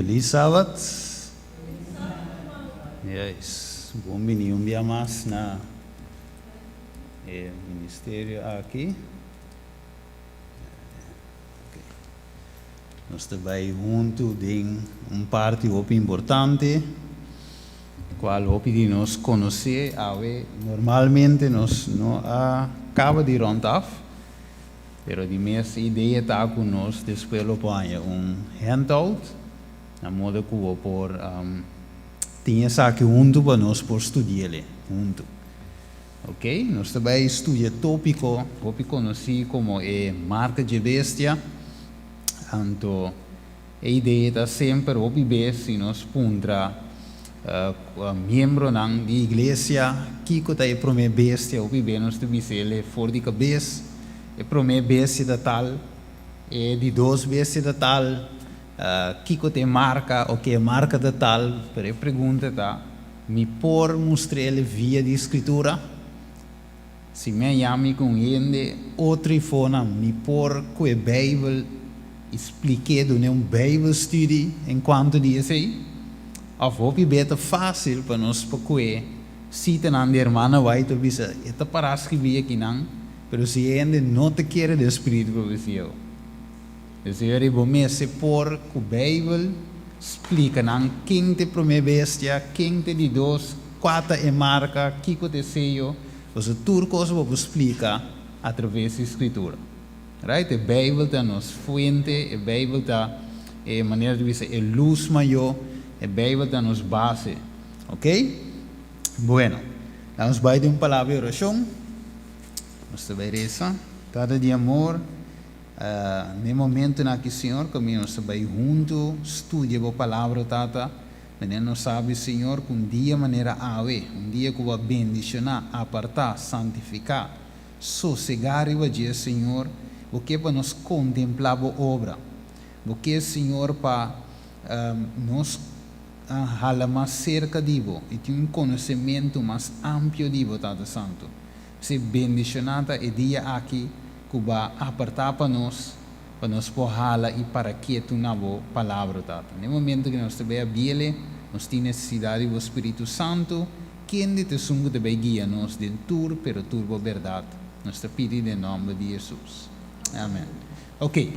Feliz Sabat. Yes, bon bini un dia mas na e ministerio aki. Nos ta bai huntu den un parti hopi importante, cual hopi di nos conoce awe. Normalmente nos no a caba di rond af, pero di mes idea ta cu nos despues lo por haña un handout, na modo cu bo por tin esaki huntu pa nos por studi'ele huntu. Ok, nos ta bai studia tópiko hopi konosí komo e marka dje bestia. Anto e idea ta semper hopi bes si nos puntra miembronan di iglesia kiko ta e promé bestia, hopi bes nos ta bisa el e for di kabes, e promé bestia ta tal, e di dos bestia ta tal, kiko ta e marka, ok e marka ta tal, pero e pregunta ta, Mi por mustr'el via di Scritura? Si mi a yami cu un hende otro ifona, mi por cu e Bijbel y splik'é dun'é un Bijbelstudie en cuanto di esey? Of hopi be ta facil pa nos pa cue citanan di Hermana White pa bisa e ta para scribí akinan, pero si e hende no ta kere den spiritu profecia. Esei bo mester por ku Beibel splika nan ken ta e promé bestia, ken ta e di dos, kua ta e marka, kiko ta e seyo. Pasobra tur kos bo por splika atraves di Skritura. Right? E Beibel ta nos fuente, e Beibel ta e manera di bisa e lus mayó, e Beibel ta nos base. Ok? Bueno, laga nos bai den un palabra di orashon. Nos ta bai resa. Tata di amor. N'e momentonan aki, Señor, ku mi nos ta bai huntu studia Bo Palabra, Tata, manera nos sabi, Señor, ku un dia manera awe, un dia ku Bo a bendishoná, apartá, santifiká, sosegá riba dje, Señor, Bo ke pa nos kontemplá Bo obra. Bo ke, Señor, pa nos hala mas serka di Bo i tin un konosementu mas amplio di Bo, Tata Santu. Si bendishoná ta e dia aki ku ba apartá pa nos, pa nos por hala i para ketu na bo Palabra, Tata. Na e momento ku nos ta bai a biele, nos tin nesesidat di bo Spiritu Santu, kende ta esun ku ta bai guia nos den tur pero tur bo bèrdat. Nos ta pidi den nòmber di Hesus. Amèn. Oke.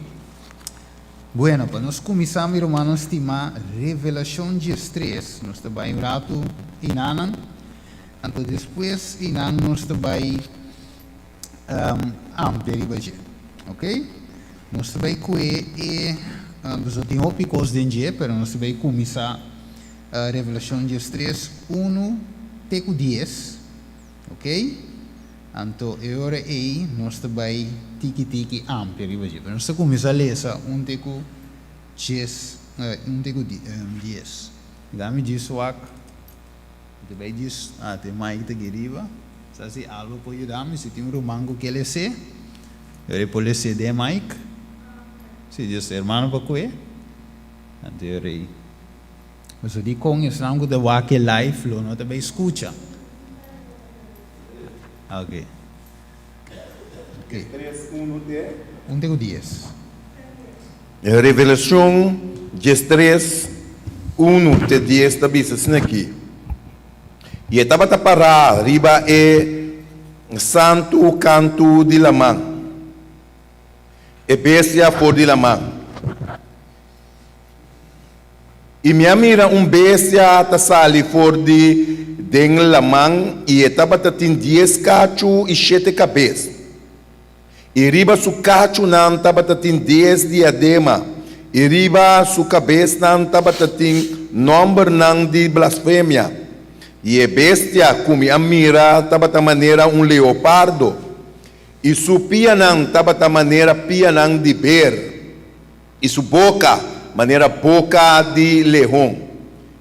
Bueno, pa nos kuminsá, mi rumannan stimá, Revelashon diestres, nos ta bai un ratu enanan. Anto despues di nan nos ta bai amplia riba dje. Ok? Nos ta bai kue e, pasobra tin hopi kos den dje, pero nos ta bai kuminsá Revelashon diestres unu te ku dies. Ok? Anto e ora ei nos ta bai tiki tiki amplia riba dje. Pero nos ta kuminsá lesa un te ku djes, un te ku dies. Dami djis wak. Mi ta bai djis ah te Mike ta aki riba. Sa si algo por yuda mi, si tin un ruman ku ke les'é, yo e por les'é den Mike. Si Dios ta hermano pa kue, anto yo rei. Pasobra dikon esnan ku ta wak e live lo no ta bai skucha. Ok. Ok. Tres uno te. Un te ku dies. Revelashon diestres, unu te dies ta bisa asina aki, I e tabata pará riba e santu kantu di laman, e bestia for di laman. I mi a mira un bestia ta sali for di den laman, i e tabata tin dies kachu i shete kabes. I riba su kachunan tabata tin dies diadema, i riba su kabesnan tabata tin nòmbernan di blasfemia. I e bestia ku mi a mira tabata manera un leopardo, i su pianan tabata manera pianan di ber, i su boka manera boka di lehon.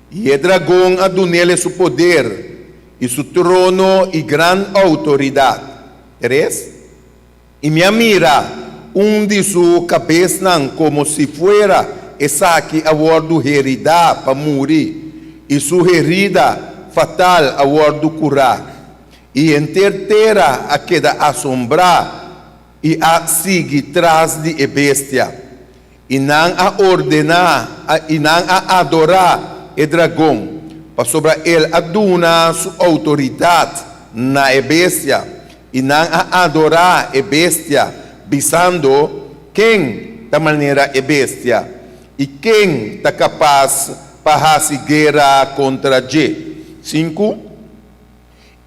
I e dragon a dun'el su poder, i su trono i gran outoridat. Tres, i mi a mira un di su kabesnan komo si fuera esaki a wòrdu heridá pa muri, i su herida fatal a wòrdu kurá, i henter tera a keda asombrá i a sigui tras di e bestia. I nan a ordená i nan a adorá e dragon, pasobra el a duna su outoridat na e bestia, i nan a adorá e bestia, bisando, Ken ta manera e bestia, i ken ta kapas pa hasi guera kontra dje? Sinku.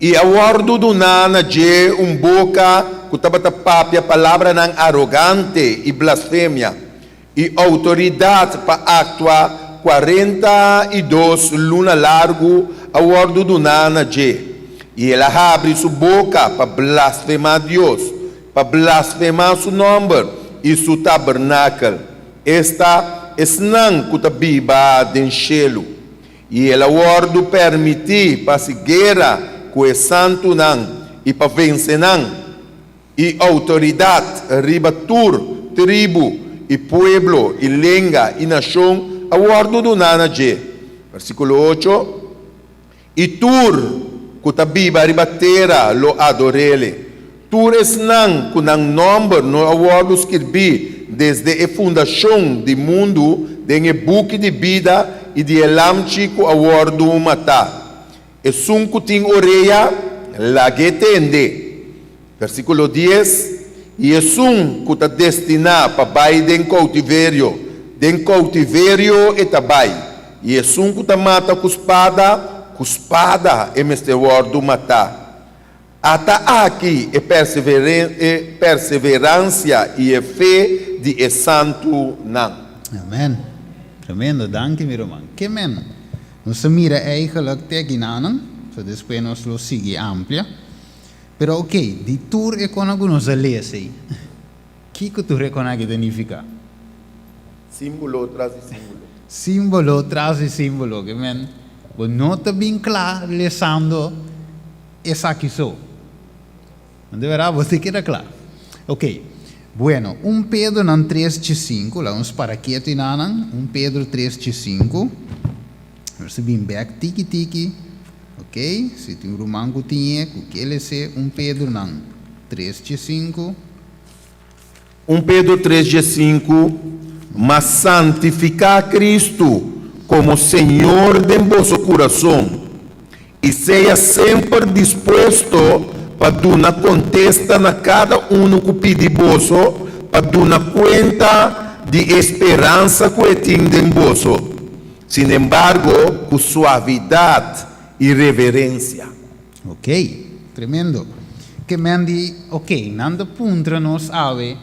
I a wòrdu duná na dje un boka ku tabata papia palabranan arogante i blasfemia, i outoridat pa aktua 42 luna largu a wòrdu duná na dje. I el a habri su boka pa blasfemá Dios, pa blasfemá su nòmber i su tabernakel, esta, esnan ku ta biba den shelu. I el a wòrdu pèrmití pa hasi guera ku e santunan i pa vense nan, i outoridat riba tur tribu i pueblo i lenga i nashon a wòrdu duná na dje. Versíkulo ocho, I tur ku ta biba riba tera lo ador'Ele, tur esnan ku nan nòmber no a wòrdu skirbí desde e fundashon di mundu den e buki di bida i di e Lamchi ku a wòrdu matá. Esun ku tin orea, lag'é tende. Versíkulo dies, I esun ku ta destiná pa bai den koutiverio, den koutiverio e ta bai, i esun ku ta mata ku spada, ku spada e mester wòrdu matá. Ata aki e e perseveransia i e fe di e santunan. Amen. Tremendo, danki mi ruman. Ke men? Nos ta mira eigenlijk te akinanan, so despues nos lo sigui amplia. Pero ok, di tur e kona ku nos a lesa ei, kiko tur e kona aki ta nifiká? Símbolo tras di símbolo. Símbolo tras di símbolo, ke men bo no ta bin kla lesando esaki so. No ta bèrdat? Bo ta keda kla. Ok, bueno, un Pedronan tres dje sinku, laga nos para ketu enanan, un Pedro tres dje sinku. Nos ta bin bèk tiki tiki. Ok, si tin un ruman ku tin e ku ke les'é un Pedronan tres dje sinku. Un Pedro tres dje sinku, Ma santifiká Kristu komo Señor den boso kurason, i sea semper dispuesto pa duna kontesta na kada unu ku pidi boso pa duna kuenta di e speransa ku e tin den boso. Sinembargo, ku suavidat i reverensia. Ok, tremendo. Ke men di, ok, nan ta puntra nos awe,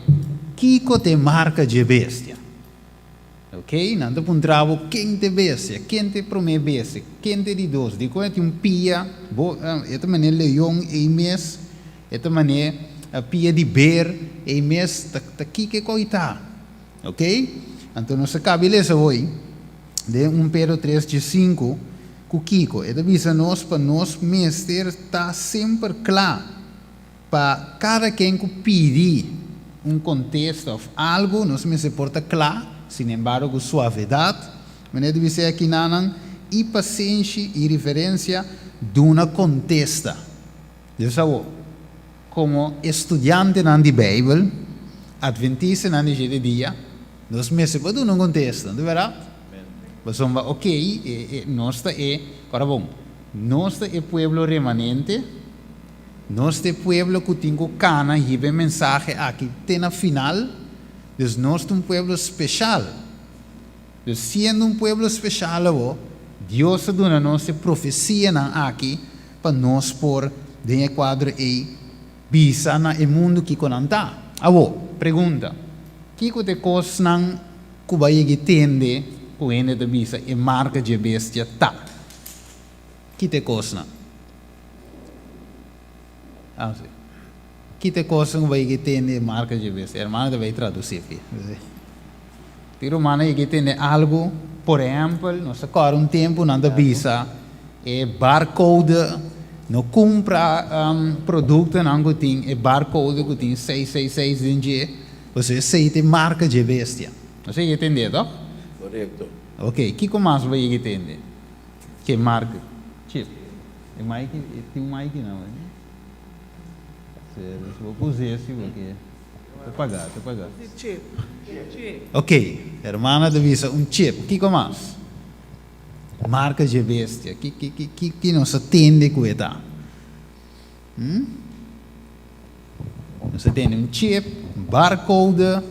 kiko ta e marka dje bestia? Ok, nan ta puntra bo ken ta e bestia, ken ta e promé bestia, ken ta e di dos, dikon e tin un pia, bo, e ta manera leon ei mes, e ta manera pia di ber ei mes, ta, ta kiko e koi ta? Ok, anto nos ta kabi lesa hoy den un Pedro tres dje sinku ku kiko e ta bisa nos pa nos mester ta semper kla pa kada ken ku pidi un kontesta òf algu nos mester por ta kla, sinembargo ku suavedat, manera ta bisa e akinanan, i pasenshi i riverensia duna kontesta. Dios awor, komo estudiantenan di Beibel, atventistanan di shete dia, nos mester por duna un kontesta, no ta bèrdat? Pasobra, okey, e, e, nos ta e, ora bon, nos ta e pueblo remanente, nos ta e pueblo ku tin ku kana hiba e mensahe aki te na final, dus nos ta un pueblo speshal. Dus siendo un pueblo speshal awor, Dios a duna nos e profesianan aki pa nos por, den e kuadro ei, bisa na e mundu kiko nan ta. Awor, pregunta, Kiko ta e kosnan ku bo a yega i tende ku hende ta bisa e marka dje bestia ta? Ki ta e kosnan? Ah, si. Ki ta e kosnan ku bo a yega i tende e marka dje bestia? E hermano ta bai tradusí aki. Tin rumannan a yega i tende algu, por ehèmpel, nos ta kòrda un tempu nan ta bisa e barcode, no kumpra produktonan ku tin e barcode ku tin seis seis seis den dje, pasobra esei ta e marka dje bestia. Nos a yega i tende, tòg? Korekto. Oke, kiko mas bo a yega i tende? Ke marka? Chip. E maiki, tin un maiki nan, bo por us'é si bo ke. Ta paga, ta paga. Chip. Chip. Ok, hermana ta bisa un chip. Kiko mas? Marka dje bestia. Ki, ki, ki, ki, ki nos a tende ku e ta? Hm? Nos a tende un chip, un barcode.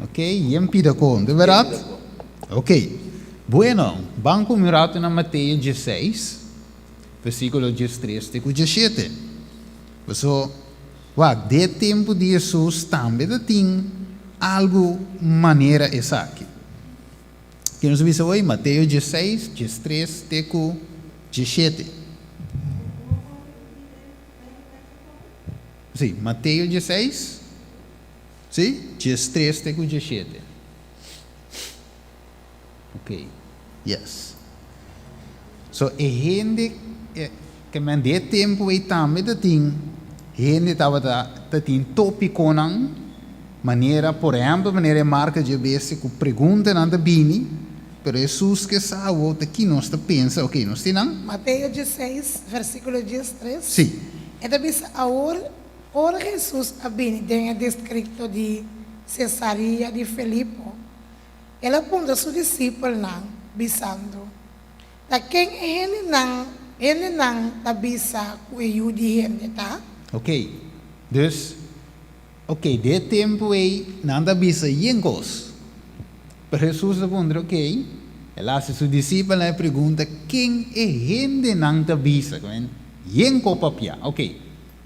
Ok, yen pida kon, de berat? Ok. Bueno, ban ku mi ratu na Mateo 16, versíkulo 13 te ku 17. Paso, wak, den e tempu di Hesus tambe ta tin algu manera esaki. Ke nos a bisa hoy? Mateo 16, 13 te ku 17. Sí, Mateo 16, sí, 13 te ku 17. Ok, yes. So e hende ke men den e tempu ei tambe ta tin hende tabata ta tin topikonan manera por ehèmpel manera e marka dje bestia ku preguntanan ta bini pero Hesus ke sa awor ta ki nos ta pensa ok nos tin nan. Mateo 16 versíkulo 13. Sí. E ta bisa awor ora Hesus a bini den e distrikto di Sesarea di Filipo El a puntra su disipelnan, bisando, Ta ken e hendenan hendenan ta bisa ku e Yu di hende ta? Ok, dus, ok, den e tempu ei nan ta bisa yen kos. Pero Hesus a puntra, ok, el a hasi su disipelnan e pregunta, Ken e hendenan ta bisa? Yen ko papia. Ok,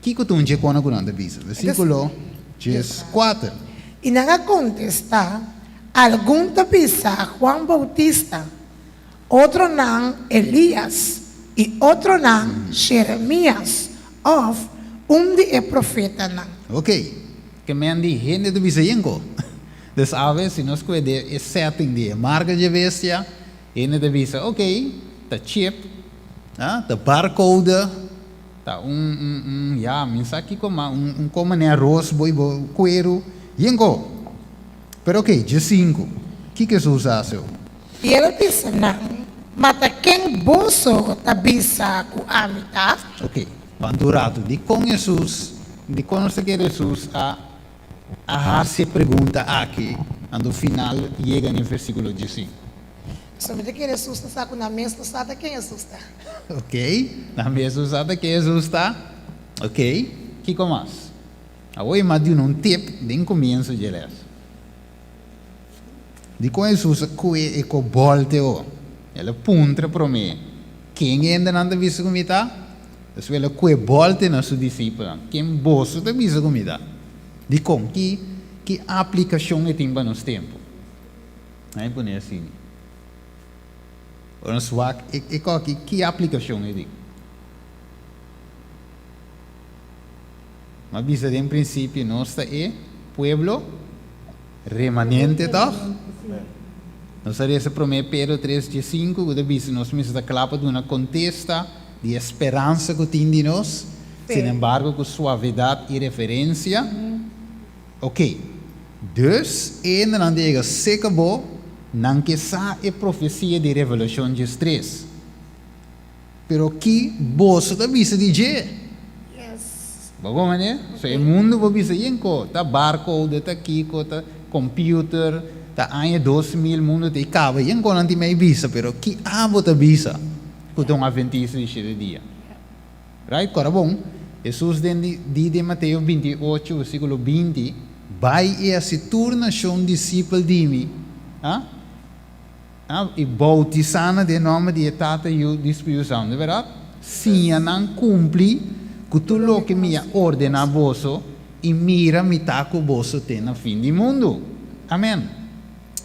Kiko ta un dje kona ku nan ta bisa? Versíkulo 14. I nan a kontestá, Algun ta bisa Juan Boutista, otronan Elías, i otronan Jeremías òf un di e profetanan. Ok, ke men di hende ta bisa yenko. Dus awe si nos kue den e setting di e marka dje bestia, hende ta bisa, ok, ta chip, ta barcode. Ta un un un ya mi sa kiko ma un un ko manera ros bo i bo kueru yen ko. Pero ok, dje sinku, kiko Hesus a hasi? I el a bisa nan, Ma ta ken boso ta bisa ku ami ta? Ok, wanta un ratu, dikon Hesus, dikon nos ta kere Hesus a a hasi e pregunta aki, anto final yega na e versíkulo djesinku? Pasobra mi ta kere Hesus ta sa ku nan mes no sa ta ken Hesus ta. Ok, nan mes no sa ta ken Hesus ta. Ok, kiko mas? Awor e mas duna un tip den komienso dje les. Dikon Hesus a kue e kobolte o? El a puntra promé, Ken hende nan ta bisa ku mi ta? Despues el a kue bolte na su disipelnan, Ken boso ta bisa ku mi ta? Dikon? Ki ki aplikashon e tin pa nos tempu? Nan e pone asina. Ora nos wak e e koki, ki aplikashon e tin? M'a bisa den prinsipio nos ta e pueblo remanente tòg? Nos a resa Promé Pedro tres diesinku ku ta bisa nos mester ta kla pa duna kontesta di e speransa ku tin di nos, sinembargo ku suavedat i referensia. Ok, dus e hendenan ta yega seka bo, nan ke sa e profesia di Revelashon 13. Pero ki boso ta bisa di dje? Bo komprende? So e mundu por bisa yen ko, ta barcode, ta kiko, ta computer, ta aña 2000 mundu ta i kaba, yen ko nan tin mei bisa, pero ki abo ta bisa ku ta un adventista di shete dia? Right? Kora bon, Hesus den di di den Mateo 28 versíkulo 20, Bai i hasi tur nashon disipel di mi, ha? Ha? I boutisá nan den nòmber di e Tata, Yu di Spiritu Santu. Bèrdat? Siña nan kumpli ku tur loke mi a ordená boso, i mira mi ta ku boso te na fin di mundu. Amèn.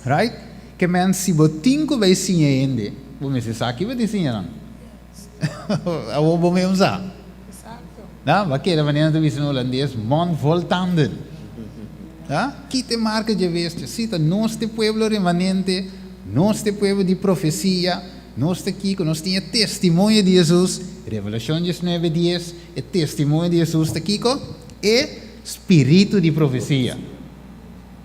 Right? Ke men si bo tin ku bai siña hende, bo mester sa ki bo tin siña nan. Awor bo mes sa. Na, bo a keda manera nan ta bisa na hulandes, mond vol tanden. Ha? Kita e marka dje bestia. Si, ta nos ta e pueblo remanente, nos ta e pueblo di profesia, nos ta kiko, nos tin e testimonio di Hesus, Revelashon 19, 10, e testimonio di Hesus ta kiko? E spiritu di profesia.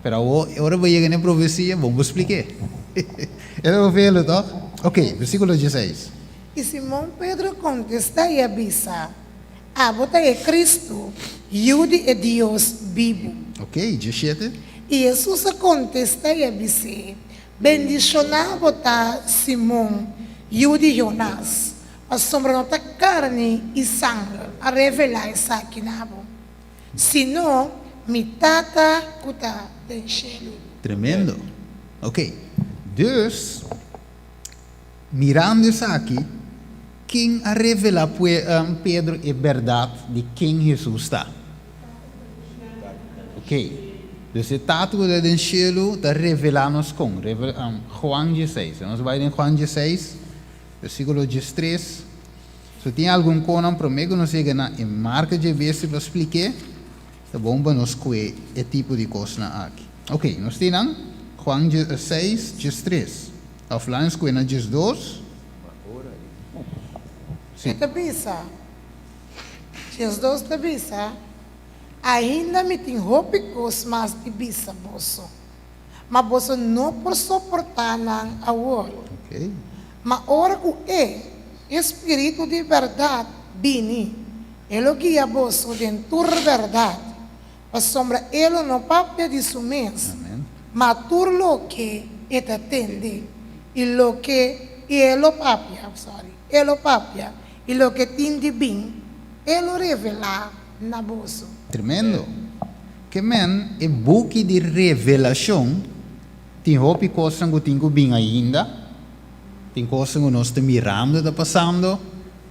Pero awor, ora bo yega na e profesia, bon bo splik'é. E ta bofelo, tòg? Ok, versíkulo 16. I Simon Pedro a kontestá i a bisa, Abo ta e Kristu, Yu di e Dios bibu. Ok, 17. I Hesus a kontestá i a bis'é, Bendishoná bo ta, Simon, yu di Jonas, pasobra no ta karni i sanger a revelá esaki na bo, sino mi Tata ku ta den shelu. Tremendo. Ok. Dus, mirando esaki, ken a revelá Pedro e bèrdat di ken Hesus ta? Ok. Dus e Tata ku ta den shelu ta revelá nos kon? Juan dieseis. Nos bai den Juan dieseis, versíkulo diestres. Si tin algun konan promé ku nos yega na e marka dje bestia pa splik'é, ta bon pa nos kue e tipo di kosnan aki. Ok, nos tin nan, Juan dieseis, diestres. Òf laga nos kue na 12. Sí. E ta bisa, 12 ta bisa, Ainda mi tin hopi kos mas di bisa boso, ma boso no por soportá nan awor. Ma ora ku e, e spiritu di bèrdat, bini, e lo guia boso den tur bèrdat, pasobra e lo no papia di su mes, ma tur loke e ta tende i loke i e lo papia, sorry, e lo papia i loke tin di bin, e lo revelá na boso. Tremendo! Ke men e buki di Revelashon tin hopi kosnan ku tin ku bin ainda, tin kosnan ku nos ta mirando ta pasando,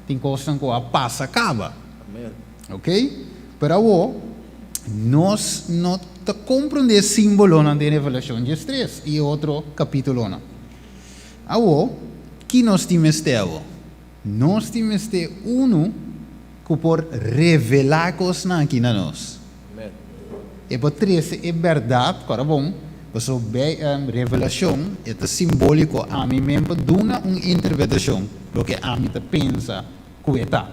tin kosnan ku a pasa kaba. Ok? Pero awor nos no ta komprondé e símbolonan den Revelashon 13 i e otro kapítulonan. Awor, ki nos tin mester awor? Nos tin mester unu ku por revelá e kosnan aki na nos. E por trese e bèrdat, kòrda bon, pasobra bei revelashon e ta simbóliko, ami men por duna un interpretashon loke ami ta pensa ku e ta.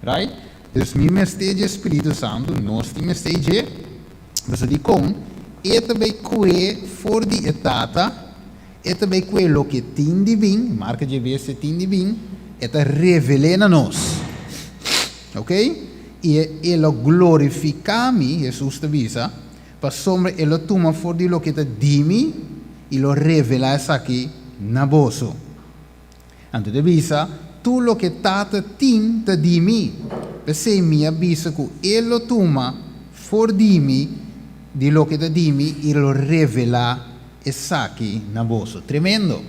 Right? Dus mi mester dje Spiritu Santu, nos tin mester dje, pasobra dikon? E ta bai kue for di e Tata. E ta bay cu e loke tin di bin, marca dje bestia tin di bin, e ta revel'é na nos. Ok? I e e lo glorificá mi, Jesus ta bisa, pasobra e lo tuma for di loke ta di mi i lo revelá esaki na boso. Anto ta bisa, Tur loke Tata tin ta di mi. P'esei mi a bisa ku E lo tuma for di mi di loke ta di mi i lo revelá esaki na boso. Tremendo!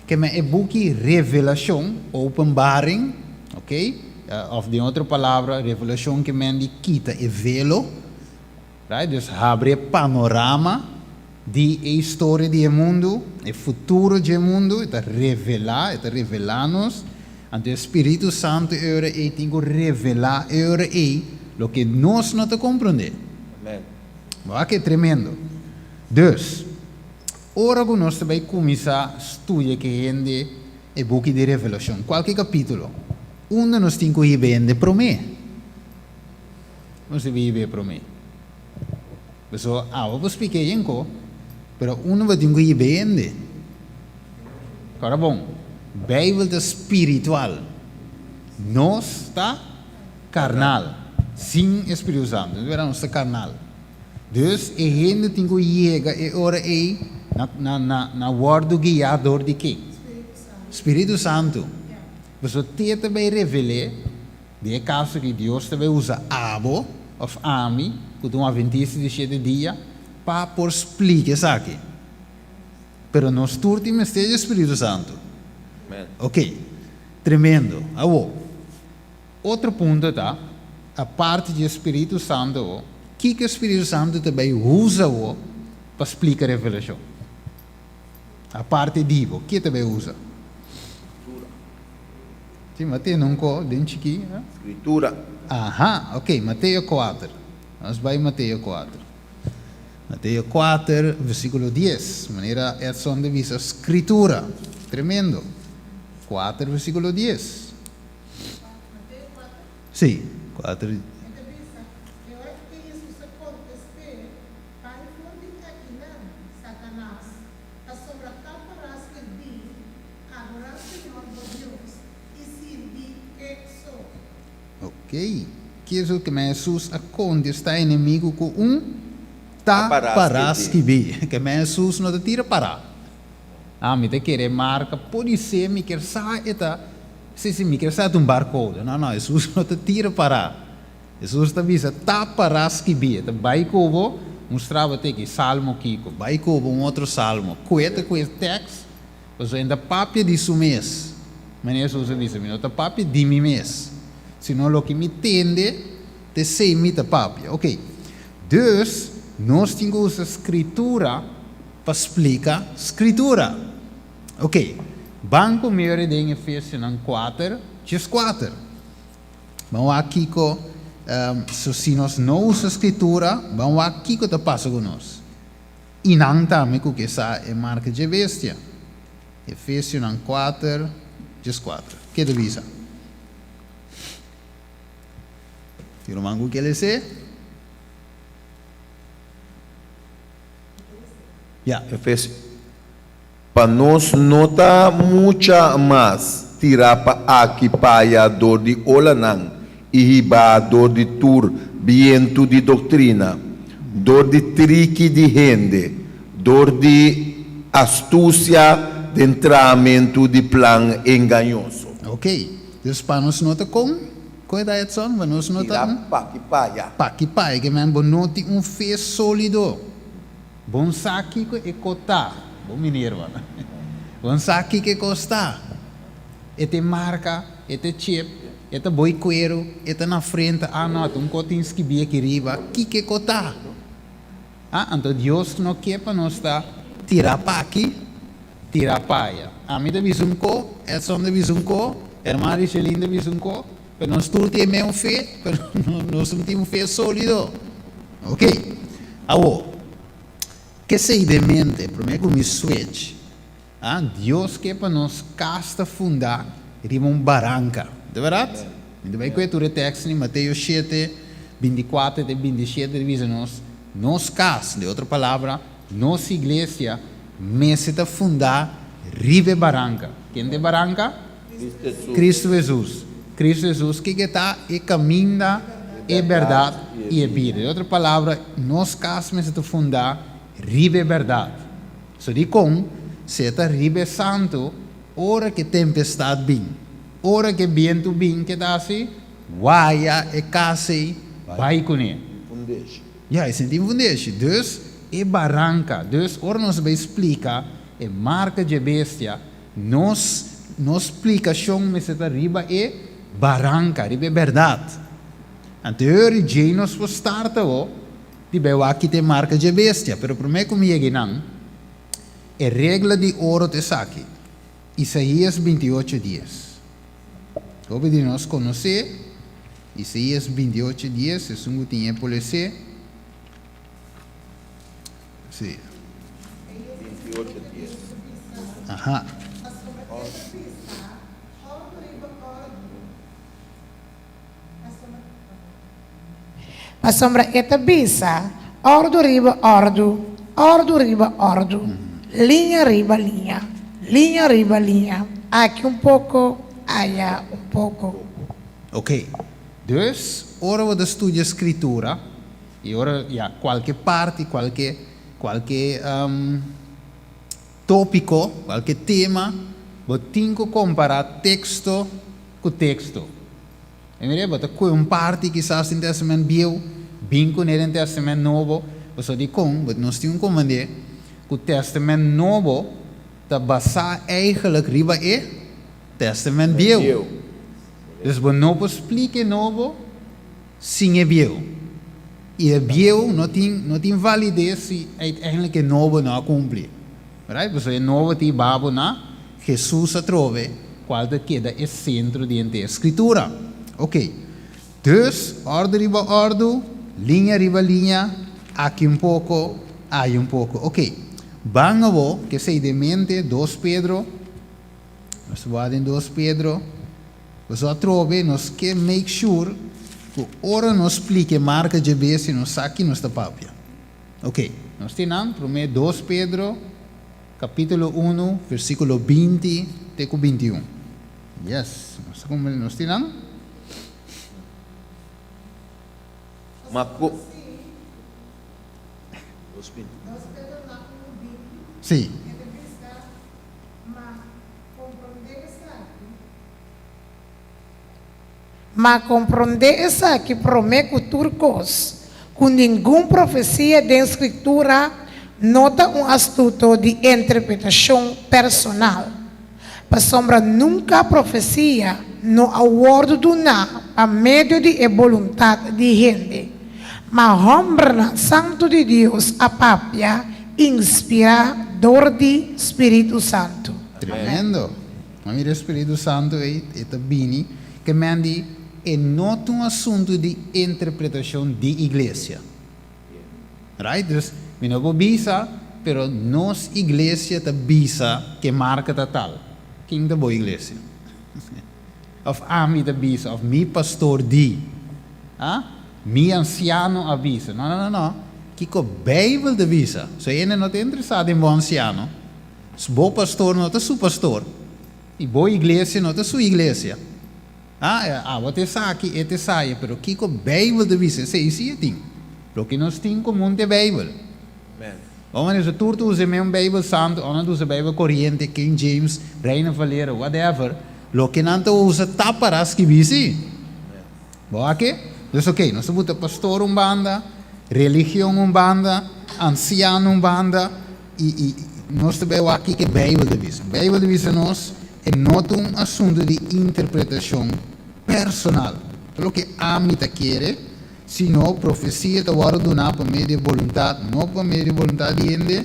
Keme e buki Revelashon, Openbaring, ok, òf den otro palabra, Revelashon ke men di kita e velo. Right? Dus habri e panorama di e historia di e mundu, e futuro dje mundu, e ta revelá, e ta revelá nos. Anto e Spiritu Santu e ora ei tin ku revelá e ora ei loke nos no ta komprondé. Amen. Wak ke tremendo. Dus, ora ku nos ta bai kuminsá studia ku e hende e buki di Revelashon, kualke kapítulo, unda nos tin ku hiba e hende promé? Nos debe hib'é promé. Pasobra awa por splik'é yen ko, pero uno bo tin ku hib'é hende. Kòrda bon, Beibel ta spiritual, nos ta karnal, sin e Spiritu Santu. Nos bira nos ta karnal. Dus e hende tin ku yega e ora ei na na na na wòrdu guiá dor di ken? Spiritu Santu. Pasobra te ta bai revel'é. Den e kaso aki Dios ta bai usa abo òf ami ku ta un atventista di shete dia pa por splika esaki. Pero nos tur tin mester di e Spiritu Santu. Ok, tremendo. Awor, otro punto ta, aparte di e Spiritu Santu awor, kiko e Spiritu Santu ta bai usa awor pa splika Revelashon? Aparte di bo, ke ta bai usa? Sí, Mateo no un ko den chikí. Skritura. Aha, ok, Mateo kuater. Nos bai Mateo kuater. Mateo kuater, versíkulo dies. Manera Edson ta bisa, Skritura. Tremendo. Kuater, versíkulo dies. Mateo kuater? Sí, kuater. E ta bisa, E ora ku Hesus a kontest'é, Bai for di akinan, Satanas, pasobra ta pará skirbí, Adorá Señor bo Dios i sirbi E so. Ok. Kier su ke Hesus a kontestá enemigu ku un? Ta pará skibí. Ke men Hesus no ta tira pará. Ah, mi ta kere marka, podisé mi ker sa e ta, si, si, mi ker sa ta un barcode. No, no, Hesus no ta tira pará. Hesus ta bisa, Ta pará skibí. E ta bai ku bo, mustra bo te ki salmo kiko. Bai ku bo un otro salmo. Kue ta kue tèks, pasobra e ta papia di su mes. Manera Hesus a bisa, Mi no ta papia di mi mes, sino loke mi tende, ta esei mi ta papia. Oké. Dus, nos tin ku usa Skritura pa splika Skritura. Oké, ban ku mira den Efesionan kuater, djes kuater. Ban wak kiko, so si nos no usa Skritura, ban wak kiko ta pasa ku nos. I nan tambe ku ke sa e marka dje bestia. Efesionan kuater, djes kuater. Ke ta bisa? Tin ruman ku ke les'é? Ya. Efesio. Pa nos no ta mucha mas tirá pa aki p'aya dor di olanan i hibá dor di tur bientu di doktrina, dor di triki di hende, dor di astusia den trahamentu di plan engañoso. Ok. Dus pa nos no ta kon? Kon e ta Edson? Pa nos no ta Tirá un? p'aki p'aya. P'aki p'aya. Ke men bo no tin un fe sólido. Bon sa kiko e ko ta. Bon meneer wak. Bon sa kiko e kos ta. E ta e marka, e ta e chip, e ta boi kueru, e ta na frente, ah no, ta un ko tin skibí aki riba. Kiko e ko ta? Ah, anto Dios no ke pa nos ta tirá p'aki, tirá p'aya. Ami ta bisa un ko, Edson ta bisa un ko, herman Richelin ta bisa un ko, pero nos tur tin e meun fe, pero nos no tin un fe sólido. Ok, awor, kesei den mente, promé ku mi switch, ah, Dios ke pa nos kas ta fundá riba un baranka. Ta bèrdat? Mi ta bai kue tur e tèkstnan di Mateo shete, bintikuater te bintishete ta bisa nos, nos kas, den otro palabra, nos iglesia, mester ta fundá riba e baranka. Ken ta e baranka? Kristu Hesus. Kristu Hesus kiko e ta? E kaminda, e bèrdat i e bida. Den otro palabra, nos kas mester ta fundá riba e bèrdat. So dikon si e ta riba e santu, ora ku e tempestat bin, ora ku e bientu bin, ke ta hasi? Waya e kas ei bai kuné. Ya, e sinti fundeshi. Dus, e baranka. Dus, ora nos a bai splika e marka dje bestia, Nos nos splikashon mester ta riba e baranka, riba e bèrdat. Anto e ora djei nos por starta awo di bai wak kita e marka dje bestia. Pero promé ku mi yega einan, e regla di oro ta esaki, Isaías 28, dies. Hopi di nos konosé Isaías 28, dies, esun ku tin e por les'é. Sí. 28 dies. Aha. Pasobra e ta bisa, Òrdu riba òrdu, òrdu riba òrdu, liña riba liña, liña riba liña, aki un poko, aya un poko. Ok. Dus, ora bo ta studia Skritura, I ora, ya, kualke parti, kualke, kualke tópiko, kualke tema, bo tin ku kompará teksto ku teksto. E mira, bo ta kue un parti kisas den Tèstamènt Bieu, bin kuné den Tèstamènt Nobo, pasobra dikon? Bo nos tin un komand'é ku Tèstamènt Nobo ta basá eigelijk riba e Tèstamènt Bieu. Dus bo no por splika e Nobo Sin e bieu. I e bieu no tin no tin valides si uiteindelijk e nobo no a kumpli. Right? Pasobra e nobo tin babo na Jesus atrobe, kual ta keda e sentro di henter Skritura. Ok. Dus, òrdu riba òrdu, liña riba liña, aki un poko, ayi un poko. Ok. Ban awo, kesei den mente, dos Pedro, nos ta wak den dos Pedro. Pasobra atrobe nos ke make sure ku ora nos splika e marka dje bestia nos sa ki nos ta papia. Ok, nos tin nan promé dos Pedro kapitulo unu versíkulo 20 te ku 21. Yes, nos ta kumpli nos tin nan. Ma ku. Sí. Ma komprondé esaki promé ku tur kos, ku ningun profesia den Skritura no ta un astuto di interpretashon personal, pasobra nunka profesia no a wòrdu duná pa medio di e boluntat di hende, ma hòmbernan santu di Dios a papia inspirá dor di spiritu santu. Tremendo! Ma mira e spiritu santu ei, e ta bini ke men di e no ta un asuntu di interpretashon di iglesia. Right? Dus mi no por bisa, pero nos iglesia ta bisa ke marka ta tal. Ken ta bo iglesia? Of ami ta bisa, of mi pastor di. Ah? Mi ansiano a bisa. No, no, no, no. Kiko Beibel ta bisa? So hende no ta interesá den bo ansiano. Bo pastor no ta su pastor, i bo iglesia no ta su iglesia. Ah, abo ta esaki, e ta esaya, pero kiko Beibel ta bisa? Esei si e tin. Loke nos tin komun ta e Beibel. Bo manera su tur ta usa e meun Beibel Santu, òf nan ta usa Beibel Koriente, King James, Reina Valera, whatever, loke nan ta usa ta para skibí si. Bo a ke? Dus oké, nos ta buta pastor un banda, religion un banda, ansiano un banda, i i nos ta bai wak kiko e Beibel ta bisa. Beibel ta bisa nos e no ta un asuntu di interpretashon personal, ta loke ami ta kere, sino profesia ta wòrdu duná pa medio di boluntat, no pa medio di boluntat di hende,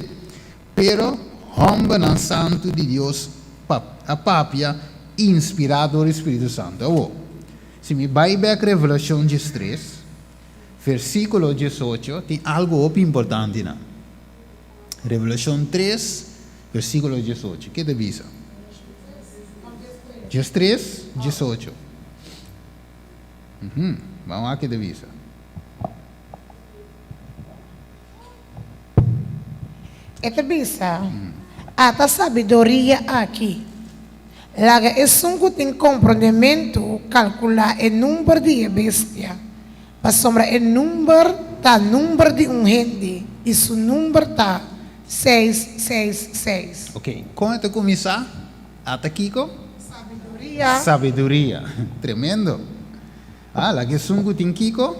pero hòmbernan santu di Dios a papia inspirá dor di spiritu santu. Awor, Si mi bai bek Revelashon 13, versíkulo 18, tin algu hopi importante nan. Revelashon 3, versíkulo 18, ke ta bisa? 13, 18. Uhum, ban wak ke ta bisa. E ta bisa, Ata sabiduria aki. Laga esun ku tin komprondementu kalkulá e number di e bestia, pasobra e number ta number di un hende i su number ta 666. Ok, kon e ta kuminsá? Ata kiko? Sabiduria. Sabiduria. Tremendo. Ah, laga esun ku tin kiko?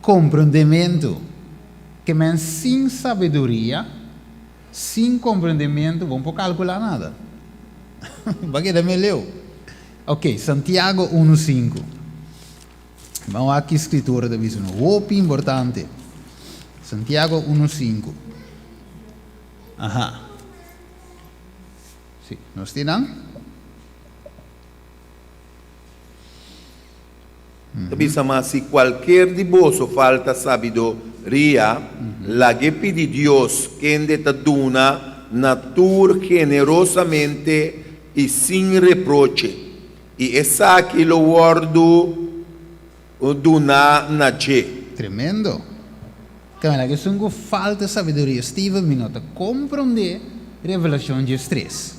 Komprondementu. Ke men sin sabiduria, sin komprondementu, bo no por kalkulá nada. Bo a keda meleu. Ok, Santiago unu sinku. Ban wak ki skritura ta bisa nos. Hopi importante. Santiago unu sinku. Aha. Si, nos tin nan? Ta bisa, Ma si kualker di boso falta sabiduria, lag'é pidi Dios, kende ta duna na tur generosamente i sin reproche, i esaki lo wòrdu duná na dje. Tremendo! Kaminda ku esun ku falta sabiduria, Steven, mi no ta komprondé Revelashon 13.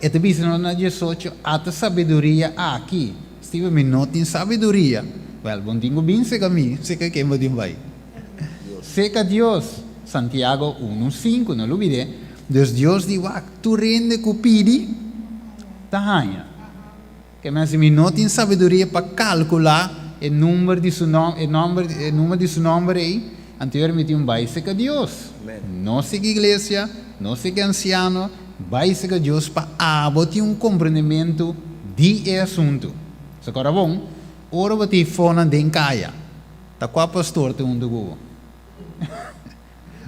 E ta bisa nos na 18, Ata sabiduria aki. Steven, mi no tin sabiduria. Wèl, bo no tin ku bin seka mi, seka ken bo tin bai? Seka Dios. Santiago unu, sinku, no lubid'é. Dus Dios di, Wak, tur hende ku pidi, ta haña. Ke men si mi no tin sabiduria pa kalkulá e number di su nòm, e nòmber, e number di su nòmber ei, anto mi tin un bai seka Dios. No seka iglesia, no seka ansiano, bai seka Dios pa abo tin un komprendementu di e asuntu. Sa kòrda bon? Ora bo tin fonan den kaya, ta kua pastor ta huntu ku bo?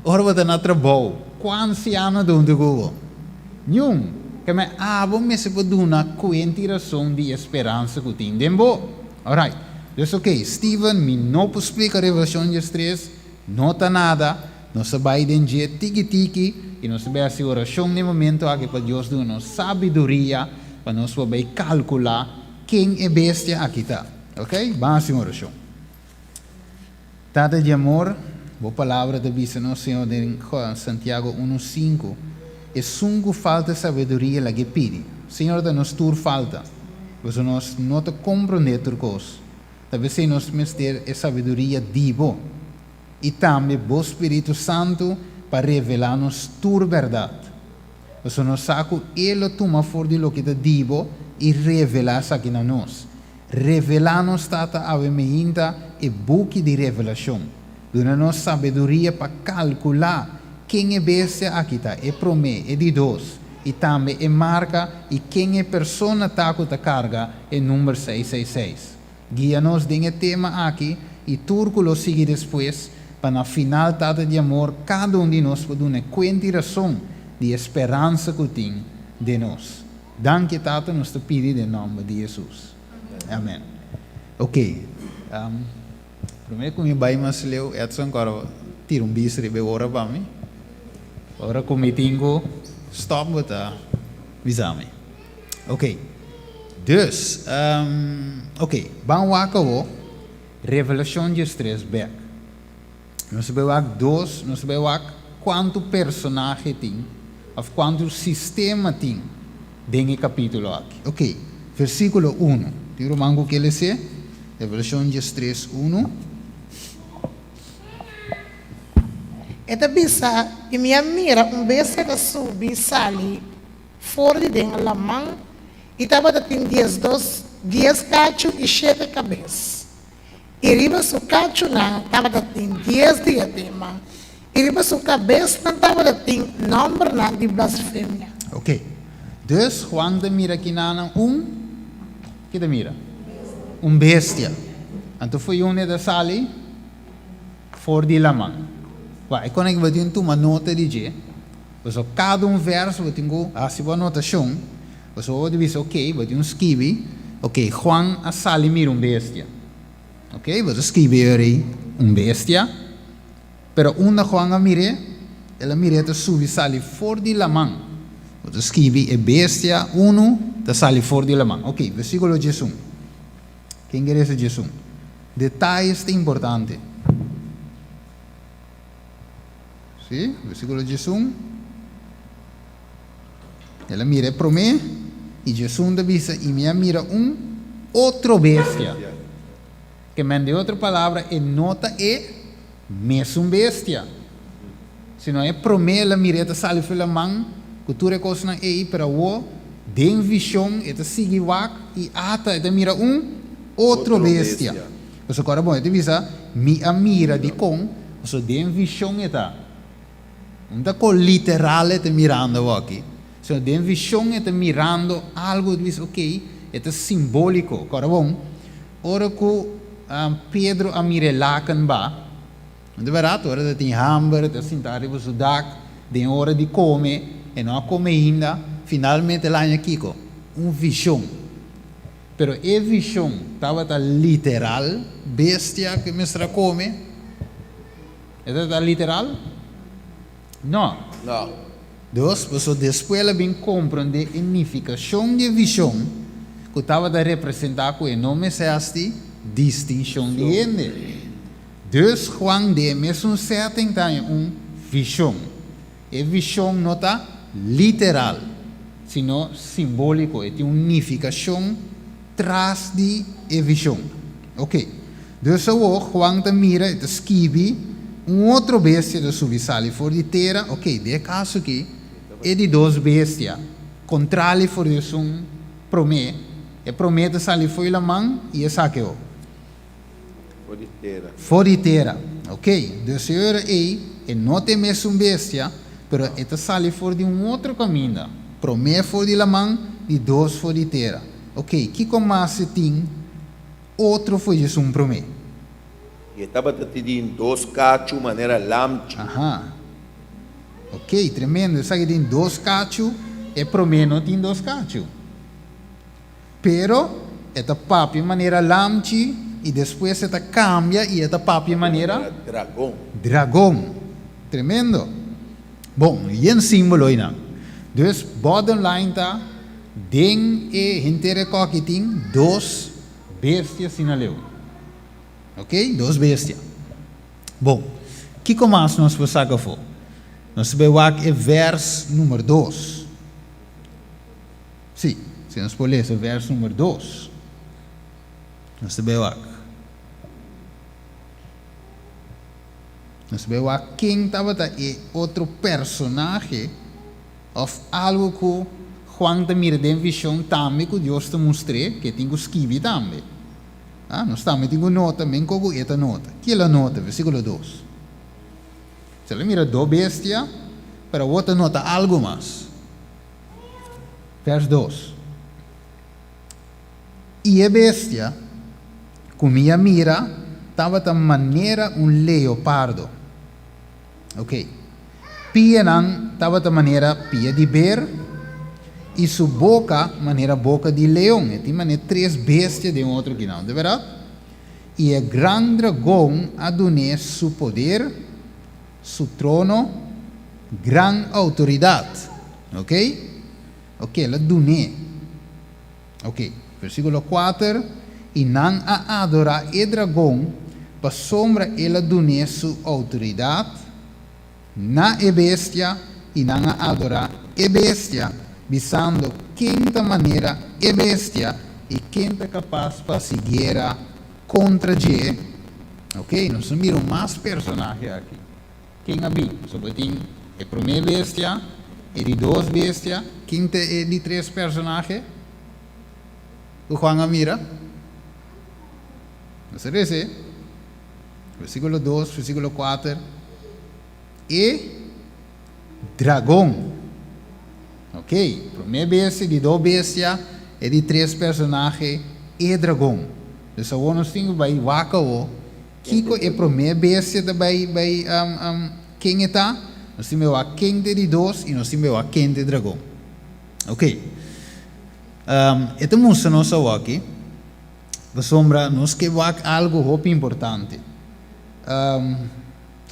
Ora bo ta na trabou, kua ansiano ta huntu ku bo? Niun. Keme abo mester por duna kuenta i rason di e speransa ku tin den bo. Alright. Dus oké, Steven, mi no por splika Revelashon 13, no ta nada. Nos ta bai den dje tiki tiki i nos ta bai hasi orashon den momento aki pa Dios duna nos sabiduria pa nos por bai kalkulá ken e bestia aki ta. Oké? Ban hasi un orashon. Tata di amor, Bo palabra ta bisa nos, Señor, den Santiago unu sinku, Esun ku falta sabiduria lag'é pidi. Señor, ta nos tur falta, pasobra nos no ta komprondé tur kos. Ta p'esei nos mester e sabiduria di Bo. i tambe bo Spiritu Santu pa revelá nos tur bèrdat. Pasobra nos sa ku E lo tuma for di loke ta di bo i revelá esaki na nos. Revelá nos, Tata, awe meinta e buki di Revelashon. Duna nos sabiduria pa kalkulá ken e bestia aki ta, e promé, e di dos, i tambe e marka i ken e persona ta ku ta karga e number 666. Guia nos den e tema aki i tur ku lo sigui despues, pa na final, Tata di amor, kada un di nos por duna kuenta i rason di e speransa ku tin den nos. Danki, Tata, nos ta pidi den nòmber di Hesus. Amèn. Ok. Promé ku mi bai mas leu, Edson kòrda tira un bista riba e ora pa mi. Ora ku mi tin ku stòp bo ta bisa mi. Ok. Dus, ok, ban wak awo Revelashon 13 bèk. Nos ta bai wak dos, nos ta bai wak kuantu personahe tin òf kuantu sistema tin den e kapítulo aki. Ok, versíkulo 1. Tin ruman ku ke les'é? Revelashon 13, 1. E ta bisa, I mi a mira un bestia ta subi sali for di den laman, i tabata tin 12, 10 kachu i shete kabes. I riba su kachunan tabata tin 10 diadema, i riba su kabesnan tabata tin nòmbernan di blasfemia. Ok. Dus Juan ta mira kinanan un, ki ta mira? Un bestia. Anto fo'i unda e ta sali? For di laman. Wak, e kona ki bo tin tuma nota di dje, pasobra kada un vèrso bo tin ku hasi bo anotashon, pasobra bo ta bisa, ok, bo tin un skibi, ok, Juan a sali mira un bestia. Ok, bo ta skibi e ora ei, un bestia. Pero unda Juan a mir'é? El a mir'é ta subi sali for di laman. Bo ta skibi e bestia unu ta sali for di laman. Ok, versíkulo 11. Ken ke resa 11? Detayes ta importante. Sí, versíkulo 11. El a mira e promé, i 11 ta bisa, I mi a mira un otro bestia. Ke men, den otro palabra, e no ta e mesun bestia, sino e promé el a mira e ta sali for laman ku tur e kosnan ei, pero awor den vishon e ta sigui wak i ata e ta mira un otro bestia. Pasobra kòrda bon, e ta bisa, Mi a mira. Dikon? Pasobra den vishon e ta. No ta kon literal e ta mirando awor aki, sino den vishon e ta mirando algu, e ta bisa, ok, e ta simbóliko. Kòrda bon, ora ku Pedro a mira e laken ba, no ta bèrdat? Ora ta tin hamber, e ta sintá riba su dak, den ora di kome, e no a kome ainda, finalmente el a haña kiko? Un vishon. Pero e vishon tabata literal, bestia ku e mester a kome? E ta literal? No. No. Dus, boso despues el a bin komprondé e nifikashon di e vishon ku tabata representá ku e no mester hasti distinshon di hende. Dus Juan den e mesun setting ta haña un vishon. E vishon no ta literal, sino simbóliko, e tin un nifikashon tras di e vishon. Oke. Dus awor Juan ta mira i ta skibi un otro bestia ta subi sali for di tera. Oke, den e kaso aki e di dos bestia, kontrali for di esun promé, e promé ta sali fo'i laman i esaki awor. For di tera. For di tera. Oke, dus e ora ei e no ta e mesun bestia, pero e ta sali for di un otro kaminda. Promé for di laman, di dos for di tera. Oke, kiko mas e tin otro for di esun promé? I e tabata tin dos kachu manera lamchi. Aha. Oke, tremendo. Esaki tin dos kachu, e promé no tin dos kachu. Pero e ta papia manera lamchi i despues e ta kambia i e ta papia manera dragon. Dragon. Tremendo. Bon, yen simbolo einan. Dus bottom line ta den e henter e koki tin dos bestia asina leu. Ok, dos bestia. Bon, kiko mas nos por saka afó? Nos ta bai wak e vers number 2. Sí, si nos por lesa vers number 2. Nos ta bai wak. Nos ta wak ken tabata e otro personahe òf algu ku Juan ta mira den vishon tambe ku Dios ta mustr'é, ku e tin ku skibi tambe. Ah, nos tambe tin ku nota, men ku e ta nota. Kiko el a nota? Versíkulo 2. El a mira dos bestia, pero e ta nota algu mas. Vers 2. I e bestia, ku mi a mira, tabata manera un leopardo. Ok. Pianan tabata manera pia di ber i su boka manera boka di leon. E tin manera tres bestia den otro aki no, di berdat? I e gran dragon a dun'é su poder, su trono, gran outoridat. Ok? Ok, el a dun'é. Ok, versíkulo 4. I nan a adorá e dragon, pasobra el a dun'é su outoridat na e bestia, i nan a adorá e bestia, bisando: "Ken ta manera e bestia i ken ta kapas pa hasi guera kontra dje?" Ok, nos a mira mas personahe aki. Ken a bin? So tin e promé bestia, e di dos bestia, ken ta e di tres personahe? O Juan a mira? Nos ta lesa? Versíkulo 2, versíkulo 4. E dragon. Ok, promé bestia, di dos bestia, e di tres personahe, e dragon. Dus awor nos tin ku bai wak o kiko e promé bestia ta bai bai ken e ta, nos tin wak ken ta di dos i nos tin wak ken ta dragon. Ok. E ta mustra nos aki, pasobra nos ke wak algu hopi importante.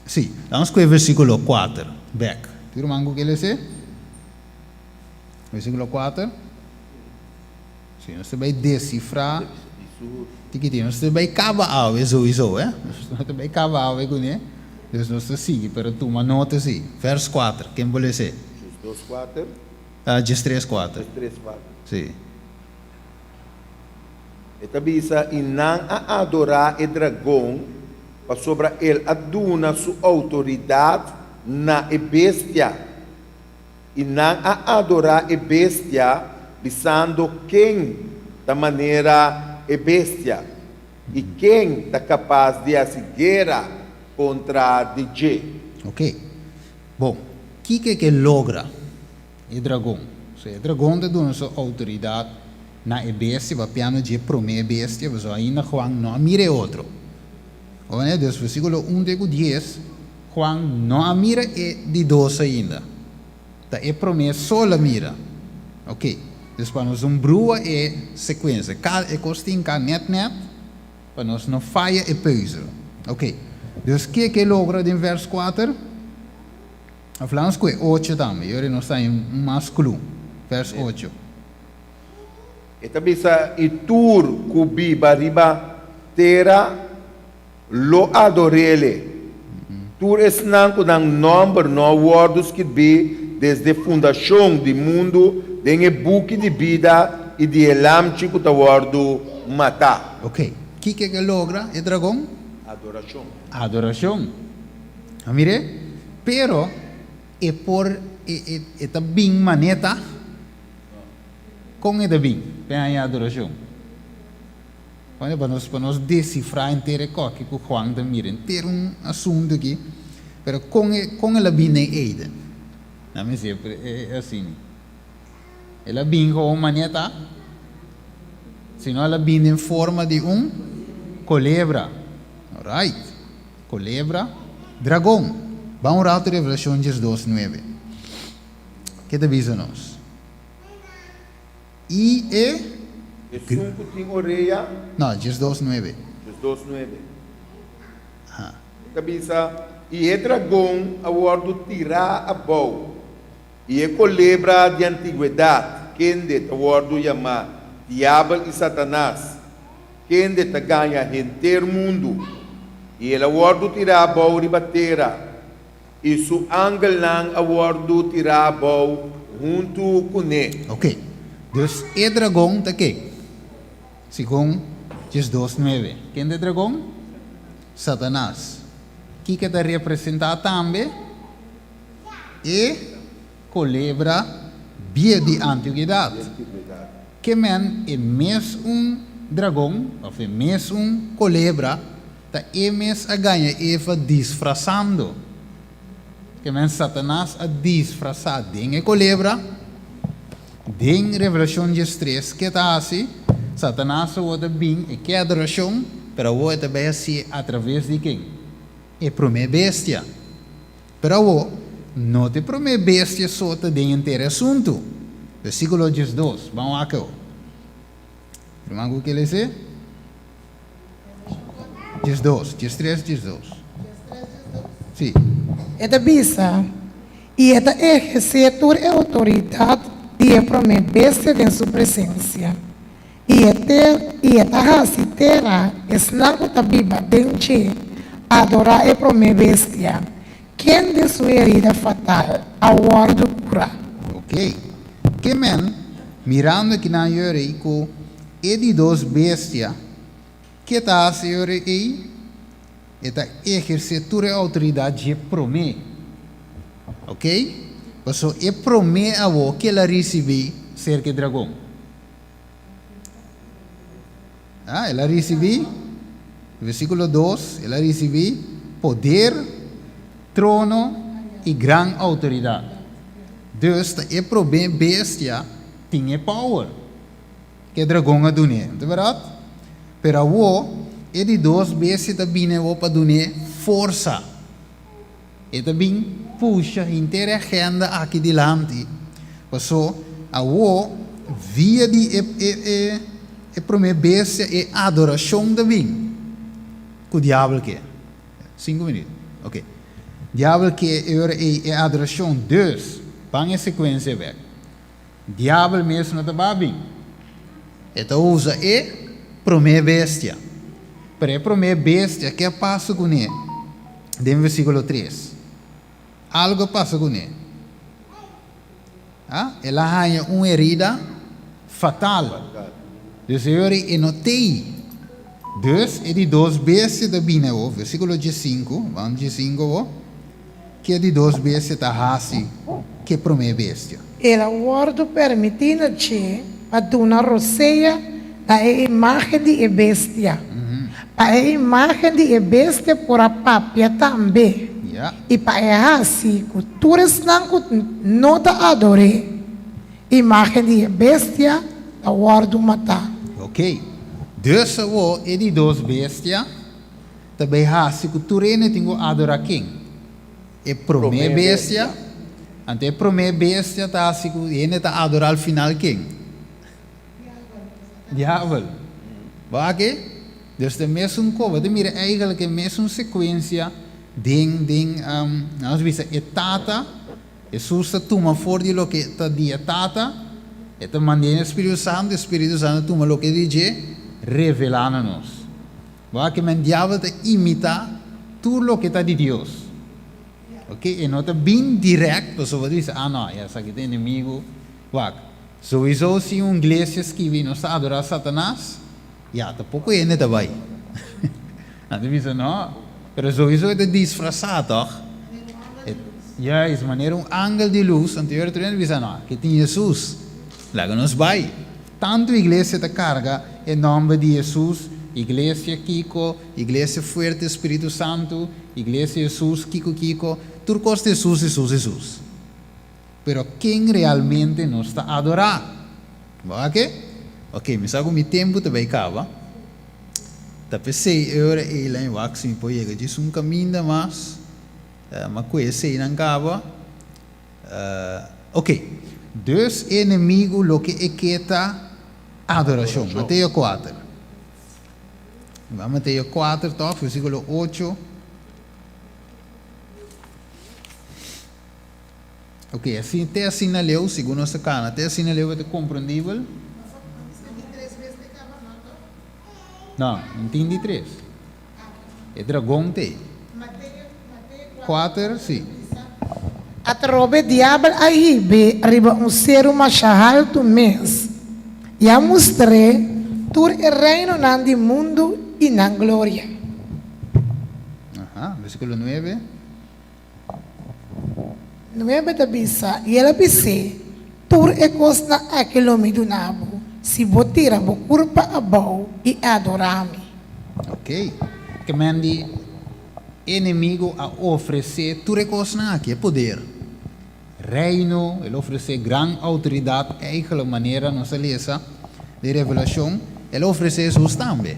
Sí, ban ku versíkulo 4, bèk. Tin ruman ku ke lesa? Versíkulo 4. Sí, nos ta bai desifrá. Tikitin, nos ta bai kaba awe sowieso, eh? Nos ta bai kaba awe kuné. Dus nos ta sigui, pero tuma nota sí. Vers 4, ken por lesa? 2, 4. Ah, 3, 4. 3, 4. Sí. E ta bisa: "I nan a adorá e dragon, pasobra el a duna su outoridat na e bestia. I nan a adorá e bestia, bisando: Ken ta manera e bestia? I ken ta kapas di hasi guera kontra di dje?" Ok. Bon, kiko e ke logra e dragon? So, e dragon ta duna su outoridat na e bestia, papiando di promé bestia, ma ainda Juan no a mira otro. Oké, dus versíkulo 1 te 10, Juan no a mira e di dos ainda. Ta e promé so el a mira. Ok. Dus pa nos no brua e sekuensia. Kada e kos tin ka nèt nèt, pa nos no faya e pùzel. Ok. Dus kiko e ke logra den vers 4? Falamos ku 8 tambe. I nos tin mas clue. Vers 8. E ta bisa: "I tur ku biba riba tera lo ador'é. Tur esnan ku nan nòmber no a wòrdu skirbí desde fundashon di mundu den e buki di bida i di e lamchi ku ta wòrdu matá." Ok. Kiko e ke logra e dragon? Adorashon. Adorashon. Ah, mira, pero e por e ta bin manera kon e ta bin pa adorashon. Bueno, pa nos desifrá henter e kos ku Juan ta mira, henter un asuntu aki, pero kon el a bin den Eden? No, mi semper ta asina. El a bin ku manera, sino el a bin den forma di un kolebra. Alright. Kolebra, dragon. Ban un ratu Revelashon 2, 9. Kiko ta bisa nos? I e Esun ku tin orea. No, 2, 9. 2, 9. Ah. Ta bisa: "I e dragon a wòrdu tirá abou. I e kolebra di antigwedat, kende ta wòrdu yamá Diabel i Satanas, kende ta gaña henter mundu. I el a wòrdu tirá abou riba tera. I su angelnan a wòrdu tirá abou huntu kuné." Ok. Dus e dragon ta ken? Segun 2, 9. Ken ta e dragon? Satanas. Kiko ta representá tambe? E kolebra bieu di antiguidat. Ke men e mes un dragon, òf e mes un kolebra, ta e mes a gaña Eva disfrasando. Ke men Satanas a disfrasá den e kolebra. Den Revelashon 13, ke ta hasi? Satanas awor ta bin e ke adorashon, pero awor e ta bai hasié atraves di ken? E promé bestia. Pero awor, no ta e promé bestia so ta den henter e asuntu. Versíkulo 12, ban wak awor. Ruman ku ke les'é? 12, 13, 12. Sí. E ta bisa, I e ta ehersé tur e outoridat di e promé bestia den su presensia, i e ter i e ta hasi tera esnan ku ta biba den dje adorá e promé bestia, kende su herida fatal a wòrdu kurá. Ok. Ke men, mirando kinan yori ku e di dos bestia, ke ta hasi yori ei? E ta ehersé tur e outoridat dje promé. Ok? Paso e promé awor ke el a risibí serka e dragon? Ah, el a risibí, versíkulo 2, el a risibí poder, trono i gran outoridat. Dus ta e promé bestia tin e power ku e dragon a dun'é, no ta bèrdat? Pero awor e di dos bestia ta bini awor pa dun'é forsa. E ta bin pusha henter e agenda aki dilanti, paso awo via di e e e e prome bestia e adorashon ta bin ku diabel ke. Sinku minüt, ok. Diabel ke e ora ei e adorashon, dus ban e sekuensia bek. Diabel mes no ta ba bin. E ta usa e promé bestia. Pero e promé bestia, ke a pasa kuné? Den versíkulo 3. Algu a pasa kuné. Ah, el a haña un herida fatal. Dus e ora e no t'ei. Dus e di dos bestia ta bini awor, versíkulo 15, ban 15 awor. Ke di dos bestia ta hasi ke promé bestia? El a wòrdu pèrmití na dje pa duna rosea na e imágen di e bestia, pa e imágen di e bestia por a papia tambe, i pa e hasi ku tur esnan ku no ta ador'é imágen di e bestia ta wòrdu matá. Oké, dus awor e di dos bestia Ta bay haci cu tur hende tin cu adora ken? E prome bestia. Anto e prome bestia ta haci cu hende ta adora al final ken? Diabel. Bo aki? Dus ta e mesun co. Bo ta mira eigenlijk e mesun secuencia den den nos bisa e Tata, Hesus ta tuma for di loke ta di e Tata, e ta manda e Spiritu Santo, e Spiritu Santo ta tuma loke di dje, revela na nos. Wak e men diabel ta imita tur loke ta di Dios. Ok, e no ta bin direct pasobra bo ta bisa, ah no, ya esaki ta enemigo. Wak, souiso si un iglesia skibi nos ta adora Satanas, ya ta poko hende ta bai. Nan ta bisa no, pero souiso e ta disfrasa toch. Juist, manera un angel di lus, anto yora tur hende ta bisa no, aki tin Jesus, laga nos bai. Tantu iglesia ta karga e nòmber di Hesus, Iglesia kiko, Iglesia Fuerte Spiritu Santu, Iglesia Hesus kiko kiko, tur kos ta Hesus, Hesus, Hesus. Pero ken realmente nos ta adorá? Bo a ke? Ok, mi sa ku mi tempu ta bai kaba. Ta p'esei e ora ei la mi wak si mi por yega djis un kaminda mas, ma ku eseinan kaba. Ok, dus e enemigu loke e ke ta adorashon. Mateo 4. Ban Mateo 4 tòg, versíkulo 8. Ok, asina, te asina leu, segun nos ta kana, te asina leu e ta komprendibel? No, no tin di tres. E dragon t'ei. Kuater, sí. Atrobe diabel a hib'é riba un seru masha haltu mes i a mustr'é tur e reinonan di mundu i nan gloria. Ah, versíkulo 9. 9 ta bisa, I el a bis'é, Tur e kosnan aki lo mi duna bo, si bo tira bo kurpa abou i adorá mi. Ok. Ke men di enemigo a ofresé tur e kosnan aki, e poder, reino, el a ofresé gran outoridat, eigenlijk manera nos a lesa den Revelashon, el a ofresé Hesus tambe.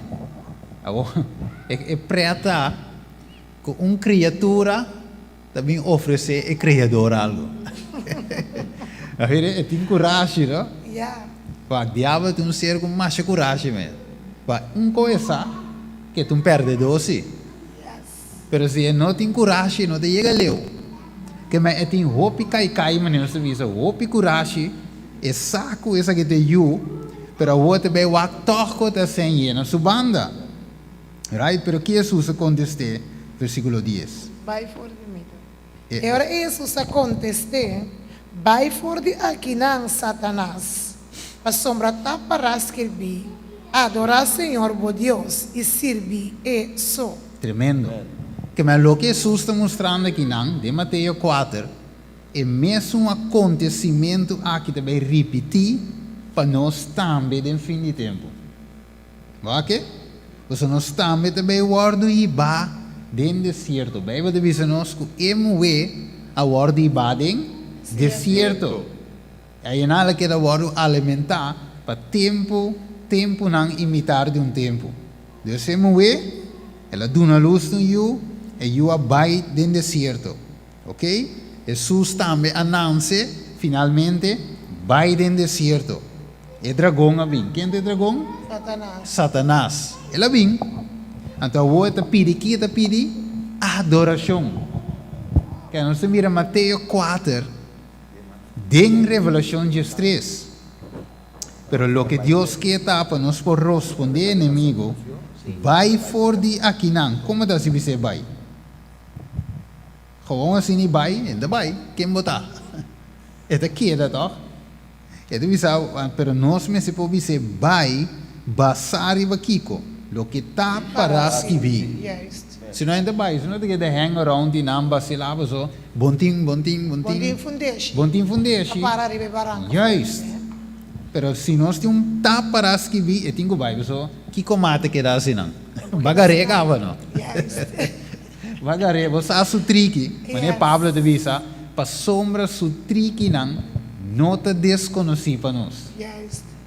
Awor, e prèt ta ku un kriatura ta bin ofresé e Kreador algu. A mira, e tin kurashi, no? Ya. Pa diabel ta un ser ku masha kurashi mes. Pa un koe sa ku e ta un pèrdedó si. Pero si e no tin kurashi e no ta yega leu. Ke men e tin hopi kaikai manera nos ta bisa, hopi kurashi, e sa ku esaki ta e yu, pero awor ta bai wak tòg ku ta sen yena su banda. Right? Pero ki Hesus a kontest'é? Versíkulo dies. Bai for di mi. E ora ei Hesus a kontest'é, Bai for di akinan, Satanas, pasobra ta pará skirbí, Adorá Señor bo Dios i sirbi E so. Tremendo. Kema loke Hesus ta mustrando akinan den Mateo kuater, e mesun akontesimentu aki ta bai ripití pa nos tambe den fin di tempu. Wak-e? Pasobra nos tambe ta bay wòrdu hibá den desierto. Bijbel ta bisa nos ku e muhé a wòrdu hibá den desierto. Ayanan el a keda wòrdu alimentá pa tempu, tempunan i mitar di un tempu. Dus e muhé, el a duna lus na un yu, e yu a bai den desierto. Ok? Hesus tambe a nanse, finalmente, bai den desierto. E dragon a bin. Ken ta e dragon? Satanas. Satanas. El a bin. Anto awor e ta pidi, ki e ta pidi? Adorashon. Ke nos ta mira Mateo kuater den Revelashon diestres. Pero loke Dios ke ta pa nos por rospondé e enemigo, Bai for di akinan. Komo ta si bis'é bai? Gewoon asina i bai, e ta bai. Ken bo ta? E ta keda tòg? E ta bisa, pero nos mester por bis'é bai basá riba kiko? Loke ta pará skibí. Si no e ta bai, si no ta keda hang around di nan basilá paso bon tin, bon tin, bon tin. Bon tin fundeshi. Bon tin fundeshi. Ta para riba e baranka. Juist. Pero si nos tin un ta pará skibí, e tin ku bai paso kiko mata keda asinan? Bagar'é kaba no? Juist. Bagar'é, bo sa su triki. Manera Pablo ta bisa, pasobra su trikinan no ta deskonosí pa nos.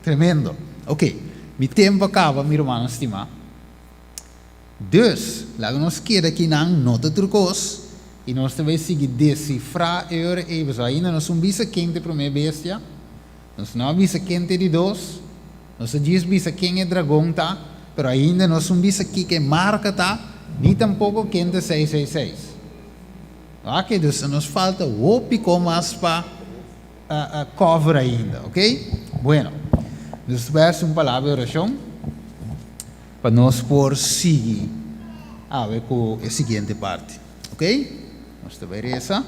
Tremendo. Ok, mi tempu a kaba, mi rumannan stimá. Dus, laga nos keda akinan, no ta tur kos, i nos ta bai sigui desifrá e ora ei, pasobra ainda nos un bisa ken ta e promé bestia, nos no a bisa ken ta e di dos, Nos a djis bisa ken e dragon ta, pero ainda nos un bisa kiko e marka ta, ni tampoko ken ta 666. Oke, dus nos falta hopi ko mas pa cover ainda, oke? Bueno, nos ta bai hasi un palabra di orashon pa nos por sigui awe ku e siguiente parti, oke? Nos ta bai resa.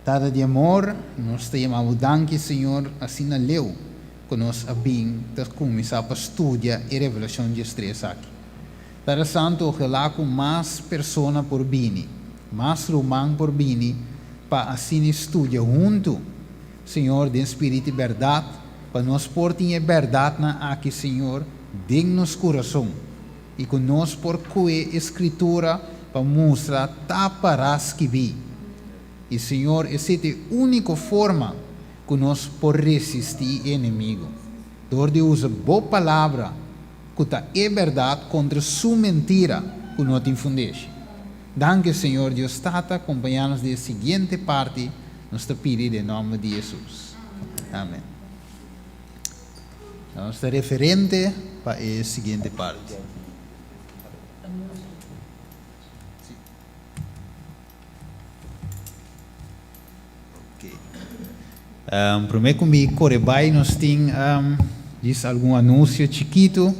Tata di amor, nos ta yama bo danki, Señor, asina leu ku nos a bin ta kuminsá pa studia e Revelashon diestres aki. Tata Santu, ojalá ku mas persona por bini, mas ruman por bini pa asina studia huntu, Señor, den spiritu i bèrdat, pa nos por tin e bèrdatnan aki, Señor, den nos kurason i ku nos por kue e Skritura pa mustra ta pará skibí. I Señor, esei ta e úniko forma ku nos por resistí e enemigu, dor di usa Bo Palabra, ku ta e bèrdat, kontra su mentira ku no tin fundeshi. Danki, Señor Dios Tata, kompañá nos den e siguiente parti, nos ta pidi den nòmber di Hesus. Amèn. Nos ta referente pa e siguiente parti. Promé ku mi kore bai nos tin djis algun anunsio chikitu.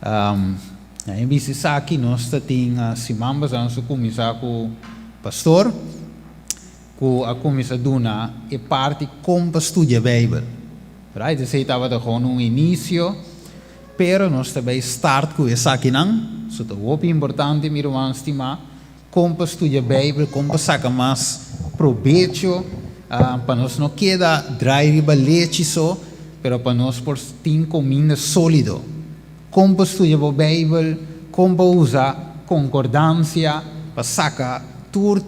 Na e bisti esaki nos ta tin siman pasá nos a kuminsá ku pastor ku a kuminsá duna e parti kon pa studia Beibel. Right, esei tabata gewoon un inisio, pero nos ta bai start ku esakinan. So ta hopi importante, mi ruman stimá, kon pa studia Beibel, kon pa saka mas probecho, pa nos no keda drai riba lechi so, pero pa nos por tin kuminda sólido. Kon pa studia bo Beibel, kon pa usa konkordansia pa saka tur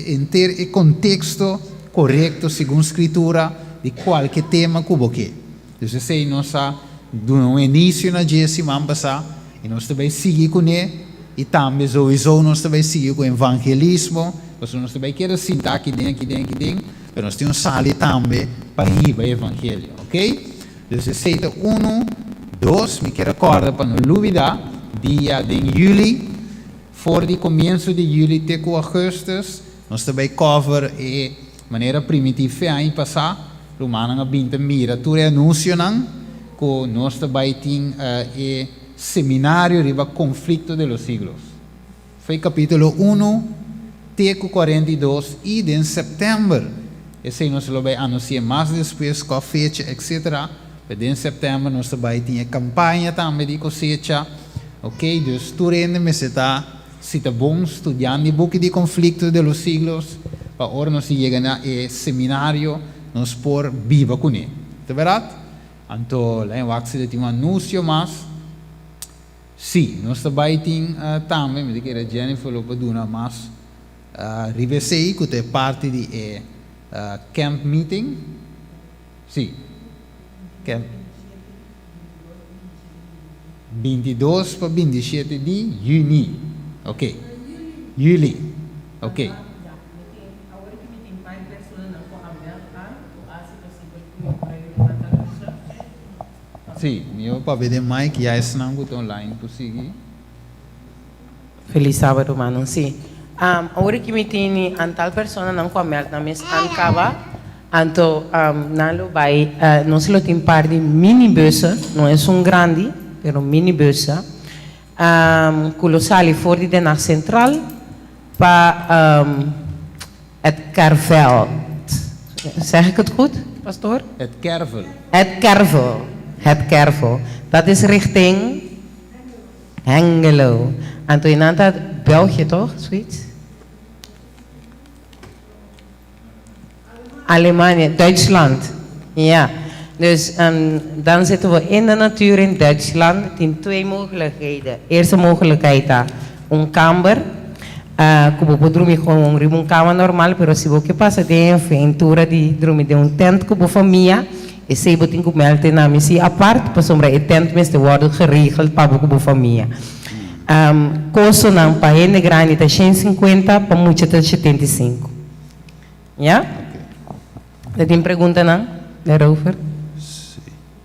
henter e konteksto korekto segun Skritura di kualke tema ku bo ke. Dus esei nos a duna un inisio na dje siman pasá i nos ta bai sigui kuné i tambe souiso nos ta bai sigui ku evangelismo, pasobra nos ta bai keda sinta aki den, aki den, aki den, pero nos tin un sali tambe pa hiba e evangelio, ok? Dus esei ta unu. Dos, mi kier a kòrda pa no lubidá dia den yüli, for di komienso di yüli te ku augustus, nos ta bai cover e manera primitivo fe aña pasá, rumannan a bin ta mira tur e anunsionan ku nos ta bai tin e seminario riba Conflicto de los Siglos. Foi capítulo unu te ku 42 i den sèptèmber, esei nos lo bai anunsi'é mas despues kua fecha etc. Pero den sèptèmber nos ta bai tin e kampaña tambe di kosecha, ok, dus tur hende mester ta si ta bon studiando e buki di Conflicto de los Siglos pa ora nos yega na e seminario nos por biba kuné. Ta bèrdat? Anto laña wak si ta tin un anuncio mas. Sí, nos ta bai tin tambe, mi ta kere Jennifer lo por duna mas riba esei ku ta e parti di e camp meeting. Sí, camp 22 pa 27 di yüni. Ok, yüli. Ok. Sí, mi a papia den mic, ya esnan ku ta online por sigui. Feliz sábado rumannan. Sí, awor ki mi tini antal personanan ku a mèld nan mes an kaba, anto nan lo bai, nos lo tin par di minibussen, no esun grandi, pero minibussen, ku lo sali for di Den Haag Centraal pa Het Kerveld. Zeg ik het goed, pastoor? Het Kervel. Het Kervel. Het Kervel. Dat is richting Hengelo. Anto i nan ta België toch? Zoiets? Alemania, Duitsland. Ja. Dus dan zitten we in de natuur in Duitsland. Tin twee mogelijkheden. Eerste mogelijkheid ta un kamber ku bo por drumi gewoon riba un kama normal, pero si bo ke pasa den e aventura di drumi den un tent ku bo famia, esei bo tin ku mèlde na mi si apart, pasobra e tent mester wòrdu geregeld pa bo ku bo famia. Kostonan pa hende grandi ta 150, pa mucha ta 75. Ya? Ta tin preguntanan daarover? Sí.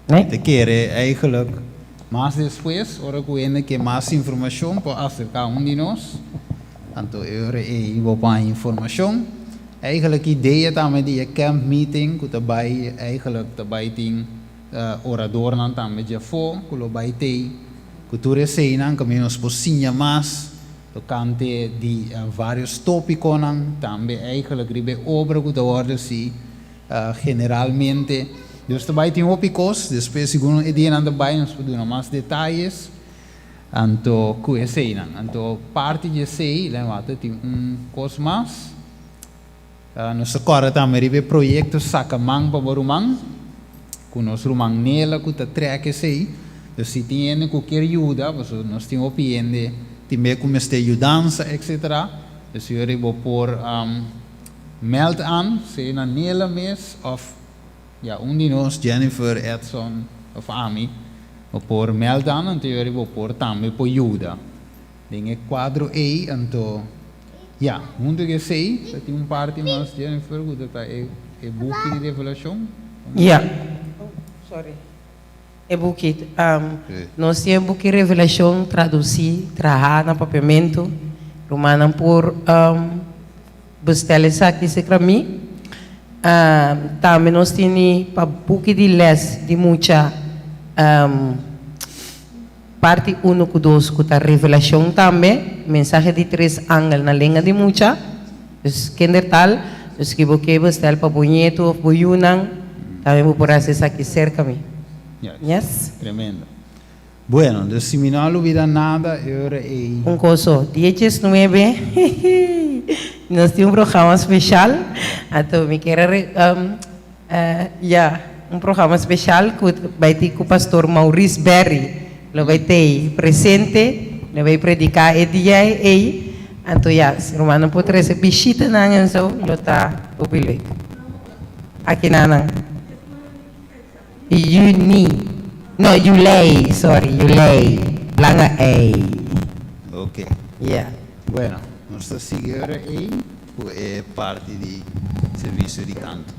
Nee? Mi ta kere eigenlijk mas despues, ora ku hende ke mas informashon por aserká un di nos, anto e ora ei bo por haña informashon. Eigenlijk idea tambe di e camp meeting ku ta bai eigenlijk ta bai tin oradornan tambe djafó ku lo bai tei ku tur eseinan kaminda nos por siña mas Tokante di varios tópikonan, tambe eigenlijk riba e obra ku ta wòrdu hasi generalmente. Nos ta bai tin hopi kos, despues segun e dianan ta bai nos por duna mas detayes anto ku eseinan. Anto parti di esei lei wak ta tin un kos mas. Nos ta kòrda tambe riba e proyekto Saka Man pa Bo Ruman, ku nos ruman Nela ku ta trèk esei. Dus si tin hende ku kier yuda, pasobra nos tin hopi hende tin be ku mester yudansa etcetera, dus yori bo por mèld an, sea na Nela mes òf ya un di nos, Jennifer, Edson òf ami, bo por mèld an, anto yori bo por tambe por yuda. Den e kuadro ei, anto, ya, huntu ku esei, ta tin un parti mas, Jennifer, ku ta ta e e buki di Revelashon. Ya. Oh, sorry. E buki, nos tin e buki Revelashon tradusí, trahá na papiamentu. Rumannan por bestel esaki serka mi. Tambe nos tini pa buki di lès di mucha. Parti unu ku dos ku ta Revelashon tambe, mensahe di tres angel na lenga di mucha, dus kindertaal, dus ki bo ke bestel pa bo ñetu of bo yunan, tambe bo por hasi esaki serka mi. Juist. Yes. Tremendo. Bueno, dus si mi no a lubida nada e ora ei. Un koso, dies nuebe, nos tin un programa speshal, anto mi kier a ya, un programa speshal ku bai tin ku Pastor Maurice Berry lo bai tei presente, lo bai prediká e dia ei, anto ya, si rumannan por trese bishitanan enso lo ta hopi leuk. Akinanan. Juni, no julei, sorry, julei, langa ei. Ok. Ya. Bueno, nos ta sigui ora ei ku e parti di servisio di kanto.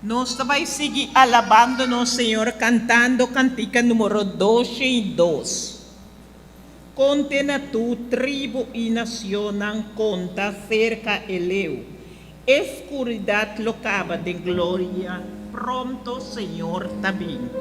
Nos ta bai sigui alabando nos Señor cantando cantica numero 202. Conte na tur tribu y nacionnan conta cerca e leu. E scuridad lo caba den gloria, pronto Señor ta bin.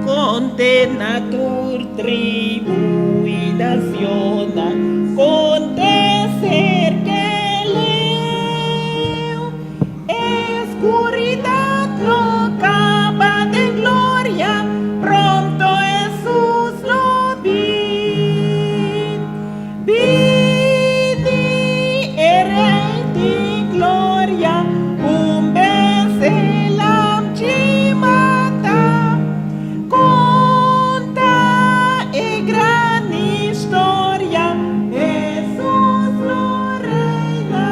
Konte na tur tribu i nacionnan, konte serka e leu. E skuridat lo kaba den gloria, pronto Hesus lo bin. Bini e Rei di gloria, un bes e lamchi mata. Konta e gran historia, Hesus lo reina.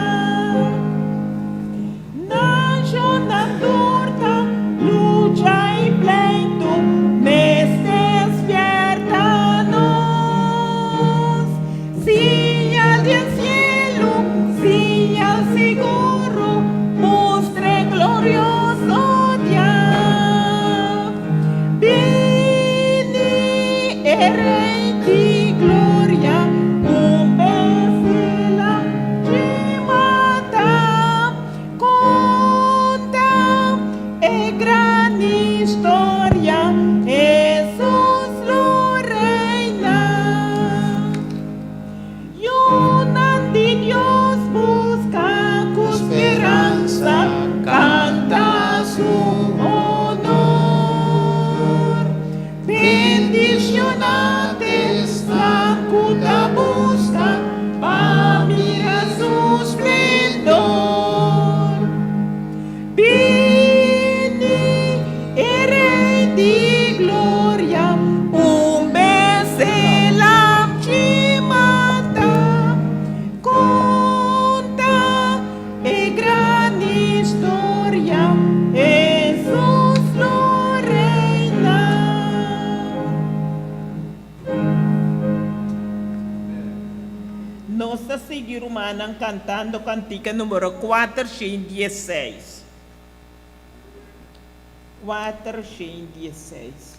Nashonnan tur ta lucha i pleitu, mester spierta nos. Siñal di e sielu, siñal siguro, mustra e glorioso dia. Bini e Rei di gloria, un bes el a mata. Konta e gran historia, Hesus lo reina. Yunan di Dios buska ku speransa, kanta su honor. Bendishoná t'esnan ku ta buska pa mira su splendor. Bini e Rei di gloria, un bes el a mata. Konta e gran historia, Hesus lo reina. Nos ta sigui rumannan kantando kantika numero 416. 416.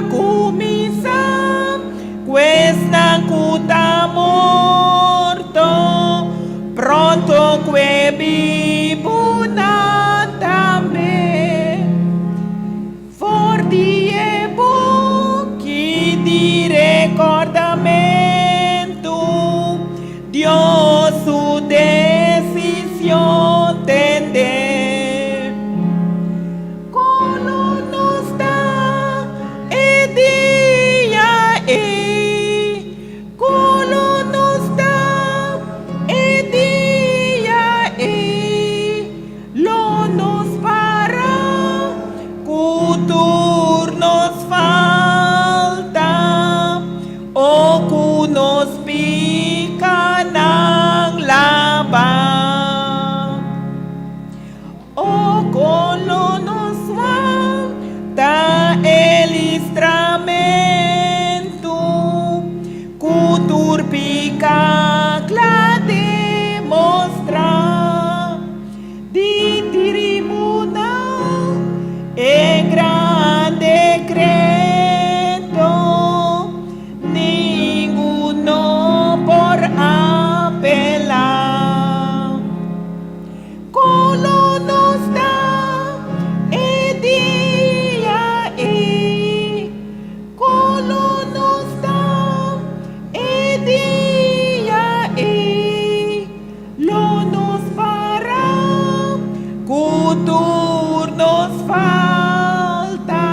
kuminsá, ku esnan ku ta morto, pronto ku e bibunan tambe. For di e buki di rekordamentu, Dios su desishon tende. Kon lo nos ta e dia ei? Kon lo nos ta e dia ei? Lo nos para ku tur nos falta o ku nos pikanan laba. O kon lo nos wanta e listramentu ku tur pika kla demostrá. Di tribunal e gran dekreto, ningun no por apelá. Kon lo nos ta e dia ei? Kon lo nos ta e dia ei? Lo nos para ku tur nos falta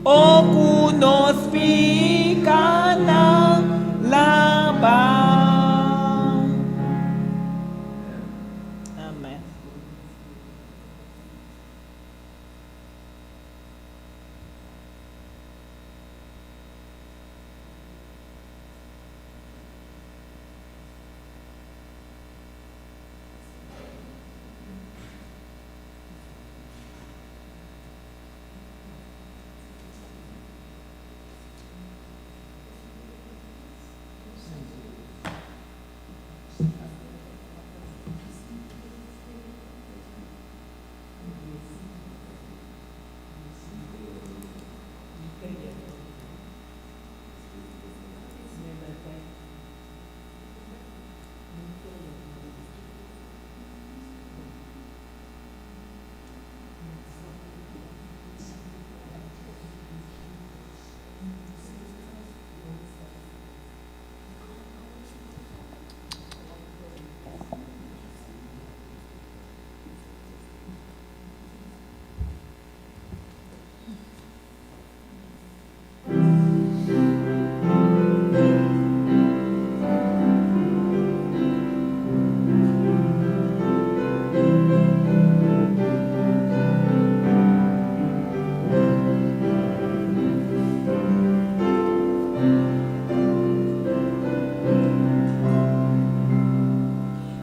o ku nos pikanan laba. Amen.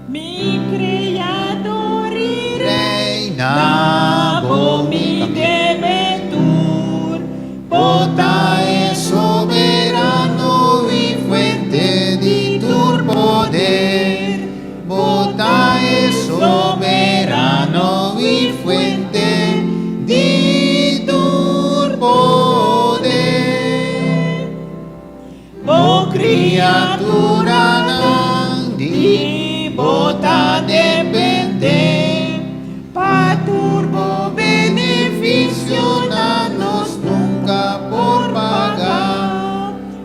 Mi Kreador i Rei, Na na bo bo mi mi kaminda. debe tur. Bo ta e soberano i fuente di tur poder. Bo ta e soberano i fuente di tur poder. Bo Kriaturanan di bo ta dependé. Pa tur bo benefisionan nos nunka por paga.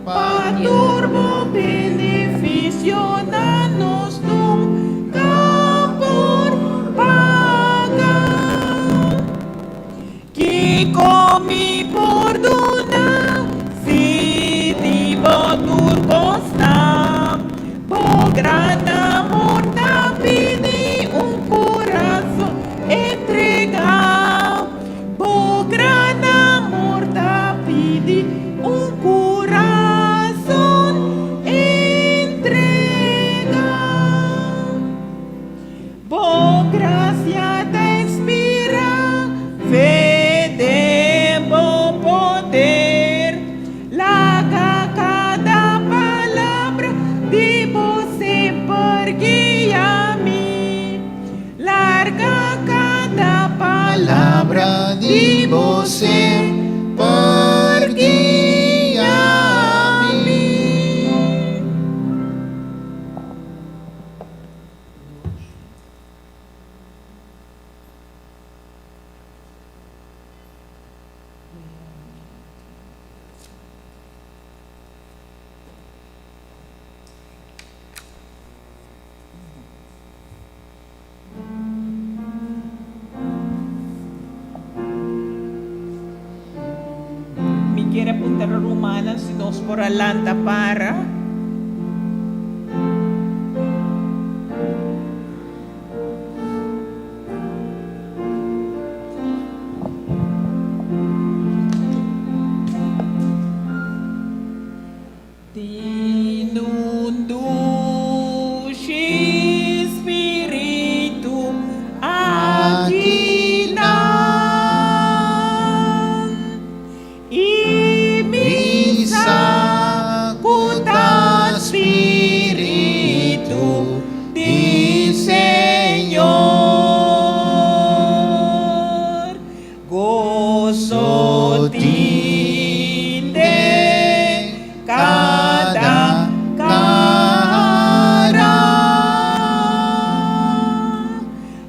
Pa tur bo benefisionan nos nunka por paga. Kiko mi por duna si di bo tur kosnan? Bo gran amor ta pidi un kurason entregá. Bo gran amor ta pidi un kurason entregá. Bo grasia ta inspirá fe den bo poder. Laga kada palabra di bo semper guia mi. Laga kada palabra Palabra di bo semper. kier a puntra rumannan si nos por a lanta para. Tin un dushi spiritu akinan, i mi sa ku ta spiritu di Señor. Goso tin den kada kara,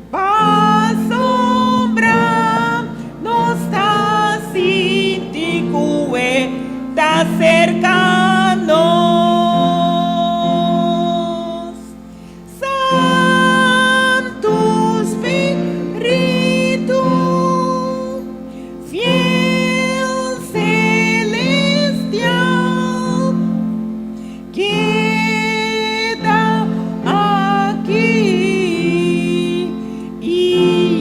pasobra nos ta sinti ku e ta serka nos. Santu Spiritu, fiel celestial, keda aki i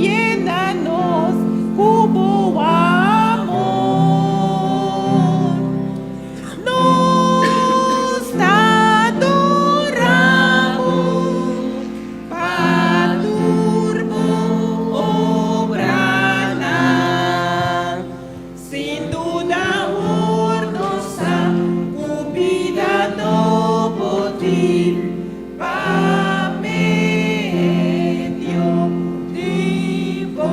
yena nos ku bo amor. Nos ta adora bo pa tur bo obranan. Sin duda awor nos sa ku bida nobo tin pa medio di bo.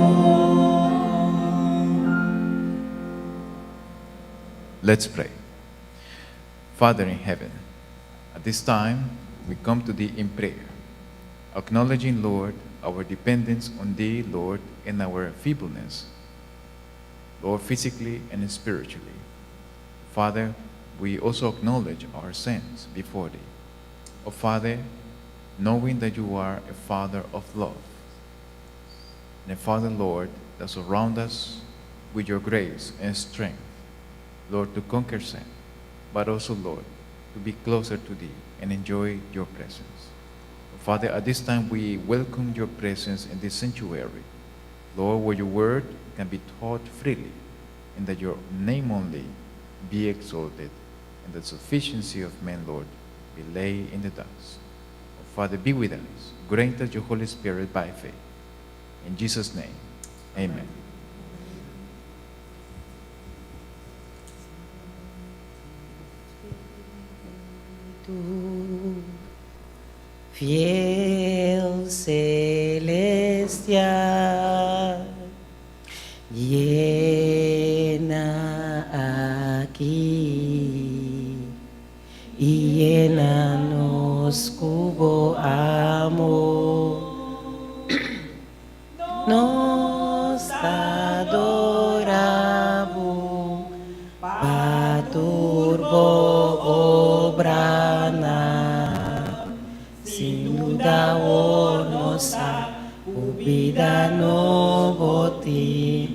Let's pray. Father in heaven, at this time we come to Thee in prayer, acknowledging, Lord, our dependence on Thee, Lord, and our feebleness, Lord, physically and spiritually. Father, we also acknowledge our sins before Thee. Oh, Father, knowing that You are a Father of love, and a Father, Lord, that surround us with Your grace and strength, Lord, to conquer sin, but also, Lord, to be closer to Thee and enjoy Your presence. Father, at this time we welcome Your presence in this sanctuary, Lord, where Your word can be taught freely, and that Your name only be exalted, and the sufficiency of men, Lord, be laid in the dust. Oh, Father, be with us. Grant us Your Holy Spirit by faith. In Jesus' name, amen. Fiel celestial, yena aki i yena nos ku bo amor. Nos ta adora bo pa tur bo obranan. Sin duda awor nos sa ku bida nobo tin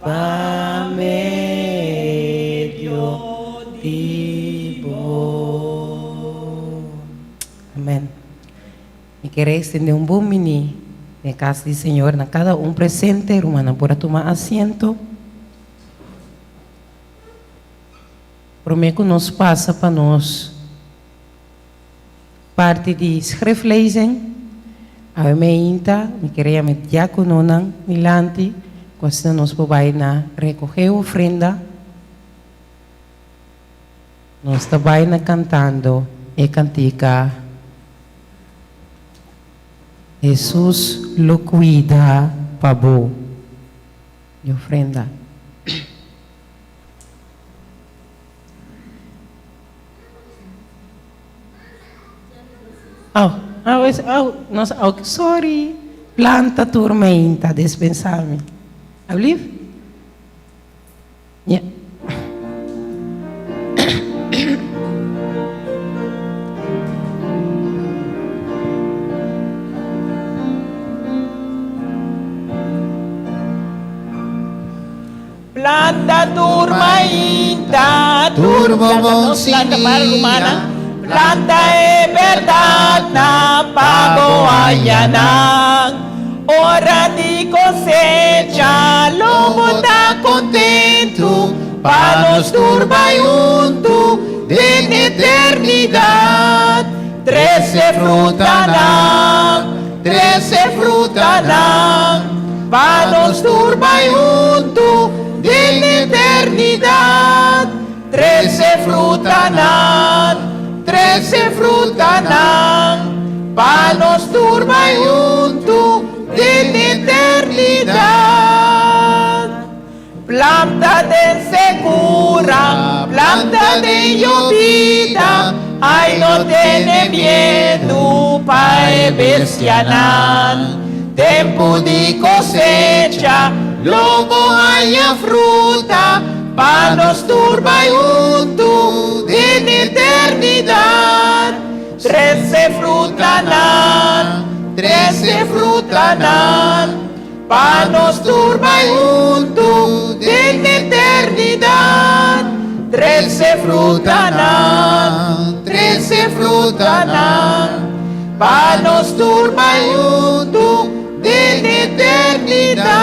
pa medio di bo. Amen. Mi kier extende un bon bini den cas di Señor na cada un presente. Rumannan por a tuma asiento. Prome cu nos pasa pa nos parti di schriftlezing, awe meinta mi kier yama e diacononan dilanti cu asina nos por bay na recoge ofrenda. Nos ta bai na cantando e cantica Jesus lo cuida pa bo. Di ofrenda. Oh, oh, oh, nos, oh, sorry. Planta tur meinta, despensa mi. Alblief? Ja. Planta tur mainta. tur bo Planta bon nos, planta para simia. rumannan. Planta e bèrdatnan pa bo haña nan. Ora di kosecha lo bo ta kontentu pa nos tur bai huntu den eternidat. Trese frutanan, trese frutanan, pa nos tur bai huntu den eternidat. Trese frutanan, trese frutanan, pa nos tur bai huntu den eternidat. Planta den sekura, planta den yobida, ai no tene miedu pa e bestianan. Tempu di kosecha, lo bo haña fruta, pa nos tur bai huntu den eternidat. Trese frutanan, trese frutanan, pa nos tur bai huntu den eternidat. Trese frutanan, trese frutanan, pa nos tur bai huntu den eternidat.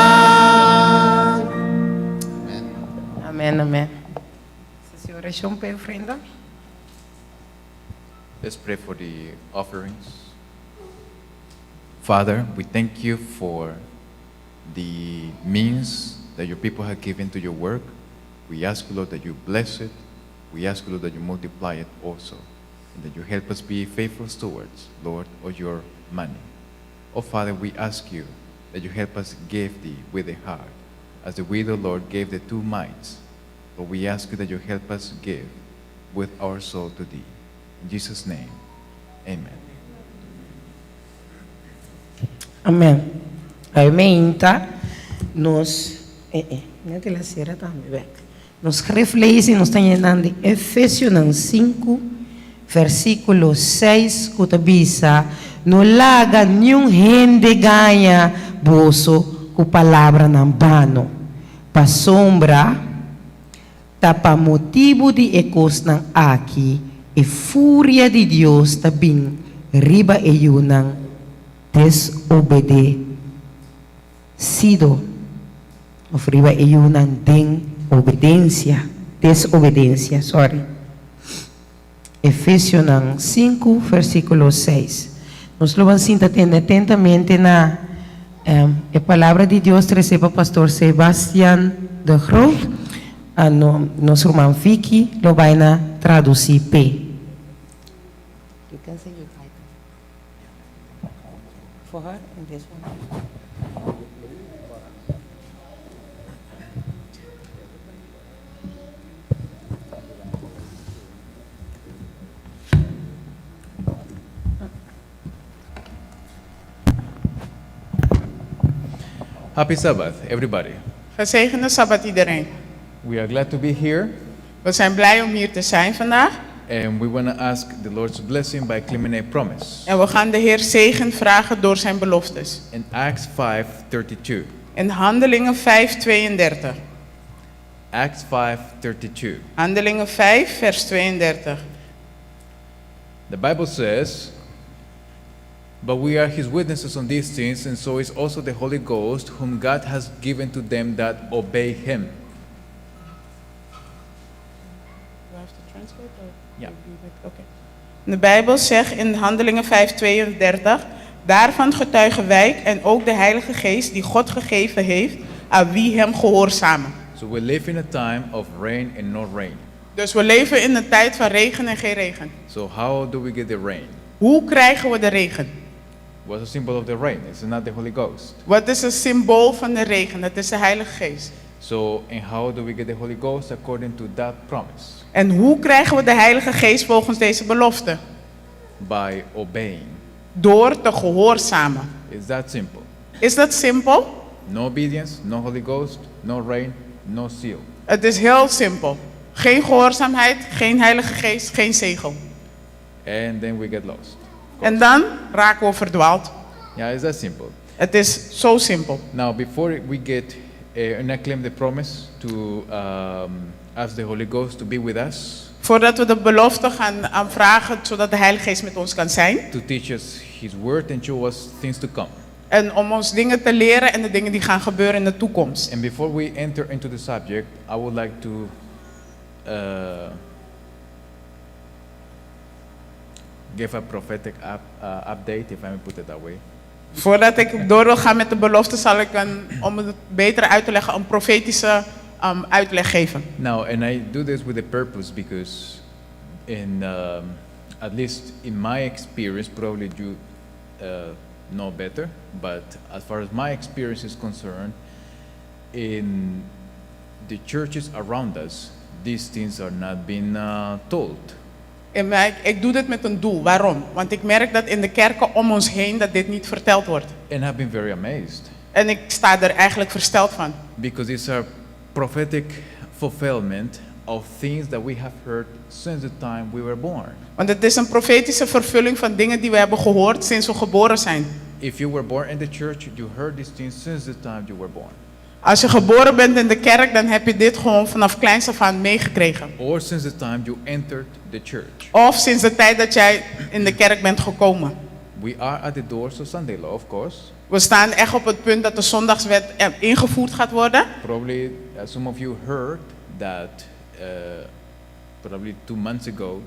Amèn, amèn. Hasi orashon pa e ofrenda. Let's pray for the offerings. Father, we thank you for the means that your people have given to your work. We ask, Lord, that you bless it. We ask, Lord, that you multiply it also. And that you help us be faithful stewards, Lord, of your money. Oh, Father, we ask you that you help us give thee with a heart, as the widow, Lord, gave the two mites. But we ask you that you help us give with our soul to thee. In Jesus' name, amen. Amèn. Awe nos eh eh, net el a sera tambe bèk. Nos schriftlezing nos ta yenando Efesionan 5 versíkulo 6 ku ta bisa no laga niun hende gaña boso ku palabranan bano. Pasobra ta pa motibu di e kosnan aki e furia di Dios ta bin riba e yunan desobedesido òf riba e yunan den obedensia, desobedensia, sorry. Efesionan 5 versíkulo 6. Nos lo ban sinta tende atentamente na e palabra di Dios tresé pa pastor Sebastian de Groot. Ano, nos ruman Vicky lo bai na tradusí p'e. You can say your title. For her and this one. Happy Sabbath, everybody. Gezegende Sabbat iedereen. We are glad to be here, We zijn blij om hier te zijn vandaag. and we want to ask the Lord's blessing by claiming a promise. En we gaan de Heer zegen vragen door zijn beloftes. In Acts 5:32. In Handelingen 5:32. Acts 5:32. Handelingen 5, vers 32. The Bible says, "But we are his witnesses on these things, and so is also the Holy Ghost, whom God has given to them that obey him." Ja. Oké. De Bijbel zegt in Handelingen 5:32, daarvan getuigen wij en ook de Heilige Geest die God gegeven heeft aan wie hem gehoorzamen. So we live in a time of rain and no rain. Dus we leven in een tijd van regen en geen regen. So how do we get the rain? Hoe krijgen we de regen? What's the symbol of the rain? It's not the Holy Ghost. Wat is het symbool van de regen? Dat is de Heilige Geest. So, and how do we get the Holy Ghost according to that promise? En hoe krijgen we de Heilige Geest volgens deze belofte? By obeying. Door te gehoorzamen. It's that simple. Is dat simpel? No obedience, no Holy Ghost, no rain, no seal. Het is heel simpel. Geen gehoorzaamheid, geen Heilige Geest, geen zegel. And then we get lost. En dan raken we verdwaald. Yeah, it's that simple. Het is zo simpel. Now, before we get and I claim the promise to ask the Holy Ghost to be with us, Voordat we de belofte gaan aanvragen, zodat de Heilige Geest met ons kan zijn. to teach us His word and show us things to come. En om ons dingen te leren en de dingen die gaan gebeuren in de toekomst. And before we enter into the subject, I would like to give a prophetic update, if I may put it that way. Voordat ik door wil gaan met de belofte, zal ik een, om het beter uit te leggen, een profetische uitleg geven. Now, and I do this with a purpose because, in at least in my experience, probably you know better, but as far as my experience is concerned, in the churches around us, these things are not being told. En mij, ik doe dit met een doel. Waarom? Want ik merk dat in de kerken om ons heen dat dit niet verteld wordt. And I've been very amazed En ik sta er eigenlijk versteld van. because it's a prophetic fulfillment of things that we have heard since the time we were born. Want het is een profetische vervulling van dingen die we hebben gehoord sinds we geboren zijn. If you were born in the church, you heard these things since the time you were born. Als je geboren bent in de kerk, dan heb je dit gewoon vanaf kleins af aan meegekregen. Or since the time you entered the church. Of sinds de tijd dat jij in de kerk bent gekomen. We are at the doors of Sunday law, of course. We staan echt op het punt dat de zondagswet ingevoerd gaat worden. Probably some of you heard that probably 2 months ago,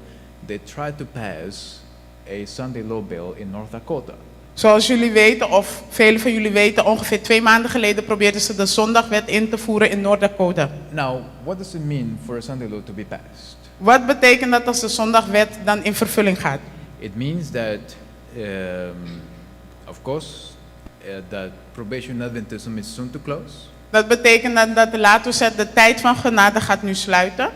they tried to pass a Sunday law bill in North Dakota. Zoals jullie weten, of velen van jullie weten, ongeveer 2 maanden geleden probeerden ze de zondagwet in te voeren in Noord-Dakota. Now, what does it mean for a Sunday law to be passed? Wat betekent dat als de zondagwet dan in vervulling gaat? It means that, of course, that probation Adventism is soon to close. Dat betekent dan dat de, laten we zeggen, de tijd van genade gaat nu sluiten.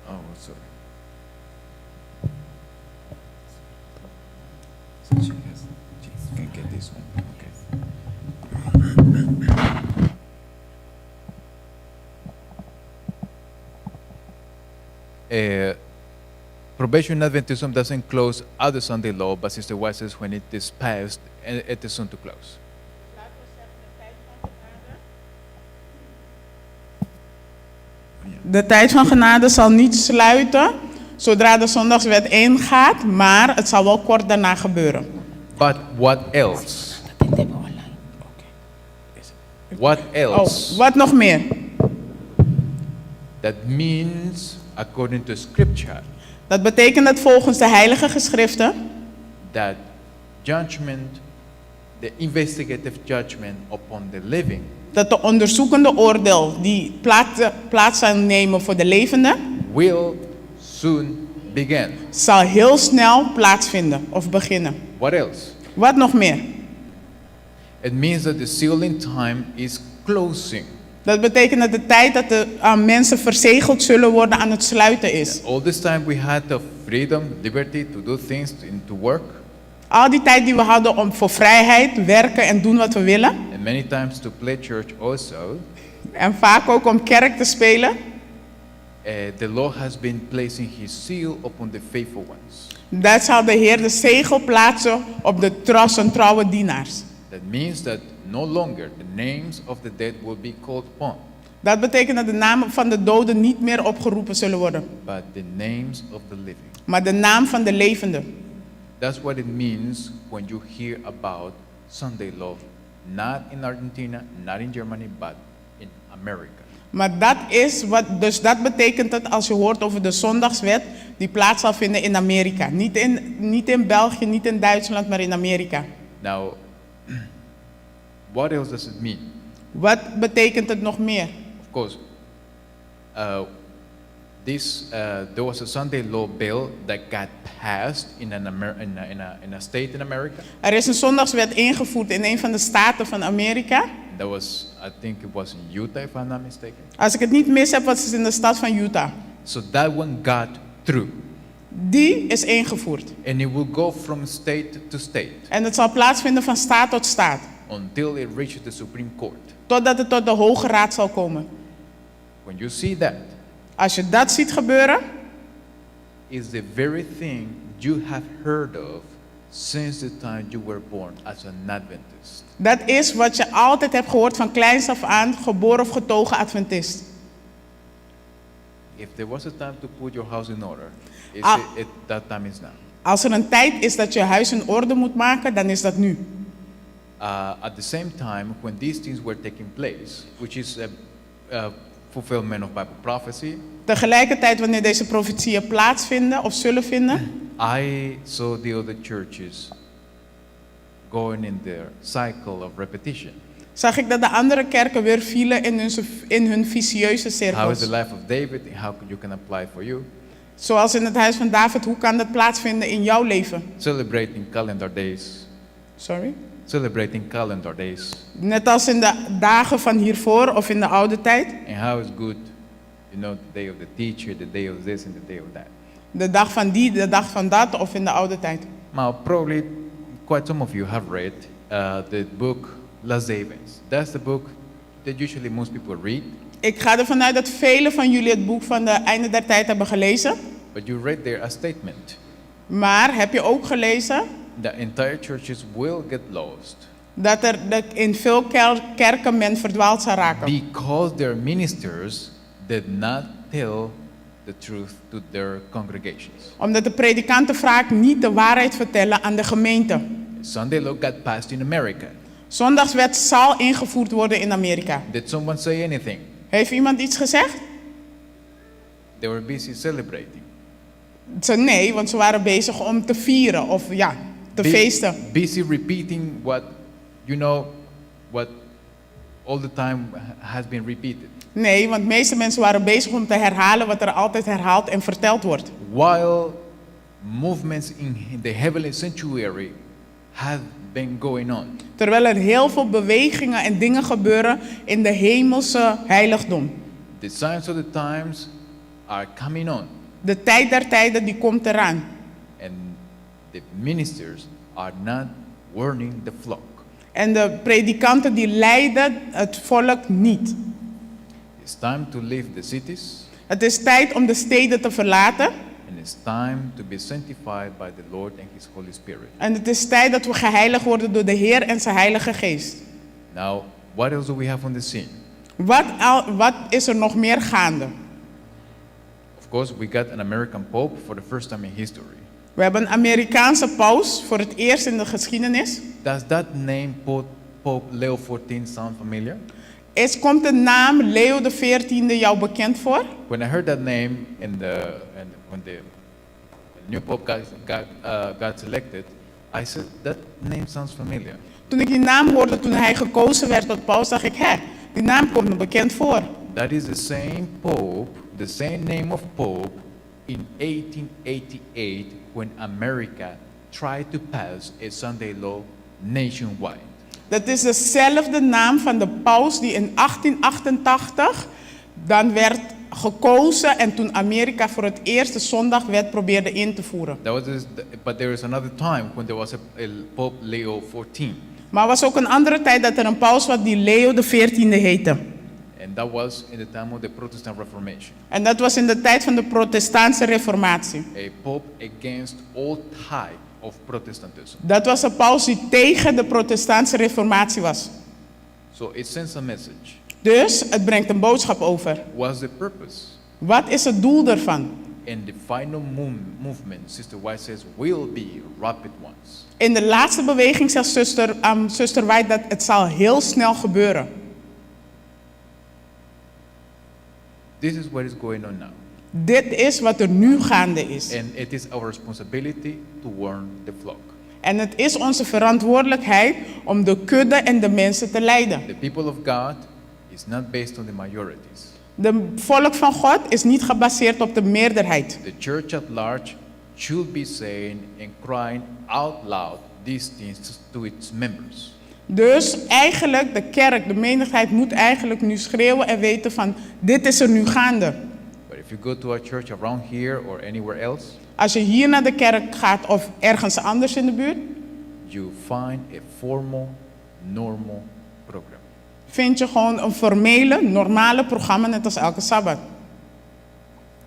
Oh, sorry. So she can get this one. Okay. Probation Adventism doesn't close other Sunday law, but Sister White says when it is passed, and it is soon to close. De tijd van genade zal niet sluiten zodra de zondagswet ingaat, maar het zal wel kort daarna gebeuren. But what else? What else? Oh, wat nog meer? That means, according to Scripture, Dat betekent dat volgens de heilige geschriften that judgment, the investigative judgment upon the living, dat de onderzoekende oordeel die plaats zal nemen voor de levenden, will soon begin. zal heel snel plaatsvinden of beginnen. What else? Wat nog meer? It means that the sealing time is closing. Dat betekent dat de tijd dat de mensen verzegeld zullen worden aan het sluiten is. All this time we had the freedom, liberty to do things, and to work, Al die tijd die we hadden om voor vrijheid, werken en doen wat we willen. and many times to play church also. En vaak ook om kerk te spelen. The Lord has been placing His seal upon the faithful ones. Daar zal de Heer de zegel plaatsen op de zijn trouwe dienaars. That means that no longer the names of the dead will be called upon, Dat betekent dat de namen van de doden niet meer opgeroepen zullen worden, but the names of the living. maar de naam van de levenden. That's what it means when you hear about Sunday law, not in Argentina, not in Germany, but in America. Maar dat is wat, dus dat betekent het als je hoort over de zondagswet die plaats zal vinden in Amerika. Niet in België, niet in Duitsland, maar in Amerika. Now, what else does it mean? Wat betekent het nog meer? Of course, there was a Sunday law bill that got passed in, an Amer- in, a, in, a, in a state in America. Er is een zondagswet ingevoerd in een van de staten van Amerika. That was, I think it was in Utah, if I'm not mistaken. Als ik het niet mis heb, was het in de stad van Utah. So that one got through. Die is ingevoerd. And it will go from state to state En het zal plaatsvinden van staat tot staat. until it reaches the Supreme Court. Totdat het tot de Hoge Raad zal komen. When you see that, Als je dat ziet gebeuren, is the very thing you have heard of since the time you were born as an Adventist. Dat is wat je altijd hebt gehoord van kleins af aan, geboren of getogen Adventist. If there was a time to put your house in order, it's Ah. that time is now. Als er een tijd is dat je huis in orde moet maken, dan is dat nu. At the same time, when these things were taking place, which is a fulfillment of Bible prophecy, Tegelijkertijd, wanneer deze profetieën plaatsvinden of zullen vinden, I saw the other churches going in their cycle of repetition. Zag ik dat de andere kerken weer vielen in hun vicieuze How is cirkels. the life of David and how you can apply for you? Zoals in het huis van David, hoe kan dat plaatsvinden in jouw leven? Celebrating calendar days. Sorry. Celebrating calendar days. Net als in de dagen van hiervoor of in de oude tijd. And how is good, the day of the teacher, the day of this and the day of that. De dag van die, de dag van dat of in de oude tijd. Now, probably quite some of you have read the book Last Day Events. That's the book that usually most people read, Ik ga ervan uit dat velen van jullie het boek van de Einde der Tijd hebben gelezen. But you read there a statement Maar heb je ook gelezen that entire churches will get lost dat in veel kerken men verdwaald zal raken? Because their ministers did not tell the truth to their congregations. Omdat de predikanten vaak niet de waarheid vertellen aan de gemeente. Sunday law got passed in America. Zondagswet zal ingevoerd worden in Amerika. Did someone say anything? Heeft iemand iets gezegd? They were busy celebrating. Ze, nee, want ze waren bezig om te vieren of, ja, te feesten. Busy repeating what all the time has been repeated. Nee, want de meeste mensen waren bezig om te herhalen wat er altijd herhaald en verteld wordt. While movements in the heavenly sanctuary have been going on. Terwijl er heel veel bewegingen en dingen gebeuren in de hemelse heiligdom. The signs of the times are coming on, De tijd der tijden, die komt eraan. And the ministers are not warning the flock. En de predikanten, die leiden het volk niet. It's time to leave the cities, Het is tijd om de steden te verlaten. And it's time to be sanctified by the Lord and His Holy Spirit. En het is tijd dat we geheiligd worden door de Heer en zijn Heilige Geest. Now, what else do we have on the scene? Wat is er nog meer gaande? Of course, we got an American Pope for the first time in history. We hebben een Amerikaanse paus voor het eerst in de geschiedenis. Does that name Pope Leo XIV sound familiar? Komt de naam Leo XIV jou bekend voor? When I heard that name when the new pope got selected, I said, "That name sounds familiar." Toen ik die naam hoorde toen hij gekozen werd tot paus, dacht ik, hè, die naam komt me bekend voor. That is the same pope, the same name of pope in 1888 when America tried to pass a Sunday law nationwide. Dat is dezelfde naam van de paus die in 1888 dan werd gekozen en toen Amerika voor het eerst de zondagwet probeerde in te voeren. That was this, but there is another time when there was a Pope Leo XIV. Maar er was ook een andere tijd dat er een paus was die Leo XIV heette. And that was in the time of the Protestant Reformation. En dat was in de tijd van de Protestantse Reformatie. A pope against all type of Protestantism. Dat was een paus die tegen de Protestantse Reformatie was. So it sends a message. Dus het brengt een boodschap over. What's the purpose? Wat is het doel daarvan? And the final movement, Sister White says, will be rapid ones. In de laatste beweging zegt zuster White dat het zal heel snel gebeuren. This is what is going on now. Dit is wat er nu gaande is. And it is our responsibility to warn the flock. En het is onze verantwoordelijkheid om de kudde en de mensen te leiden. The people of God is not based on the majorities. De volk van God is niet gebaseerd op de meerderheid. The church at large should be saying and crying out loud these things to its members. Dus eigenlijk de kerk, de menigheid moet eigenlijk nu schreeuwen en weten van: dit is er nu gaande. But if you go to a church around here or anywhere else, Als je hier naar de kerk gaat of ergens anders in de buurt, you find a formal, normal program. Vind je gewoon een formele, normale programma, net als elke sabbat.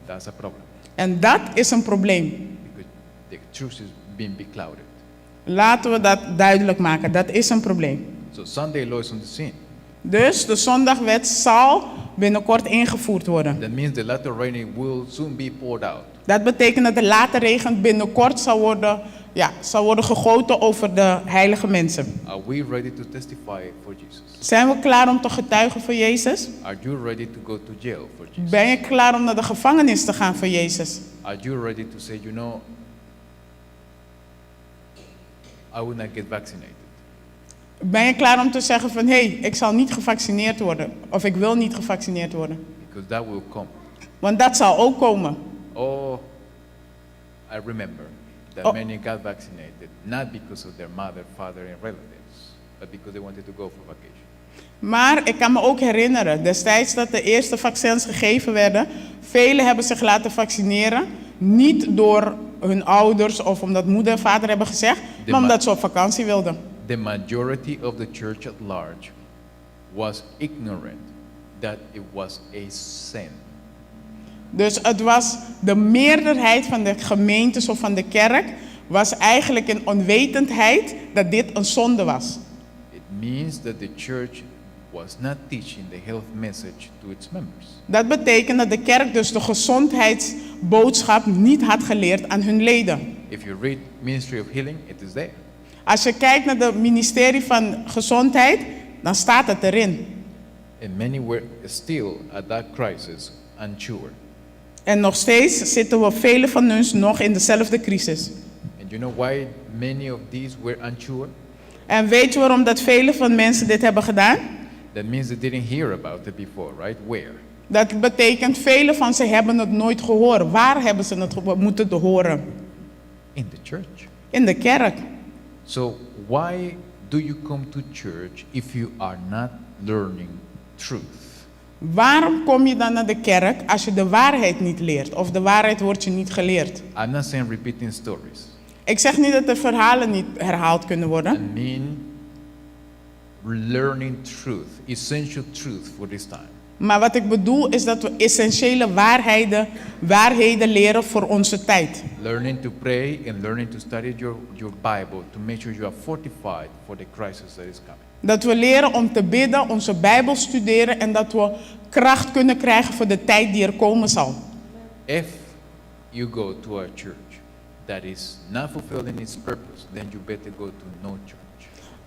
That's a problem En dat is een probleem. Because the truth is being beclouded. Laten we dat duidelijk maken. Dat is een probleem. So Sunday law is on the scene. Dus de zondagwet zal binnenkort ingevoerd worden. That means the latter rain will soon be poured out. Dat betekent dat de late regen binnenkort zal worden, ja, zal worden gegoten over de heilige mensen. Are we ready to testify for Jesus? Zijn we klaar om te getuigen voor Jezus? Are you ready to go to jail for Jesus? Ben je klaar om naar de gevangenis te gaan voor Jezus? Are you ready to say, I will not get vaccinated? Ben je klaar om te zeggen van hé, hey, ik zal niet gevaccineerd worden of ik wil niet gevaccineerd worden? Because that will come. Want dat zal ook komen. Oh, I remember that many got vaccinated, not because of their mother, father, and relatives, but because they wanted to go for vacation. Maar ik kan me ook herinneren, destijds dat de eerste vaccins gegeven werden, velen hebben zich laten vaccineren. Niet door hun ouders of omdat moeder en vader hebben gezegd, maar omdat ze op vakantie wilden. The majority of the church at large was ignorant that it was a sin. Dus het was de meerderheid van de gemeentes of van de kerk was eigenlijk in onwetendheid dat dit een zonde was. It means that the church was not teaching the health message to its members. Dat betekent dat de kerk dus de gezondheidsboodschap niet had geleerd aan hun leden. If you read Ministry of Healing, it is there. Als je kijkt naar het ministerie van Gezondheid, dan staat het erin. And many were still at that crisis unsure. En nog steeds zitten we velen van ons nog in dezelfde crisis. And you know why many of these were unsure? En weet je waarom dat vele van mensen dit hebben gedaan? That means they didn't hear about it before, right? Where? Dat betekent vele van ze hebben het nooit gehoord. Waar hebben ze het moeten te horen? In the church. In de kerk. So why do you come to church if you are not learning truth? Waarom kom je dan naar de kerk als je de waarheid niet leert? Of de waarheid wordt je niet geleerd? I'm not saying repeating stories. Ik zeg niet dat de verhalen niet herhaald kunnen worden. I mean learning truth, essential truth for this time. Maar wat ik bedoel is dat we essentiële waarheden leren voor onze tijd. Learning to pray and learning to study your Bible to make sure you are fortified for the crisis that is coming. Dat we leren om te bidden, onze Bijbel studeren en dat we kracht kunnen krijgen voor de tijd die er komen zal. If you go to a church that is not fulfilling its purpose, then you better go to no church.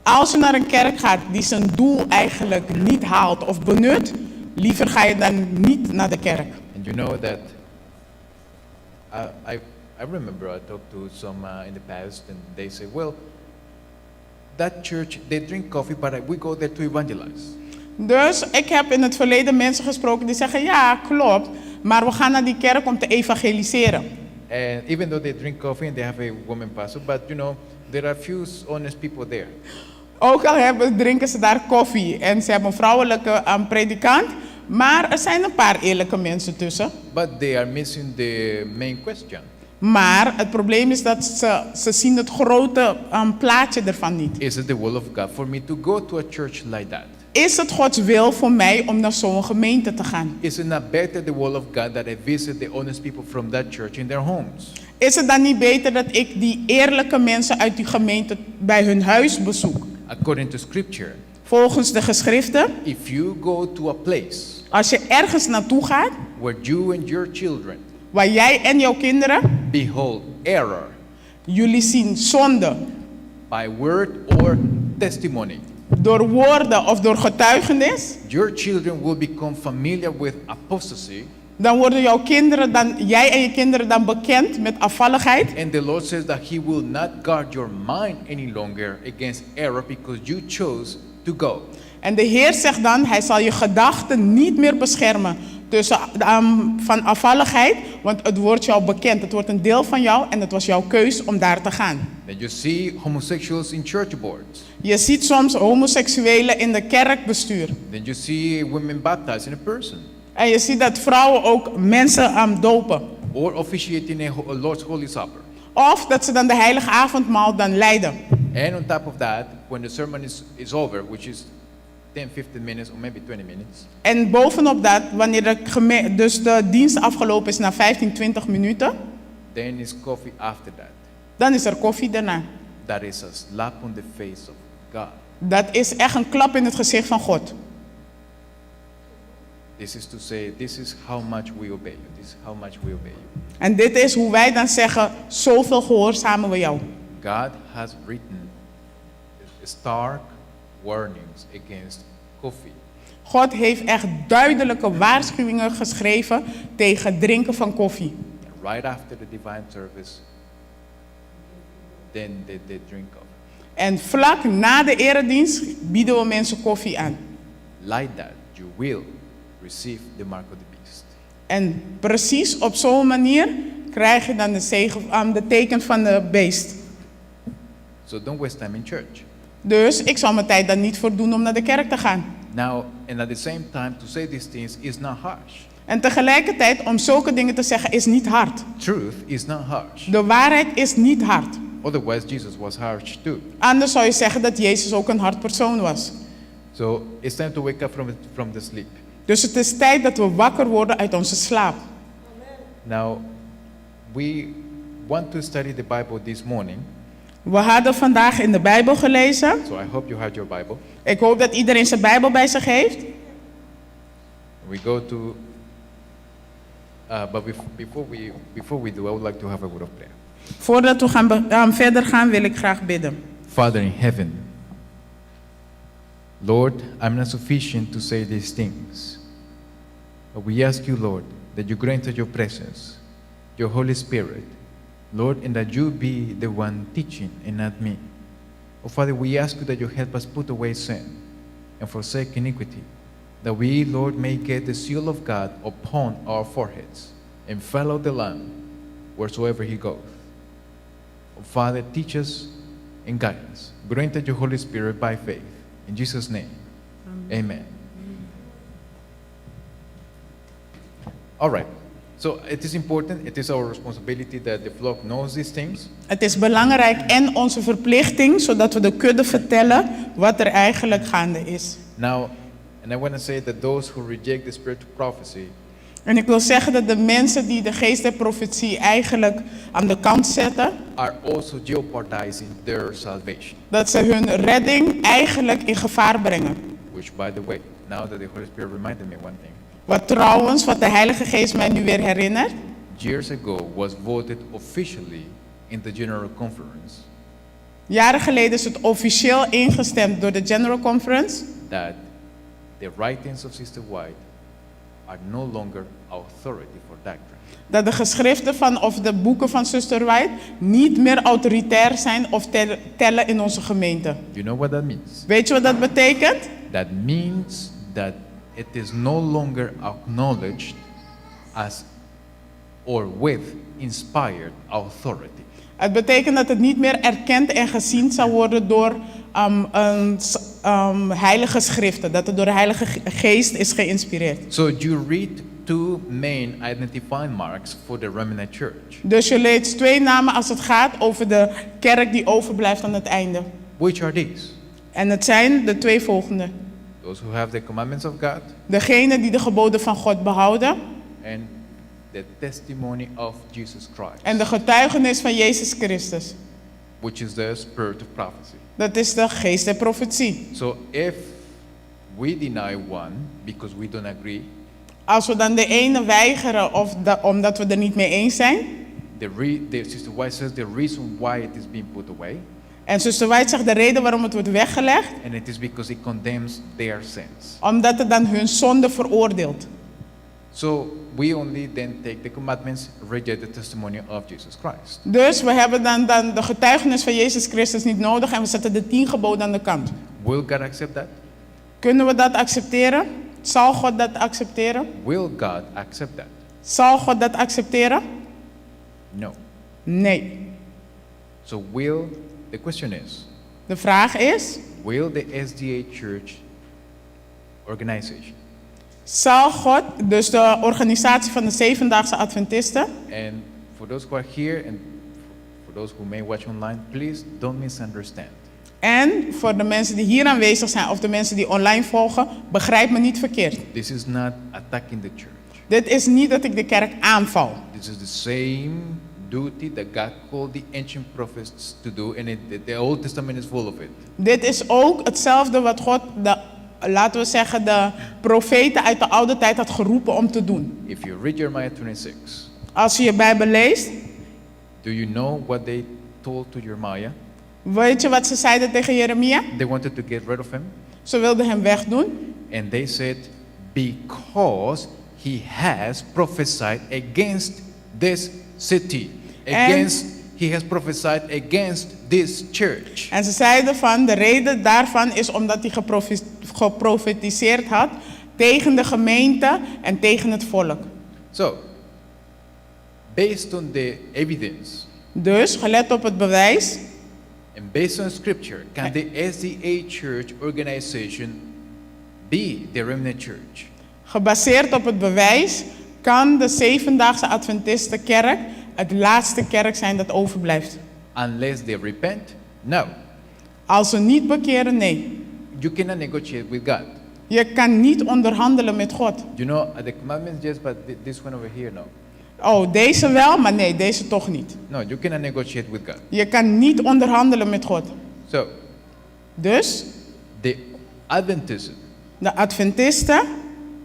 Als je naar een kerk gaat die zijn doel eigenlijk niet haalt of benut, liever ga je dan niet naar de kerk. And you know that I remember I talked to some in the past, and they say, well, that church, they drink coffee, but we go there to evangelize. Dus ik heb in het verleden mensen gesproken die zeggen, ja, klopt, maar we gaan naar die kerk om te evangeliseren. And even though they drink coffee and they have a woman pastor, but there are few honest people there. Ook al drinken ze daar koffie en ze hebben een vrouwelijke predikant, maar er zijn een paar eerlijke mensen tussen. But they are missing the main question. Maar het probleem is dat ze zien het grote plaatje ervan niet. Is it the will of God for me to go to a church like that? Is het Gods wil voor mij om naar zo'n gemeente te gaan? Is it not better the will of God that I visit the honest people from that church in their homes? Is het dan niet beter dat ik die eerlijke mensen uit die gemeente bij hun huis bezoek? According to scripture, Volgens de geschriften, if you go to a place als je ergens naartoe gaat, where you and your children waar jij en jouw kinderen, behold error jullie zien zonde by word or testimony, door woorden of door getuigenis, your children will become familiar with apostasy. dan worden jouw kinderen dan, jij en je kinderen dan bekend met afvalligheid. And the Lord says that He will not guard your mind any longer against error because you chose to go. En de Heer zegt dan, hij zal je gedachten niet meer beschermen van afvalligheid, want het wordt jou bekend. Het wordt een deel van jou en het was jouw keus om daar te gaan. Then you see homosexuals in church boards. Je ziet soms homoseksuelen in de kerkbestuur. Then you see women baptizing a person. En je ziet dat vrouwen ook mensen aan dopen. Or officiating a Lord's Holy Supper. Of dat ze dan de heilige avondmaal dan leiden. And on top of that, when the sermon is over, which is 10, 15 minutes or maybe 20 minutes. En bovenop dat, wanneer de dienst afgelopen is na 15, 20 minuten, Then it's coffee after that. Dan is er koffie daarna. That is a slap on the face of God. Dat is echt een klap in het gezicht van God. This is to say, this is how much we obey you. This is how much we obey you. En dit is hoe wij dan zeggen, zoveel gehoorzamen we jou. God has written stark warnings against coffee. God heeft echt duidelijke waarschuwingen geschreven tegen het drinken van koffie. And right after the divine service, then they drink coffee. En vlak na de eredienst bieden we mensen koffie aan. Like that, you will receive the mark of the beast. En precies op zo'n manier krijg je dan de, zegen, de teken van de beest. So don't waste time in church. Dus ik zal mijn tijd dan niet verdoen om naar de kerk te gaan. Now, and at the same time, to say these things is not harsh. En tegelijkertijd om zulke dingen te zeggen is niet hard. Truth is not harsh. De waarheid is niet hard. Otherwise, Jesus was harsh too. Anders zou je zeggen dat Jezus ook een hard persoon was. So it's time to wake up from the sleep. Dus het is tijd dat we wakker worden uit onze slaap. Now, we want to study the Bible this morning, We hadden vandaag in de Bijbel gelezen. so I hope you had your Bible. Ik hoop dat iedereen zijn Bijbel bij zich heeft. We go to, but before we do, I would like to have a word of prayer. Voordat we gaan verder gaan, wil ik graag bidden. Father in heaven, Lord, I'm not sufficient to say these things, but we ask you, Lord, that you grant us your presence, your Holy Spirit, Lord, and that you be the one teaching and not me. Oh, Father, we ask you that you help us put away sin and forsake iniquity, that we, Lord, may get the seal of God upon our foreheads and follow the Lamb wheresoever he goes. Oh, Father, teach us and guide us. Grant us your Holy Spirit by faith. In Jesus' name, amen. All right. So it is important, it is our responsibility that the flock knows these things. Het is belangrijk en onze verplichting, zodat we de kudde vertellen wat er eigenlijk gaande is. Now, and I want to say that those who reject the spirit of prophecy En ik wil zeggen dat de mensen die de geest der profetie eigenlijk aan de kant zetten, are also jeopardizing their salvation. dat ze hun redding eigenlijk in gevaar brengen. Which, by the way, now that the Holy Spirit reminded me one thing, Wat trouwens, wat de Heilige Geest mij nu weer herinnert, years ago was voted officially in the General Conference jaren geleden is het officieel ingestemd door de General Conference that the writings of Sister White are no longer authority for doctrine. Dat de geschriften van of de boeken van Zuster White niet meer autoritair zijn of tellen in onze gemeente. You know what that means? Weet je wat dat betekent? That means that it is no longer acknowledged as or with inspired authority. Het betekent dat het niet meer erkend en gezien zal worden door een heilige schriften. Dat het door de Heilige Geest is geïnspireerd. So you read two main identifying marks for the remnant church. Dus je leest twee namen als het gaat over de kerk die overblijft aan het einde. Which are these? En het zijn de twee volgende. Those who have the commandments of God Degene die de geboden van God behouden and the testimony of Jesus Christ, en de getuigenis van Jezus Christus. which is the spirit of prophecy. Dat is de geest der profetie. So if we deny one because we don't agree, Als we dan de ene weigeren of omdat we er niet mee eens zijn. the Sister White says the reason why it is being put away, En Zuster White zegt de reden waarom het wordt weggelegd. And it is because it condemns their sins. Omdat het dan hun zonde veroordeelt. So we only then take the commandments, reject the testimony of Jesus Christ. Dus we hebben dan de getuigenis van Jezus Christus niet nodig en we zetten de 10 geboden aan de kant. Will God accept that? Kunnen we dat accepteren? Zal God dat accepteren? Will God accept that? Zal God dat accepteren? No. Nee. So will, the question is, De vraag is, will the SDA Church organization zal God, dus de organisatie van de Zevendaagse Adventisten, and for those who are here and for those who may watch online, please don't misunderstand. En voor de mensen die hier aanwezig zijn of de mensen die online volgen, begrijp me niet verkeerd. This is not attacking the church. Dit is niet dat ik de kerk aanval. This is the same duty that God called the ancient prophets to do, and the Old Testament is full of it. Dit is ook hetzelfde wat God, de, laten we zeggen, de profeten uit de oude tijd had geroepen om te doen. If you read Jeremiah 26, Als je je Bijbel leest, do you know what they told to Jeremiah? weet je wat ze zeiden tegen Jeremia? They wanted to get rid of him, Ze wilden hem wegdoen. and they said, Because he has prophesied against this city, against, he has prophesied against this church. En ze zeiden van, de reden daarvan is omdat hij geprofetiseerd had tegen de gemeente en tegen het volk. So, based on the evidence Dus, gelet op het bewijs and based on scripture, can the SDA Church organization be the remnant church? Gebaseerd op het bewijs kan de Zevendaagse Adventistenkerk het laatste kerk zijn dat overblijft. Unless they repent? No. Als ze niet bekeren, nee. You cannot negotiate with God. Je kan niet onderhandelen met God. The commandments, yes, but this one over here, no. Oh, deze wel, maar nee, deze toch niet. No, you cannot negotiate with God. Je kan niet onderhandelen met God. So, Dus the Adventism, de Adventisten,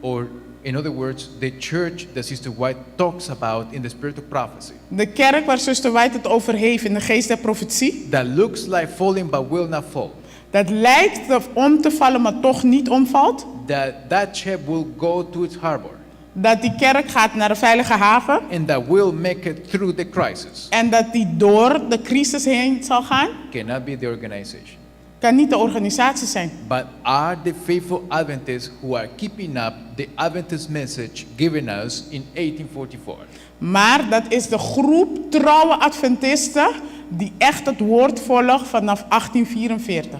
or in other words, the church that Sister White talks about in the spirit of prophecy, de kerk waar Zuster White het over heeft in de geest der profetie, that looks like falling but will not fall, dat lijkt om te vallen, maar toch niet omvalt, that that ship will go to its harbor, dat die kerk gaat naar een veilige haven and that will make it through the crisis, en dat die door de crisis heen zal gaan, cannot be the organization. Kan niet de organisatie zijn. But are the faithful Adventists who are keeping up the Adventist message given us in 1844. Maar dat is de groep trouwe Adventisten die echt het woord volgt vanaf 1844.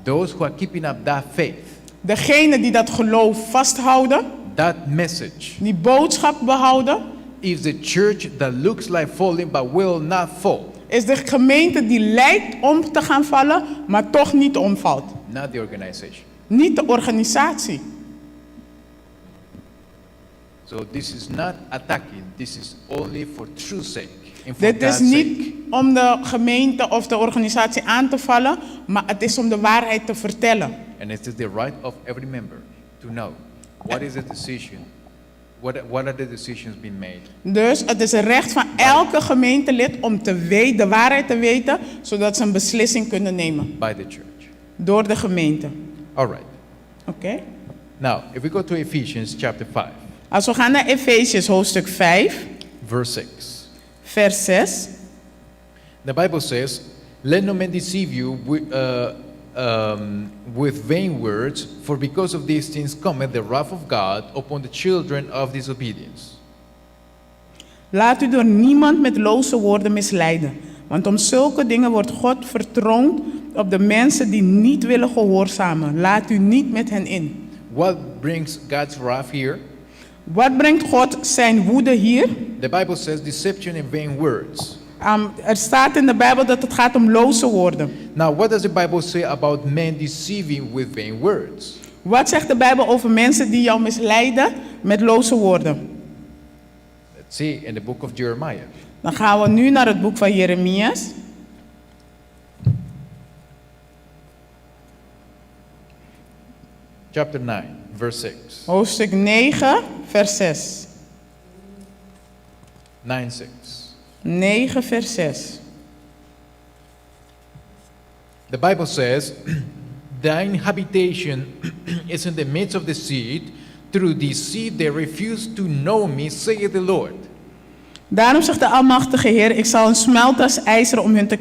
Those who are keeping up that faith, Degene die dat geloof vasthouden, that message, die boodschap behouden, is the church that looks like falling but will not fall. Is de gemeente die lijkt om te gaan vallen, maar toch niet omvalt. Not the organization. Niet de organisatie. So this is not attacking, this is only for truth's sake and for Dit is God's niet sake. om de gemeente of de organisatie aan te vallen, maar het is om de waarheid te vertellen. And it is the right of every member to know what is the decision, what are the decisions being made. Dus het is het recht van elke gemeentelid om de waarheid te weten, zodat ze een beslissing kunnen nemen by the church. Door de gemeente. All right. Oké? Now, if we go to Ephesians chapter 5, Als we gaan naar Efeziërs hoofdstuk 5, verse 6. Vers 6. The Bible says, "Let no man deceive you with vain words, for because of these things cometh the wrath of God upon the children of disobedience." Laat u door niemand met loze woorden misleiden. Want om zulke dingen wordt God vertroond op de mensen die niet willen gehoorzamen. Laat u niet met hen in. What brings God's wrath here? Wat brengt God zijn woede hier? The Bible says deception and vain words. Er staat in de Bijbel dat het gaat om loze woorden. Now, what does the Bible say about men deceiving with vain words? Wat zegt de Bijbel over mensen die jou misleiden met loze woorden? Let's see in the book of Jeremiah. Dan gaan we nu naar het boek van Jeremias. Chapter 9, verse 6. Hoofdstuk 9, vers 6. 9 6. 9, vers 6. The Bible says, Thine habitation is in the midst of the sea. Through the sea they refuse to know me, saith the Lord. Daarom zegt de Almachtige Heer, ik zal een smeltas ijzer om hun te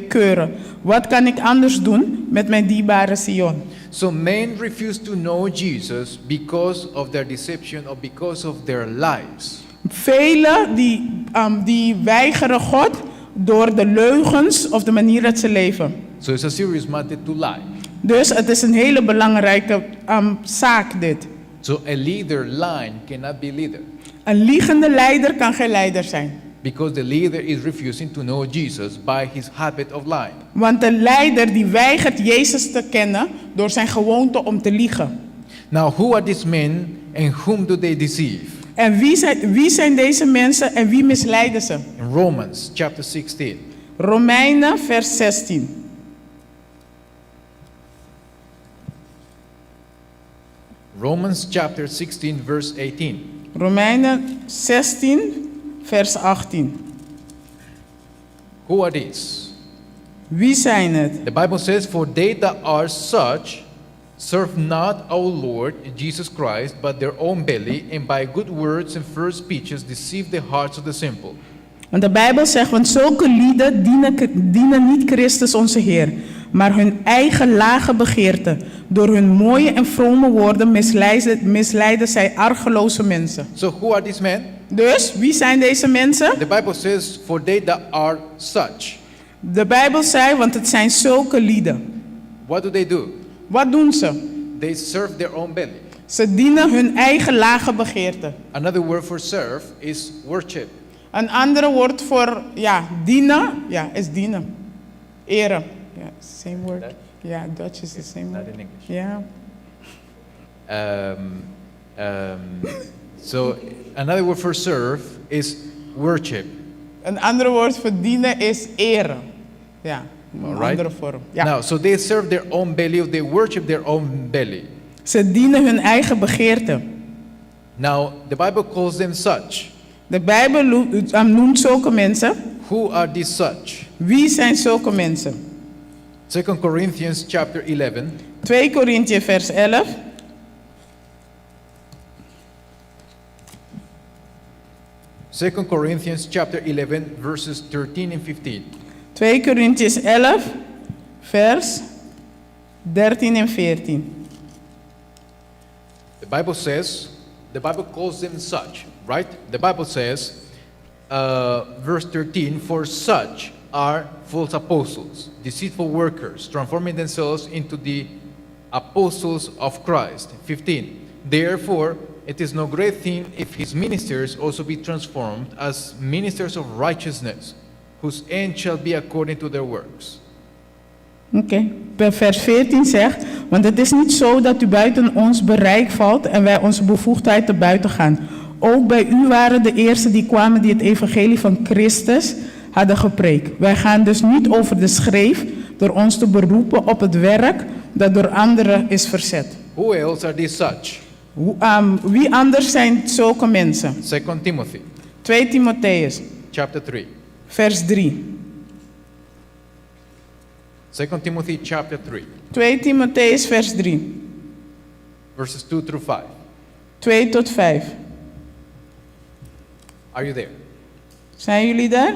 keuren. Wat kan ik anders doen met mijn dierbare Sion? So men refuse to know Jesus because of their deception or because of their lies. Velen die weigeren God door de leugens of de manier dat ze leven. So it's a serious matter to lie. Dus het is een hele belangrijke zaak dit. So a leader lying cannot be leader Een liegende leider kan geen leider zijn. Because the leader is refusing to know Jesus by his habit of lying. Want de leider die weigert Jezus te kennen door zijn gewoonte om te liegen. Now, who are these men and whom do they deceive? En wie zijn deze mensen en wie misleiden ze? In Romans chapter 16. Romeinen vers 16. Romans chapter 16, verse 18. Romeinen 16, vers 18. Who are these? Wie zijn het? The Bible says, For they that are such serve not our Lord Jesus Christ, but their own belly, and by good words and fair speeches deceive the hearts of the simple. Want de Bijbel zegt, want zulke lieden dienen, dienen niet Christus onze Heer, maar hun eigen lage begeerte. Door hun mooie en vrome woorden misleiden, misleiden zij argeloze mensen. So, who are these men? Dus, wie zijn deze mensen? The Bible says, For they that are such. De Bijbel zei, want het zijn zulke lieden. What do they do? Wat doen ze? They serve their own belly. Ze dienen hun eigen lage begeerte. Another word for serve is worship. Een ander woord voor ja, dienen ja, is dienen. Eren. Ja, same word. Dutch? Ja, Dutch is the same Not word. in English. Ja. So, another word for serve is worship. Een ander woord voor dienen is eren. Ja, een Alright. andere vorm. Ja. Now, so they serve their own belly, or they worship their own belly. Ze dienen hun eigen begeerte. Now, the Bible calls them such. De Bijbel noemt zulke mensen. Who are these such? Wie zijn zulke mensen? 2 Corinthians chapter 11, 2 Korintië vers 11. 2 Corinthians chapter 11, verses 13 and 15. 2 Korintiërs 11, vers 13 en 14. The Bible says, the Bible calls them such, right? The Bible says, verse 13, for such are false apostles, deceitful workers, transforming themselves into the apostles of Christ. 15, therefore, it is no great thing if his ministers also be transformed as ministers of righteousness, whose end shall be according to their works. Oké. Vers 14 zegt, want het is niet zo dat u buiten ons bereik valt en wij onze bevoegdheid te buiten gaan. Ook bij u waren de eersten die kwamen die het evangelie van Christus hadden gepreekt. Wij gaan dus niet over de schreef door ons te beroepen op het werk dat door anderen is verzet. Who else are these such? Wie anders zijn zulke mensen? 2 Timothy 2 Timotheus, chapter 3. vers 3. 2 Timothy chapter 3, 2 Timotheus, vers 3. verses 2 through 5. 2 tot 5. Are you there? Zijn jullie daar?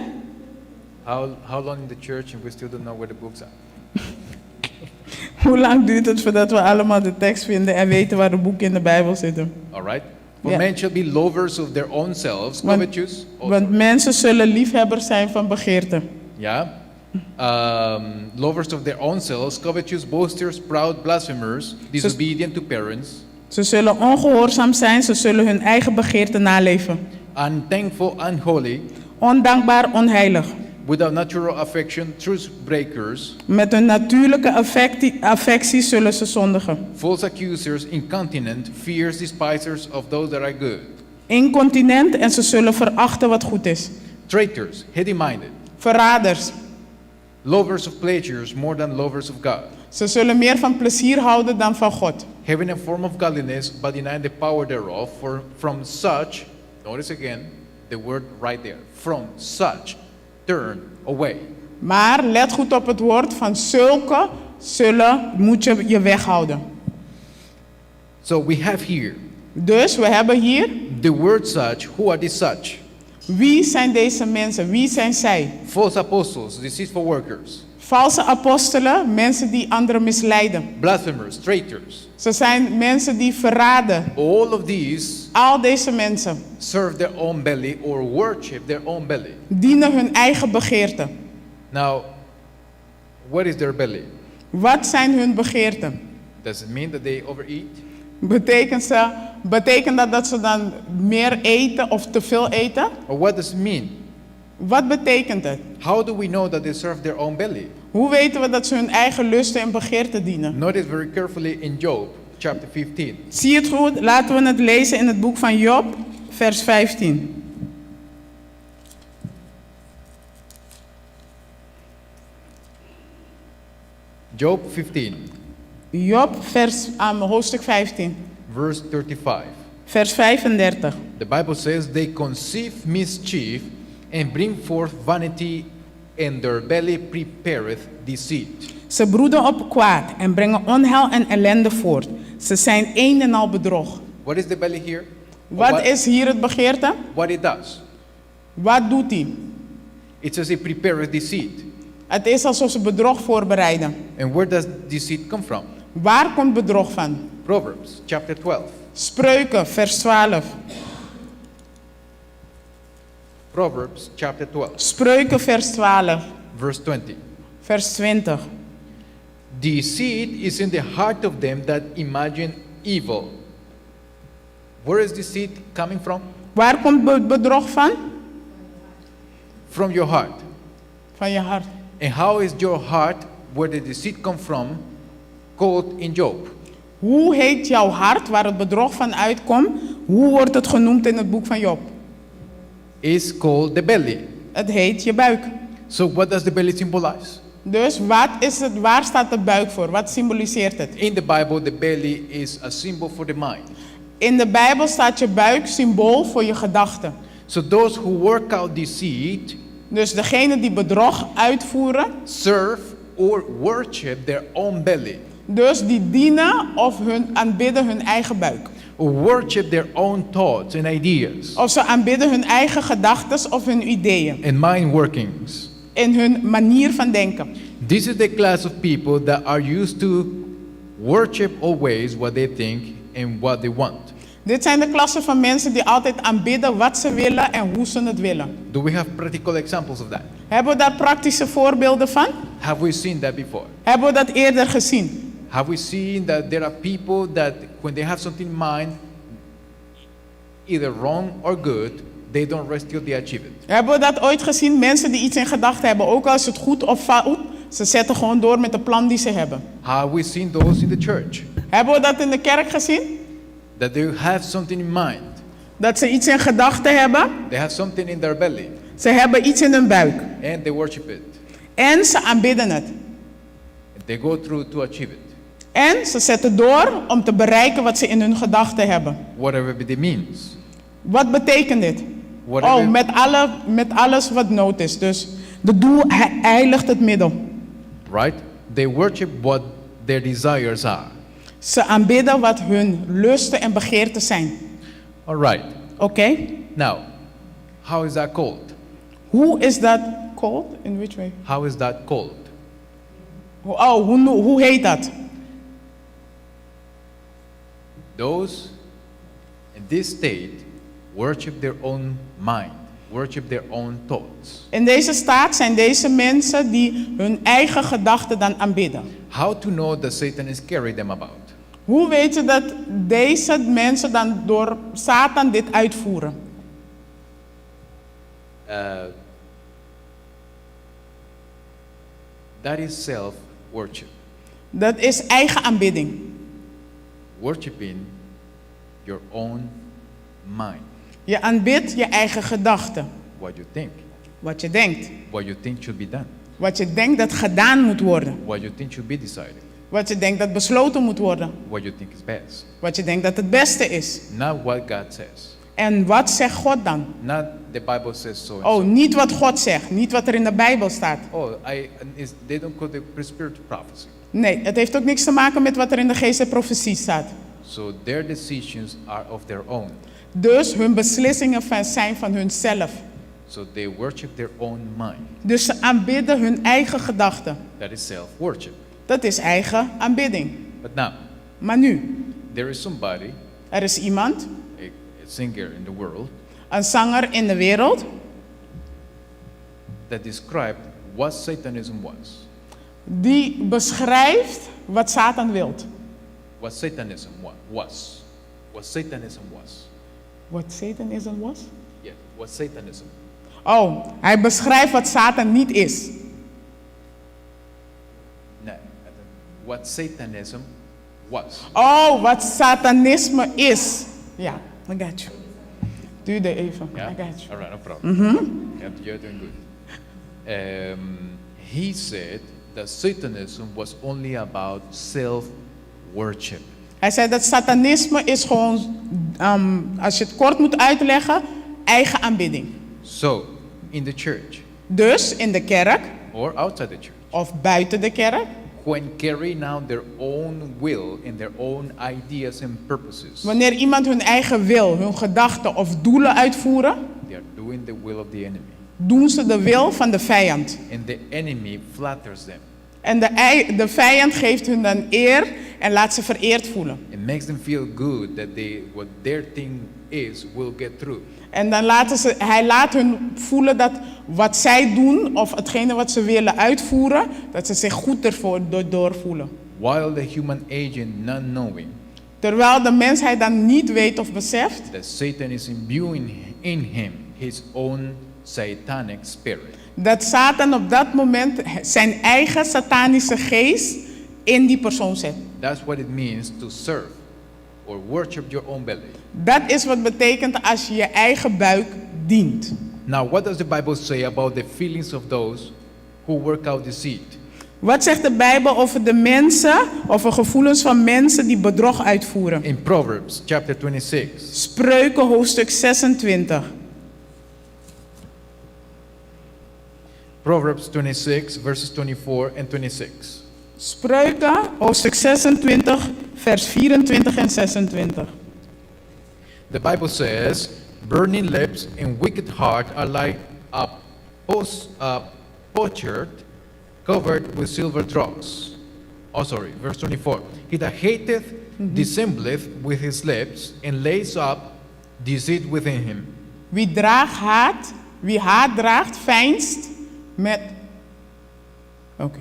How long in the church and we still don't know where the books are? Hoe lang duurt het voordat we allemaal de tekst vinden en weten waar de boeken in de Bijbel zitten? All right? For Yeah. men shall be lovers of their own selves, Want, covetous. Oh, want sorry. mensen zullen liefhebbers zijn van begeerte. Yeah. Lovers of their own selves, covetous, boasters, proud, blasphemers, disobedient to parents, Ze zullen ongehoorzaam zijn, ze zullen hun eigen begeerte naleven. Unthankful, unholy, Ondankbaar, onheilig. Without natural affection, truce breakers, Met hun natuurlijke affectie zullen ze zondigen. False accusers, incontinent, fierce despisers of those that are good, Incontinent en ze zullen verachten wat goed is. Traitors, heady minded, Verraders. Lovers of pleasures more than lovers of God, Ze zullen meer van plezier houden dan van God. Having a form of godliness, but denying the power thereof, for from such, notice again the word right there, from such turn away. Maar let goed op het woord van zulke zullen, moet je je weghouden. So we have here Dus we hebben hier, the word such. Who are these such? Wie zijn deze mensen? Wie zijn zij? False apostles, deceitful workers, Valse apostelen, mensen die anderen misleiden. Blasphemers, traitors. Ze zijn mensen die verraden. All of these Al deze mensen serve their own belly or worship their own belly. dienen hun eigen begeerte. Now, what is their belly? Wat zijn hun begeerten? Does it mean that they overeat? Betekent dat dat ze dan meer eten of te veel eten? Or what does it mean? Wat betekent het? How do we know that they serve their own belly? Hoe weten we dat ze hun eigen lusten en begeerten dienen? Notice very carefully in Job chapter 15. Zie het goed? Laten we het lezen in het boek van Job, vers 15. Job 15, Job, vers, hoofdstuk 15, verse 35. vers 35. The Bible says, They conceive mischief and bring forth vanity, and their belly prepareth deceit. Ze broeden op kwaad en brengen onheil en ellende voort. Ze zijn een en al bedrog. What is the belly here? Or Wat is hier het begeerte? What it does? Wat doet die? It says it prepareth deceit. Het is alsof ze bedrog voorbereiden. And where does deceit come from? Waar komt bedrog van? Proverbs chapter 12. Spreuken, vers 12. Proverbs chapter 12, Spreuken, vers 12, verse 20. vers 20. Deceit is in the heart of them that imagine evil. Where is deceit coming from? Waar komt bedrog van? From your heart. Van je hart. And how is your heart, where the deceit come from, called in Job? Hoe heet jouw hart waar het bedrog van uitkomt? Hoe wordt het genoemd in het boek van Job? Is called the belly. Het heet je buik. So what does the belly symbolize? Dus wat is het, waar staat de buik voor? Wat symboliseert het? In the Bible, the belly is a symbol for the mind. In de Bijbel staat je buik symbool voor je gedachten. So those who work out deceit Dus degene die bedrog uitvoeren, serve or worship their own belly, dus die dienen of hun aanbidden hun eigen buik. or worship their own thoughts and ideas Of ze aanbidden hun eigen gedachten of hun ideeën. and mind workings. In hun manier van denken. This is the class of people that are used to worship always what they think and what they want. Dit zijn de klassen van mensen die altijd aanbidden wat ze willen en hoe ze het willen. Do we have practical examples of that? Hebben we daar praktische voorbeelden van? Have we seen that before? Hebben we dat eerder gezien? Have we seen that there are people that when they have something in mind, either wrong or good, they don't rest till they achieve it? Hebben we dat ooit gezien? Mensen die iets in gedachten hebben, ook al is het goed of fout, ze zetten gewoon door met de plan die ze hebben. Have we seen those in the church Hebben we dat in de kerk gezien? that they have something in mind? Dat ze iets in gedachten hebben? They have something in their belly Ze hebben iets in hun buik. and they worship it. En ze aanbidden het. They go through to achieve it, En ze zetten door om te bereiken wat ze in hun gedachten hebben. whatever the means. Wat betekent dit? Whatever- Oh, met alles wat nood is. Dus de doel heiligt het middel. Right? They worship what their desires are. Ze aanbidden wat hun lusten en begeerten zijn. All right. Oké? Now, how is that called? Hoe is dat called? In which way? How is that called? Oh, hoe heet dat? Those in this state worship their own mind, worship their own thoughts. In deze staat zijn deze mensen die hun eigen gedachten dan aanbidden. How to know that Satan is carrying them about? Hoe weet je dat deze mensen dan door Satan dit uitvoeren? That is self-worship. Dat is eigen aanbidding. Worshiping your own mind, Je aanbidt je eigen gedachten. what you think, Wat je denkt. what you think should be done, Wat je denkt dat gedaan moet worden. what you think should be decided, Wat je denkt dat besloten moet worden. what you think is best. Wat je denkt dat het beste is. Not what God says. En wat zegt God dan? Not the Bible says so and Oh, so. niet wat God zegt. Niet wat er in de Bijbel staat. Oh, they don't call the spirit prophecy. Nee, het heeft ook niks te maken met wat er in de geest der profetie staat. So their decisions are of their own. Dus hun beslissingen zijn van hunzelf. So they worship their own mind. Dus ze aanbidden hun eigen gedachten. That is self-worship. Dat is eigen aanbidding. But now, Maar nu, there is somebody, er is iemand, a singer in the world, een zanger in de wereld, that described what Satanism was. die beschrijft wat Satan wilt. What Satanism was. What Satanism was. What Satanism was? Yeah, what Satanism. Oh, hij beschrijft wat Satan niet is. No, I don't- what Satanism was. Oh, wat satanisme is. Ja, I got you. Duurde even. Yeah? I got you. All right, no problem. Yeah, you're doing good. He said that Satanism was only about self-worship. Hij zei dat satanisme is gewoon, als je het kort moet uitleggen, eigen aanbidding. So, in the church Dus in de kerk or outside the church, of buiten de kerk, when carrying out their own will and their own ideas and purposes, wanneer iemand hun eigen wil, hun gedachten of doelen uitvoeren, they are doing the will of the enemy. doen ze de wil van de vijand. And the enemy flatters them. En de vijand geeft hun dan eer en laat ze vereerd voelen. It makes them feel good that what their thing is will get through. En dan laten ze, hij laat hun voelen dat wat zij doen of hetgene wat ze willen uitvoeren, dat ze zich goed ervoor doorvoelen. While the human agent not knowing Terwijl de mensheid dan niet weet of beseft that Satan is imbuing in him his own satanic spirit. dat Satan op dat moment zijn eigen satanische geest in die persoon zet. That's what it means to serve or worship your own belly. Dat is wat betekent als je je eigen buik dient. Now, what does the Bible say about the feelings of those who work out deceit? Wat zegt de Bijbel over de mensen, over gevoelens van mensen die bedrog uitvoeren? In Proverbs chapter 26, Spreuken hoofdstuk 26. Proverbs 26, verses 24 and 26. Spreuken hoofdstuk 26, vers 24 en 26. The Bible says, Burning lips and wicked heart are like a potsherd covered with silver dross. Oh, sorry, verse 24. He that hateth dissembleth with his lips and lays up deceit within him. Wie draagt haat, wie haat draagt, veinst met. Oké.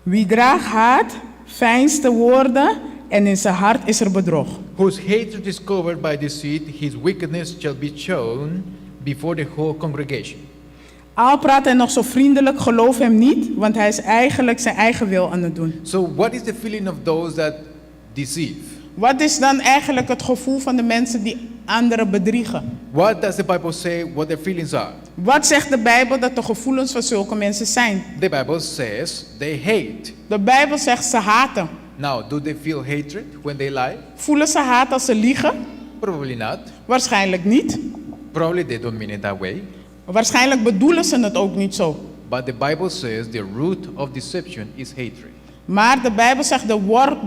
Wie draagt haat, veinst de woorden en in zijn hart is er bedrog. Whose hatred is covered by deceit, his wickedness shall be shown before the whole congregation. Al praat hij nog zo vriendelijk, geloof hem niet, want hij is eigenlijk zijn eigen wil aan het doen. So, what is the feeling of those that deceive? Wat is dan eigenlijk het gevoel van de mensen die anderen bedriegen? What does the Bible say what their feelings are? Wat zegt de Bijbel dat de gevoelens van zulke mensen zijn? The Bible says they hate. De Bijbel zegt ze haten. Now, do they feel hatred when they lie? Voelen ze haat als ze liegen? Probably not. Waarschijnlijk niet. Probably they don't mean it that way. Waarschijnlijk bedoelen ze het ook niet zo. But the Bible says the root of deception is hatred. Maar de Bijbel zegt de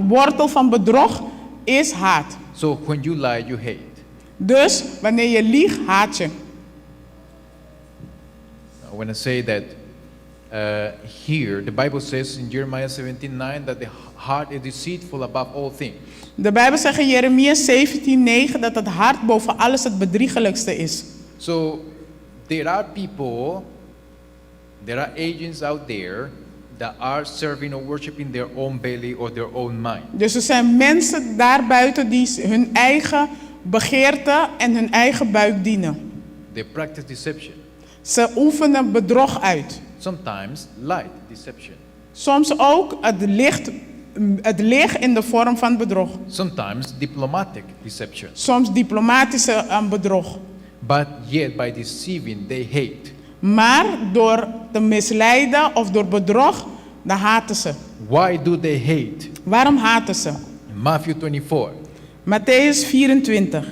wortel van bedrog is haat. So when you lie, you hate. Dus wanneer je liegt, haat je. I want to say that here the Bible says in Jeremiah 17:9 that the heart is deceitful above all things. De Bijbel zegt in Jeremia 17:9 dat het hart boven alles het bedriegelijkste is. So there are people, there are agents out there that are serving or worshiping their own belly or their own mind. Dus er zijn mensen daarbuiten die hun eigen begeerte en hun eigen buik dienen. They practice deception, Ze oefenen bedrog uit. Sometimes light deception, Soms ook het licht in de vorm van bedrog. Sometimes diplomatic deception. Soms diplomatische bedrog. But yet by deceiving they hate. Maar door te misleiden of door bedrog, dan haten ze. Why do they hate? Waarom haten ze? In Matthew 24, Mattheüs 24.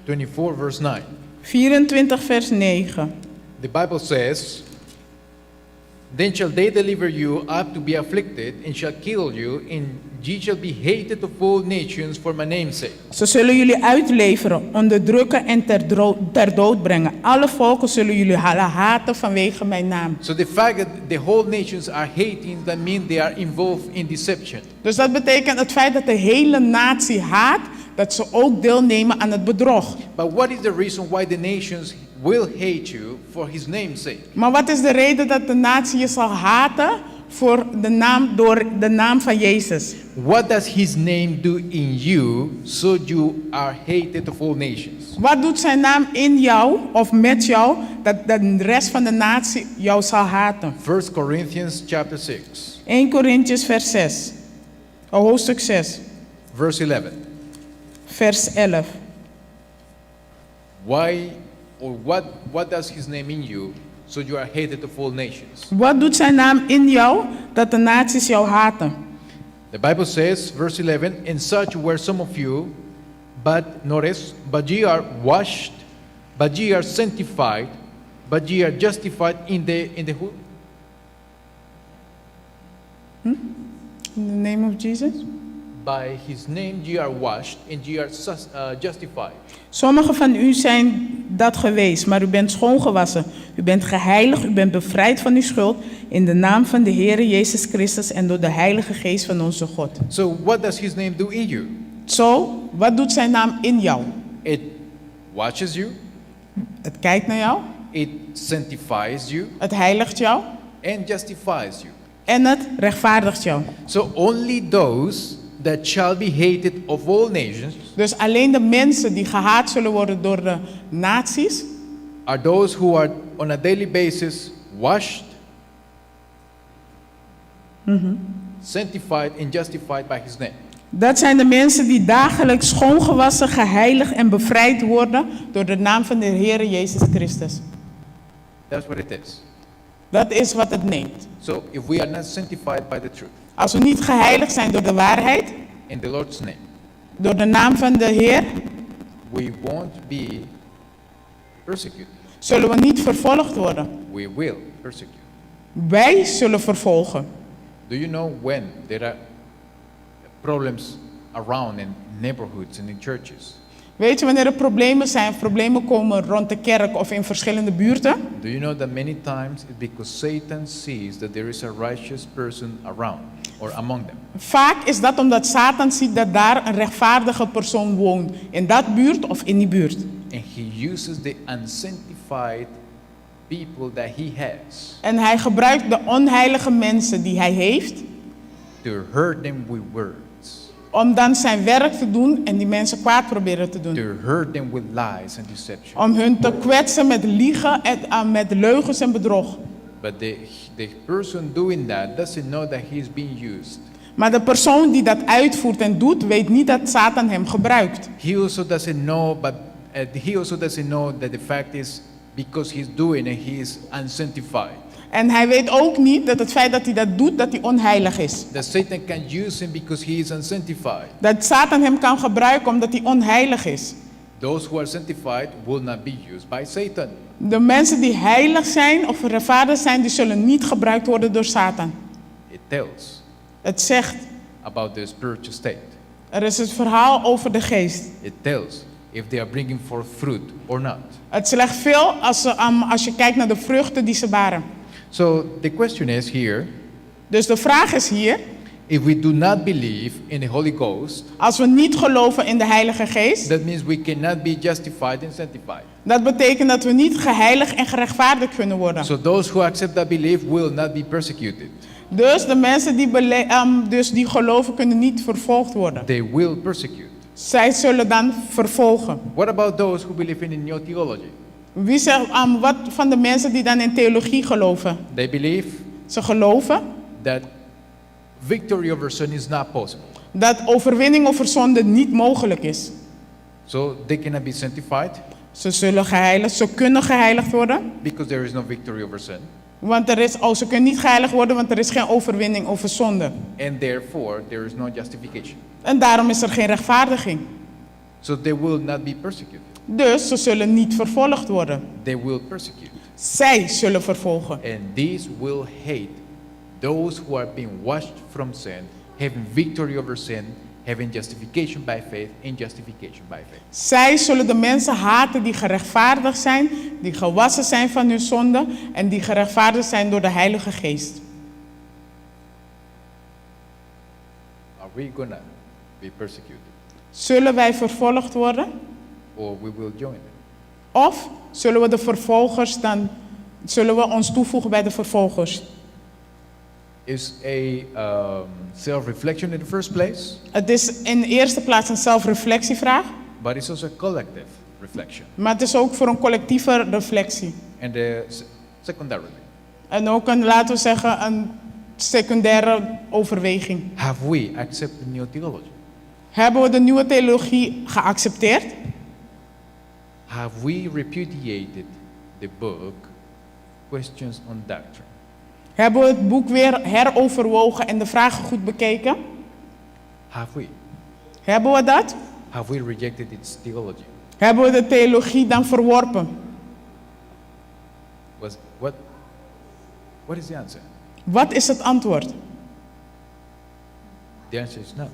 24 verse 9. 24 vers 9. The Bible says, "Then shall they deliver you up to be afflicted, and shall kill you, and ye shall be hated of all nations for my name's sake." Ze zullen jullie uitleveren, onderdrukken en ter dood brengen. Alle volken zullen jullie haten vanwege mijn naam. So the fact that the whole nations are hating, that means they are involved in deception. Dus dat betekent het feit dat de hele natie haat, dat ze ook deelnemen aan het bedrog. But what is the reason why the nations will hate you for his name's sake? Maar wat is de reden dat de natie je zal haten voor de naam, door de naam van Jezus? What does his name do in you so you are hated of all nations? Wat doet zijn naam in jou of met jou dat de rest van de natie jou zal haten? 1 Corinthians chapter 6, 1 Corinthians vers 6. Oh, hoofdstuk 6, verse 11. vers 11. Why or what, what does his name in you so you are hated of all nations? Wat doet zijn naam in jou dat de naties jou haten? The Bible says, verse 11, And such were some of you, but notice, but ye are washed, but ye are sanctified, but ye are justified in the who? In the name of Jesus. By his name ye are washed and ye are justified. Sommigen van u zijn dat geweest, maar u bent schoongewassen. U bent geheiligd, u bent bevrijd van uw schuld in de naam van de Heere Jezus Christus en door de Heilige Geest van onze God. So what does his name do in you? Zo, wat doet zijn naam in jou? It washes you, Het kijkt naar jou, it sanctifies you, het heiligt jou and justifies you. en het rechtvaardigt jou. So only those that shall be hated of all nations Dus alleen de mensen die gehaat zullen worden door de naties, are those who are on a daily basis washed, sanctified, and justified by his name. Dat zijn de mensen die dagelijks schoongewassen, geheiligd en bevrijd worden door de naam van de Heer Jezus Christus. That's what it is. Dat is wat het neemt. So if we are not sanctified by the truth, Als we niet geheiligd zijn door de waarheid, in the Lord's name, door de naam van de Heer, we won't be persecuted. zullen we niet vervolgd worden. We will persecute. Wij zullen vervolgen. Do you know when there are problems around in neighborhoods and in churches? Weet je wanneer er problemen zijn, problemen komen rond de kerk of in verschillende buurten? Do you know that many times it's because Satan sees that there is a righteous person around or among them? Vaak is dat omdat Satan ziet dat daar een rechtvaardige persoon woont. In dat buurt of in die buurt. And he uses the unsanctified people that he has En hij gebruikt de onheilige mensen die hij heeft to hurt them with words, om dan zijn werk te doen en die mensen kwaad proberen te doen. to hurt them with lies and deception. Om hun te kwetsen met liegen en met leugens en bedrog. But the person doing that doesn't know that he is being used. Maar de persoon die dat uitvoert en doet, weet niet dat Satan hem gebruikt. He also doesn't know, but he also doesn't know that the fact is because he's doing it, he is unsanctified. En hij weet ook niet dat het feit dat hij dat doet, dat hij onheilig is. That Satan can use him because he is unsanctified. Dat Satan hem kan gebruiken omdat hij onheilig is. Those who are sanctified will not be used by Satan. De mensen die heilig zijn of rechtvaardig zijn, die zullen niet gebruikt worden door Satan. It tells Het zegt, about the spiritual state. er is het verhaal over de geest. It tells if they are bringing forth fruit or not. Het zegt veel als je kijkt naar de vruchten die ze baren. So the question is here, Dus de vraag is hier, if we do not believe in the Holy Ghost, als we niet geloven in de Heilige Geest, that means we cannot be justified and sanctified. dat betekent dat we niet geheiligd en gerechtvaardigd kunnen worden. So those who accept that belief will not be persecuted. Dus de mensen die geloven kunnen niet vervolgd worden. They will persecute. Zij zullen dan vervolgen. What about those who believe in the new theology? Wie zegt, wat van de mensen die dan in theologie geloven? They believe Ze geloven that victory over sin is not possible. dat overwinning over zonde niet mogelijk is. So they cannot be sanctified Ze zullen geheiligd, ze kunnen geheiligd worden. because there is no victory over sin. Want er is, oh, ze kunnen niet geheiligd worden, want er is geen overwinning over zonde. And therefore, there is no justification. En daarom is er geen rechtvaardiging. So they will not be persecuted. Dus ze zullen niet vervolgd worden. They will persecute. Zij zullen vervolgen. And these will hate those who are being washed from sin, having victory over sin, having justification by faith, and justification by faith. Zij zullen de mensen haten die gerechtvaardigd zijn, die gewassen zijn van hun zonde en die gerechtvaardigd zijn door de Heilige Geest. Are we gonna be persecuted? Zullen wij vervolgd worden? Or we will join them? Of zullen we de vervolgers dan, zullen we ons toevoegen bij de vervolgers? Is a self-reflection in the first place, Het is in de eerste plaats een zelfreflectievraag, but it's also a collective reflection. maar het is ook voor een collectieve reflectie. And secondarily, En ook een, laten we zeggen, een secundaire overweging. have we accepted new theology? Hebben we de nieuwe theologie geaccepteerd? Have we repudiated the book Questions on Doctrine? Hebben we het boek weer heroverwogen en de vragen goed bekeken? Have we? Hebben we dat? Have we rejected its theology? Hebben we de theologie dan verworpen? Was what what is the answer? Wat is het antwoord? The answer is no.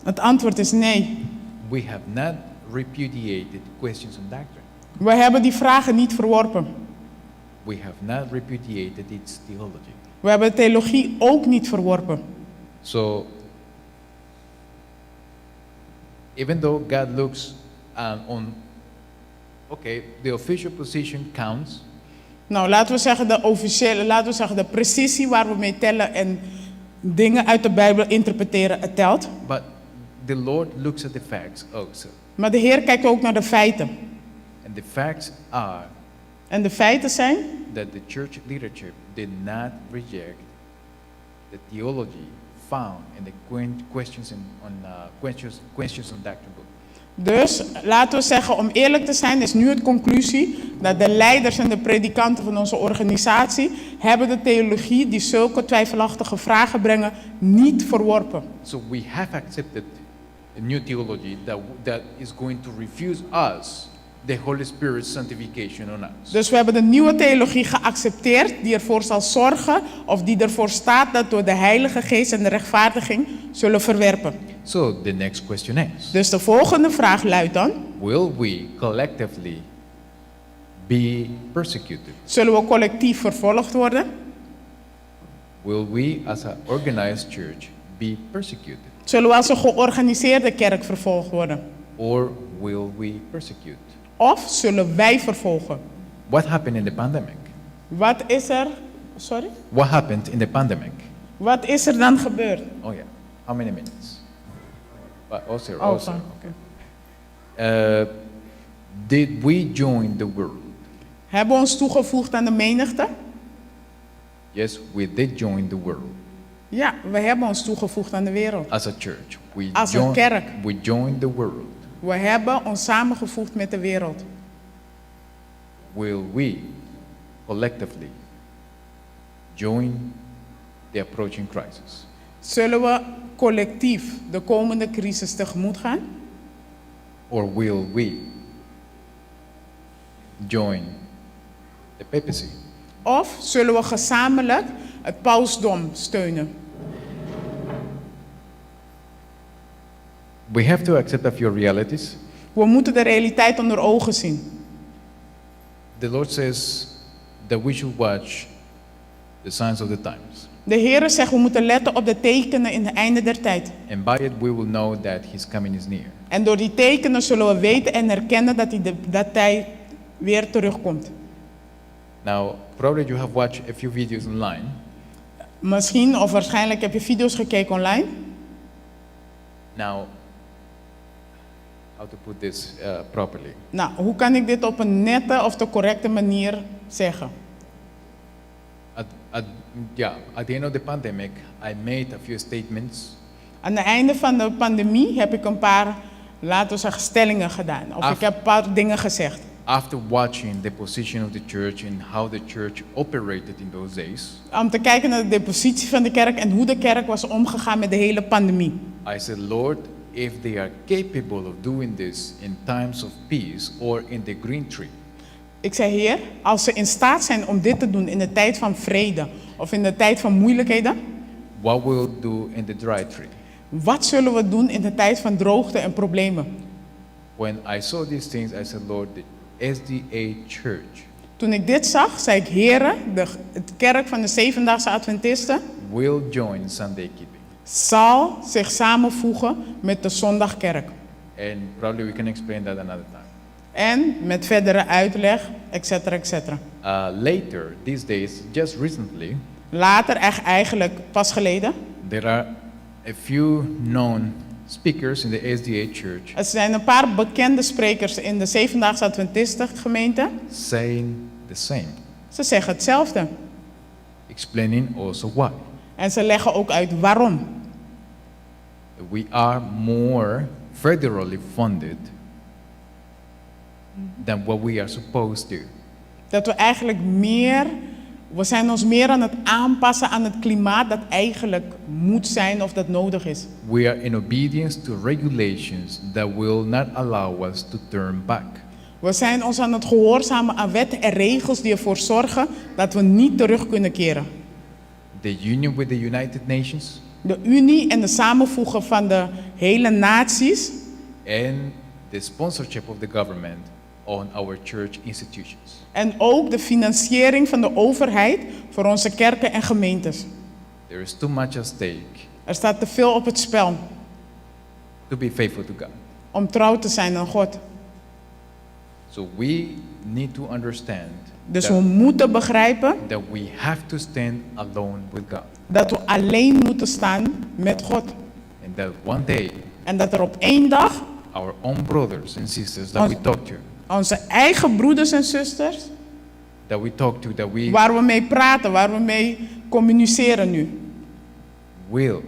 Het antwoord is nee. We have not repudiated questions on doctrine. We hebben die vragen niet verworpen. We have not repudiated its theology. We hebben de theologie ook niet verworpen. So even though God looks on okay, the official position counts, Nou, laten we zeggen de officiële, laten we zeggen de precisie waar we mee tellen en dingen uit de Bijbel interpreteren, het telt. but the Lord looks at the facts also. Maar de Heer kijkt ook naar de feiten. And the facts are En de feiten zijn that the church leadership did not reject the theology found in the questions in, on questions on doctrine book. Dus laten we zeggen, om eerlijk te zijn, is nu het conclusie dat de leiders en de predikanten van onze organisatie hebben de theologie die zulke twijfelachtige vragen brengen niet verworpen. So we have accepted a new theology that is going to refuse us the Holy Spirit's sanctification on us. Dus we hebben de nieuwe theologie geaccepteerd die ervoor zal zorgen of die ervoor staat dat we de Heilige Geest en de rechtvaardiging zullen verwerpen. So the next question is, Dus de volgende vraag luidt dan, will we collectively be persecuted? zullen we collectief vervolgd worden? Will we as an organized church be persecuted? Zullen we als een georganiseerde kerk vervolgd worden? Or will we persecute? Of zullen wij vervolgen? What happened in the pandemic? Wat is er? Sorry? What happened in the pandemic? Wat is er dan gebeurd? Oh yeah, how many minutes? Oh, zero, Oh, oh, zero. fine. Okay. Did we join the world? Hebben we ons toegevoegd aan de menigte? Yes, we did join the world Ja, we hebben ons toegevoegd aan de wereld. as a church. We Als een kerk. We joined the world. We hebben ons samengevoegd met de wereld. Will we collectively join the approaching crisis? Zullen we collectief de komende crisis tegemoet gaan? Or will we join the papacy? Of zullen we gezamenlijk het pausdom steunen? We have to accept a few realities. We moeten de realiteit onder ogen zien. The Lord says that we should watch the signs of the times. De Heere zegt we moeten letten op de tekenen in het einde der tijd. And by it we will know that his coming is near. En door die tekenen zullen we weten en herkennen dat hij, dat hij weer terugkomt. Now, probably you have watched a few videos online. Misschien of waarschijnlijk heb je video's gekeken online. Now, how to put this properly? Nou, hoe kan ik dit op een nette of de correcte manier zeggen? At the end of the pandemic, I made a few statements. Aan het einde van de pandemie heb ik een paar, laten we zeggen, stellingen gedaan. Of ik heb een paar dingen gezegd. After watching the position of the church and how the church operated in those days, Om te kijken naar de positie van de kerk en hoe de kerk was omgegaan met de hele pandemie. I said, Lord, if they are capable of doing this in times of peace or in the green tree, Ik zei, Heer, als ze in staat zijn om dit te doen in de tijd van vrede of in de tijd van moeilijkheden, what will we do in the dry tree? wat zullen we doen in de tijd van droogte en problemen? When I saw these things, I said, Lord, the SDA Church Toen ik dit zag, zei ik, Heere, de kerk van de Zevendaagsche Adventisten will join Sunday keeping. zal zich samenvoegen met de zondagkerk. And probably we can explain that another time. En met verdere uitleg, et cetera, et cetera. Later, these days, just recently, Later, echt eigenlijk pas geleden, there are a few known speakers in the SDA Church er zijn een paar bekende sprekers in de Zevendaagsche Adventisten gemeente. saying the same, Ze zeggen hetzelfde. explaining also why. En ze leggen ook uit waarom. We are more federally funded than what we are supposed to. Dat we eigenlijk meer, we zijn ons meer aan het aanpassen aan het klimaat dat eigenlijk moet zijn of dat nodig is. We are in obedience to regulations that will not allow us to turn back. We zijn ons aan het gehoorzamen aan wetten en regels die ervoor zorgen dat we niet terug kunnen keren. The union with the United Nations De unie en de samenvoegen van de hele naties and the sponsorship of the government on our church institutions. en ook de financiering van de overheid voor onze kerken en gemeentes. There is too much at stake Er staat te veel op het spel to be faithful to God. om trouw te zijn aan God. So we need to understand Dus we that, moeten begrijpen that we have to stand alone with God dat we alleen moeten staan met God. and that one day En dat er op één dag our own brothers and sisters that we talk to, onze eigen broeders en zusters, that we talk to, that we waar we mee praten, waar we mee communiceren nu, will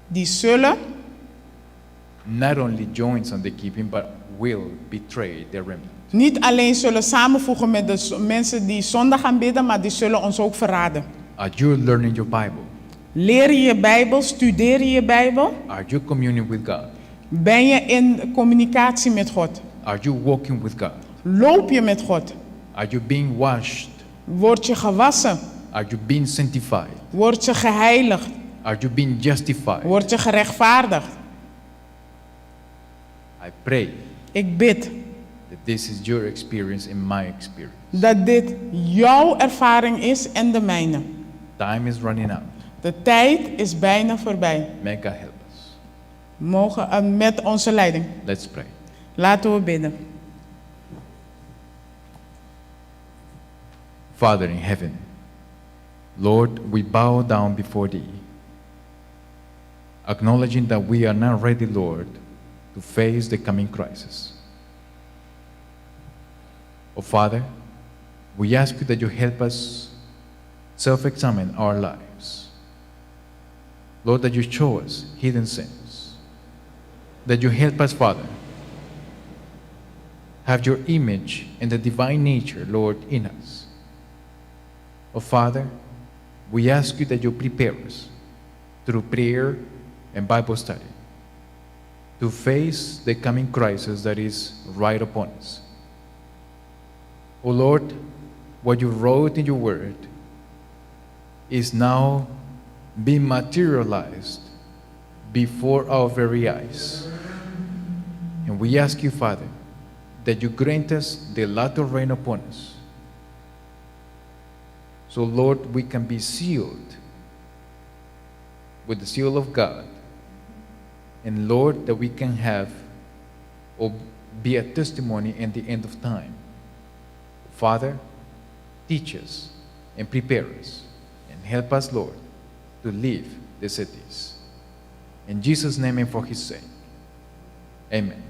die zullen not only join Sunday keeping, but will betray the remnant. niet alleen zullen samenvoegen met de mensen die zondag gaan bidden, maar die zullen ons ook verraden. Are you learning your Bible? Leer je je Bijbel, studeer je je Bijbel, Are you communing with God? ben je in communicatie met God? Are you walking with God? Loop je met God? Are you being washed? Word je gewassen? Are you being sanctified? Word je geheiligd? Are you being justified? Word je gerechtvaardigd? I pray Ik bid that this is your experience and my experience. dat dit jouw ervaring is en de mijne. Time is running out. De tijd is bijna voorbij. May God help us. Mogen met onze leiding. Let's pray. Laten we bidden. Father in heaven, Lord, we bow down before Thee, acknowledging that we are not ready, Lord, to face the coming crisis. Oh, Father, we ask you that you help us self examine our lives. Lord, that you show us hidden sins, that you help us, Father, have your image and the divine nature, Lord, in us. Oh, Father, we ask you that you prepare us through prayer and Bible study to face the coming crisis that is right upon us. Oh Lord, what you wrote in your word is now being materialized before our very eyes. And we ask you, Father, that you grant us the latter rain upon us. So, Lord, we can be sealed with the seal of God. And Lord, that we can have or be a testimony in the end of time. Father, teach us and prepare us and help us, Lord, to leave the cities. In Jesus' name and for his sake. Amen.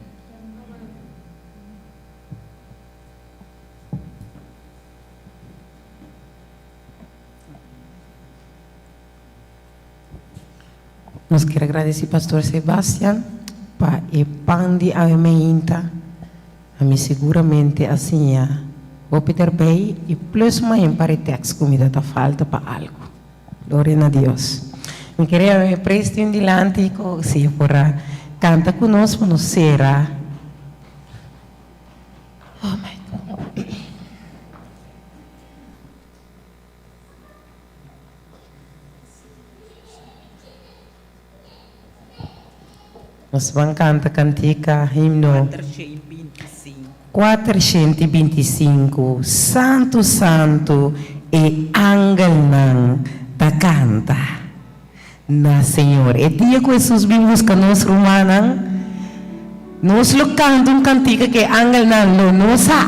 Nos kier a gradici Pastor Sebastian pa e pan di awe mainta. Ami siguramente a siña hopi derbij y plus ma un par di tekst cu mi ta falta pa algo. Gloria na Dios. Mi kier a presti un dilanti cu si por a canta cu nos pa nos cera. Oh my God. Nos ban canta cantica himno 425. Santo, Santo e angelnan ta canta na Señor. E dia cu Jesus bin busca nos rumannan, nos lo canta un cantica cu angelnan lo no sa.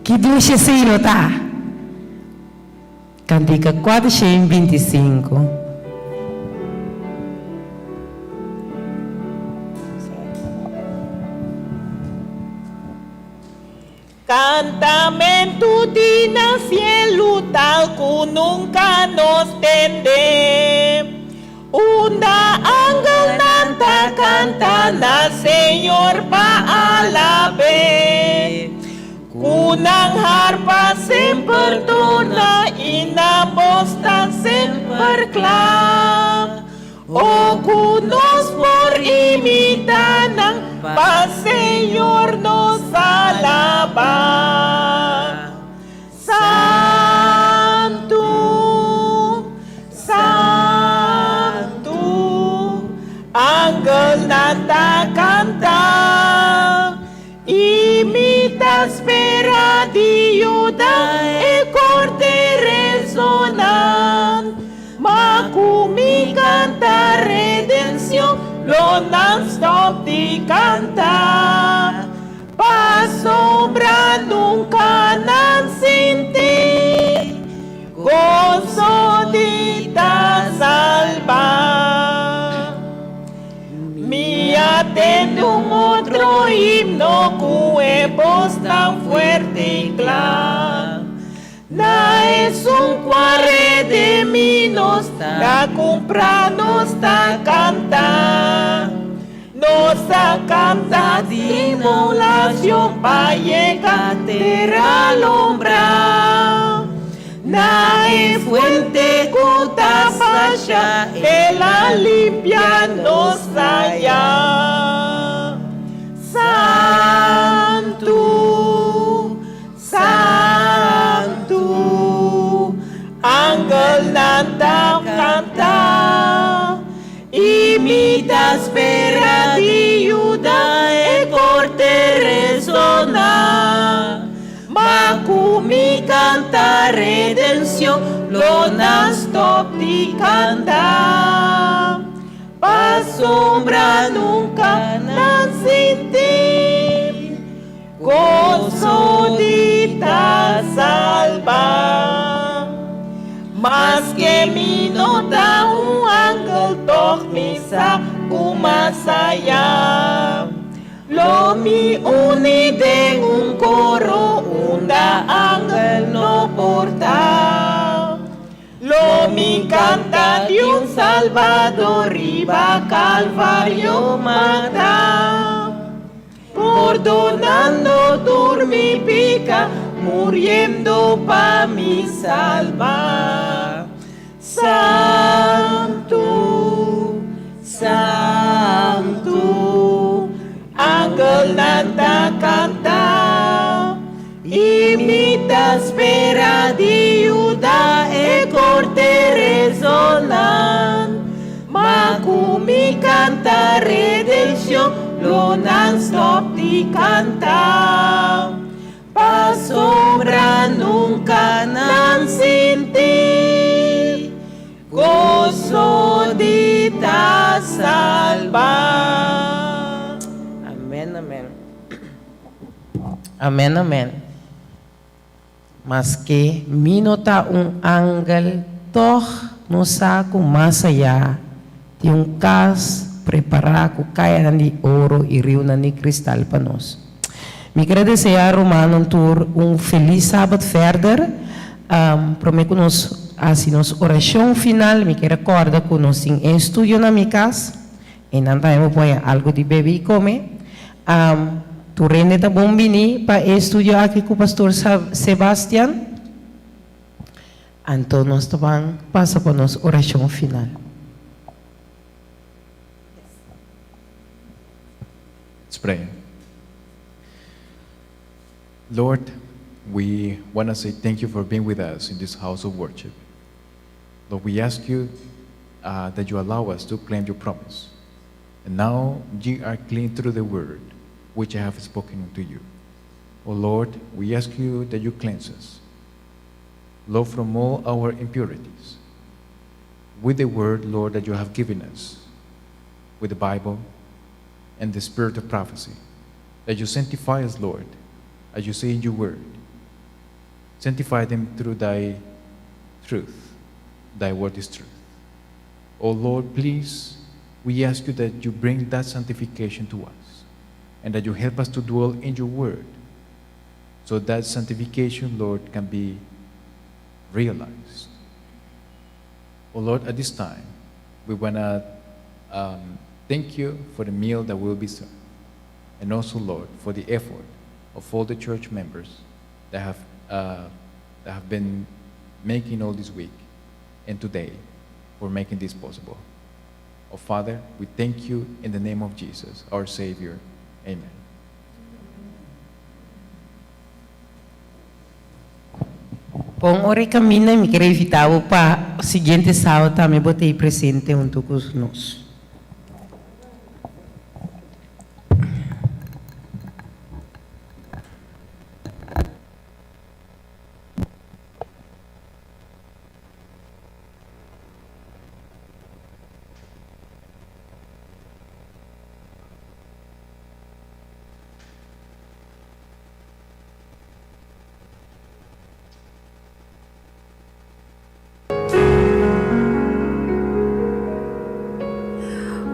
Ki dushi esey lo ta. Cantica 425. Cantamentu di na cielu tal cu nunca nos tende. Unda angelnan ta canta na Señor pa alab'e. Ku nan harpa semper tona i nan bos ta semper kla. O ku nos por imitá nan pa Señor nos alabá. Santu, Santu, angelnan ta kanta, i mi ta spera di yuda e korte resoná. Ma ku mi kanta redenshon, lo nan stòp di kanta. Pasobra nunka nan sinti goso di ta salbá. Mi a tende un otro himno ku e bosnan fuerte i kla. Na esun ku a redimí nos, ta kumprá nos ta kanta. Nos a kanta tribulashon pa yega tera lombrá. Na e fuente ku ta basha, el a limpia nos aya. Santu, Santu, angelnan ta kanta, i mi ta spera di yuda e korte resoná. Ma ku mi kanta redenshon, lo nan stòp di kanta. Pasobra nunka nan sinti goso di ta salbá. Maske mi no ta un angel, tòg mi sa ku mas ayá. Lo mi uni den un koro unda angel no por ta. Lo mi kanta di un Salbador riba Kalvario matá. Pordonando tur mi piká, muriendo pa mi salba. Santu, Santu, angelnan ta kanta, i mi ta spera di yuda e korte resoná. Ma ku mi kanta redenshon, lo nan stòp di kanta. Pasobra nunka nan sinti goso di ta salbá. Amèn, amèn. Amèn, amèn. Maske mi no ta un angel, tòg nos sa ku mas ayá tin un kas prepará ku kayanan di oro i riunan di kristal pa nos. Mi kere deseá rumannan tur un felis sabat verder. Promé ku nos hasi nos orashon final, mi kere kòrda ku nos tin e estudio na mi kas. Einan tambe bo por haña algu di bebe i kome. Tur hende ta bon bini pa e estudio aki ku Pastor Sebastian. Anto nos ta ban pasa pa nos orashon final. Let's pray. Lord, we want to say thank you for being with us in this house of worship. Lord, we ask you that you allow us to claim your promise. And now ye are clean through the word which I have spoken unto you. O Lord, we ask you that you cleanse us, Lord, from all our impurities. With the word, Lord, that you have given us, with the Bible and the spirit of prophecy, that you sanctify us, Lord, as you say in your word. Sanctify them through thy truth. Thy word is truth. O Lord, please, we ask you that you bring that sanctification to us and that you help us to dwell in your word so that sanctification, Lord, can be realized. Oh Lord, at this time, we want to thank you for the meal that will be served. And also, Lord, for the effort of all the church members. that have, that have been making all this week and today for making this possible. Oh, Father, we thank you in the name of Jesus, our Savior. Amen. Bon, ora kaminda mi ke invitá bo pa siguiente sábado tambe bo ta presente huntu ku nos.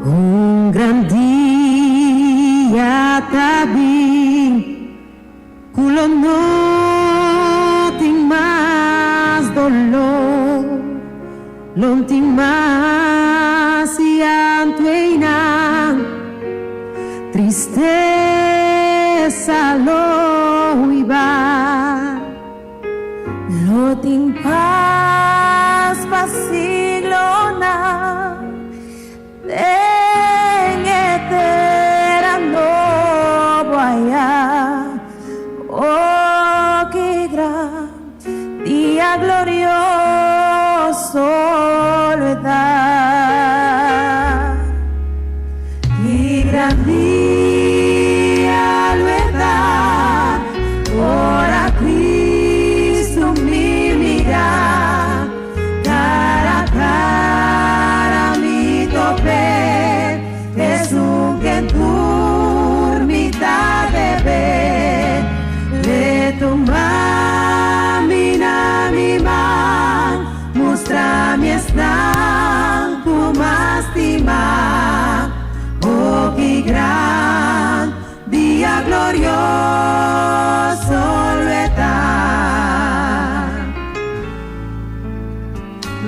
Un gran dia ta bin, ku lo no tin mas doló, lo n'tin mas llanto einan, tristesa lo hui bai. Lo tin pas pa siglonan den e tera nobo ayá. Oh, ki gran dia glorioso lo ta. Ki gran dia lo ta, ora Kristu mi mira, kara kara mi top'é, Esun ken tur mi ta debe, L'e tuma mi na mi man, mustra mi esnan ku m'a stima. Oh, ki gran dia glorioso lo ta.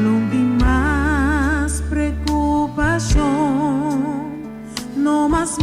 Lo n'tin mas preokupashon, no mas.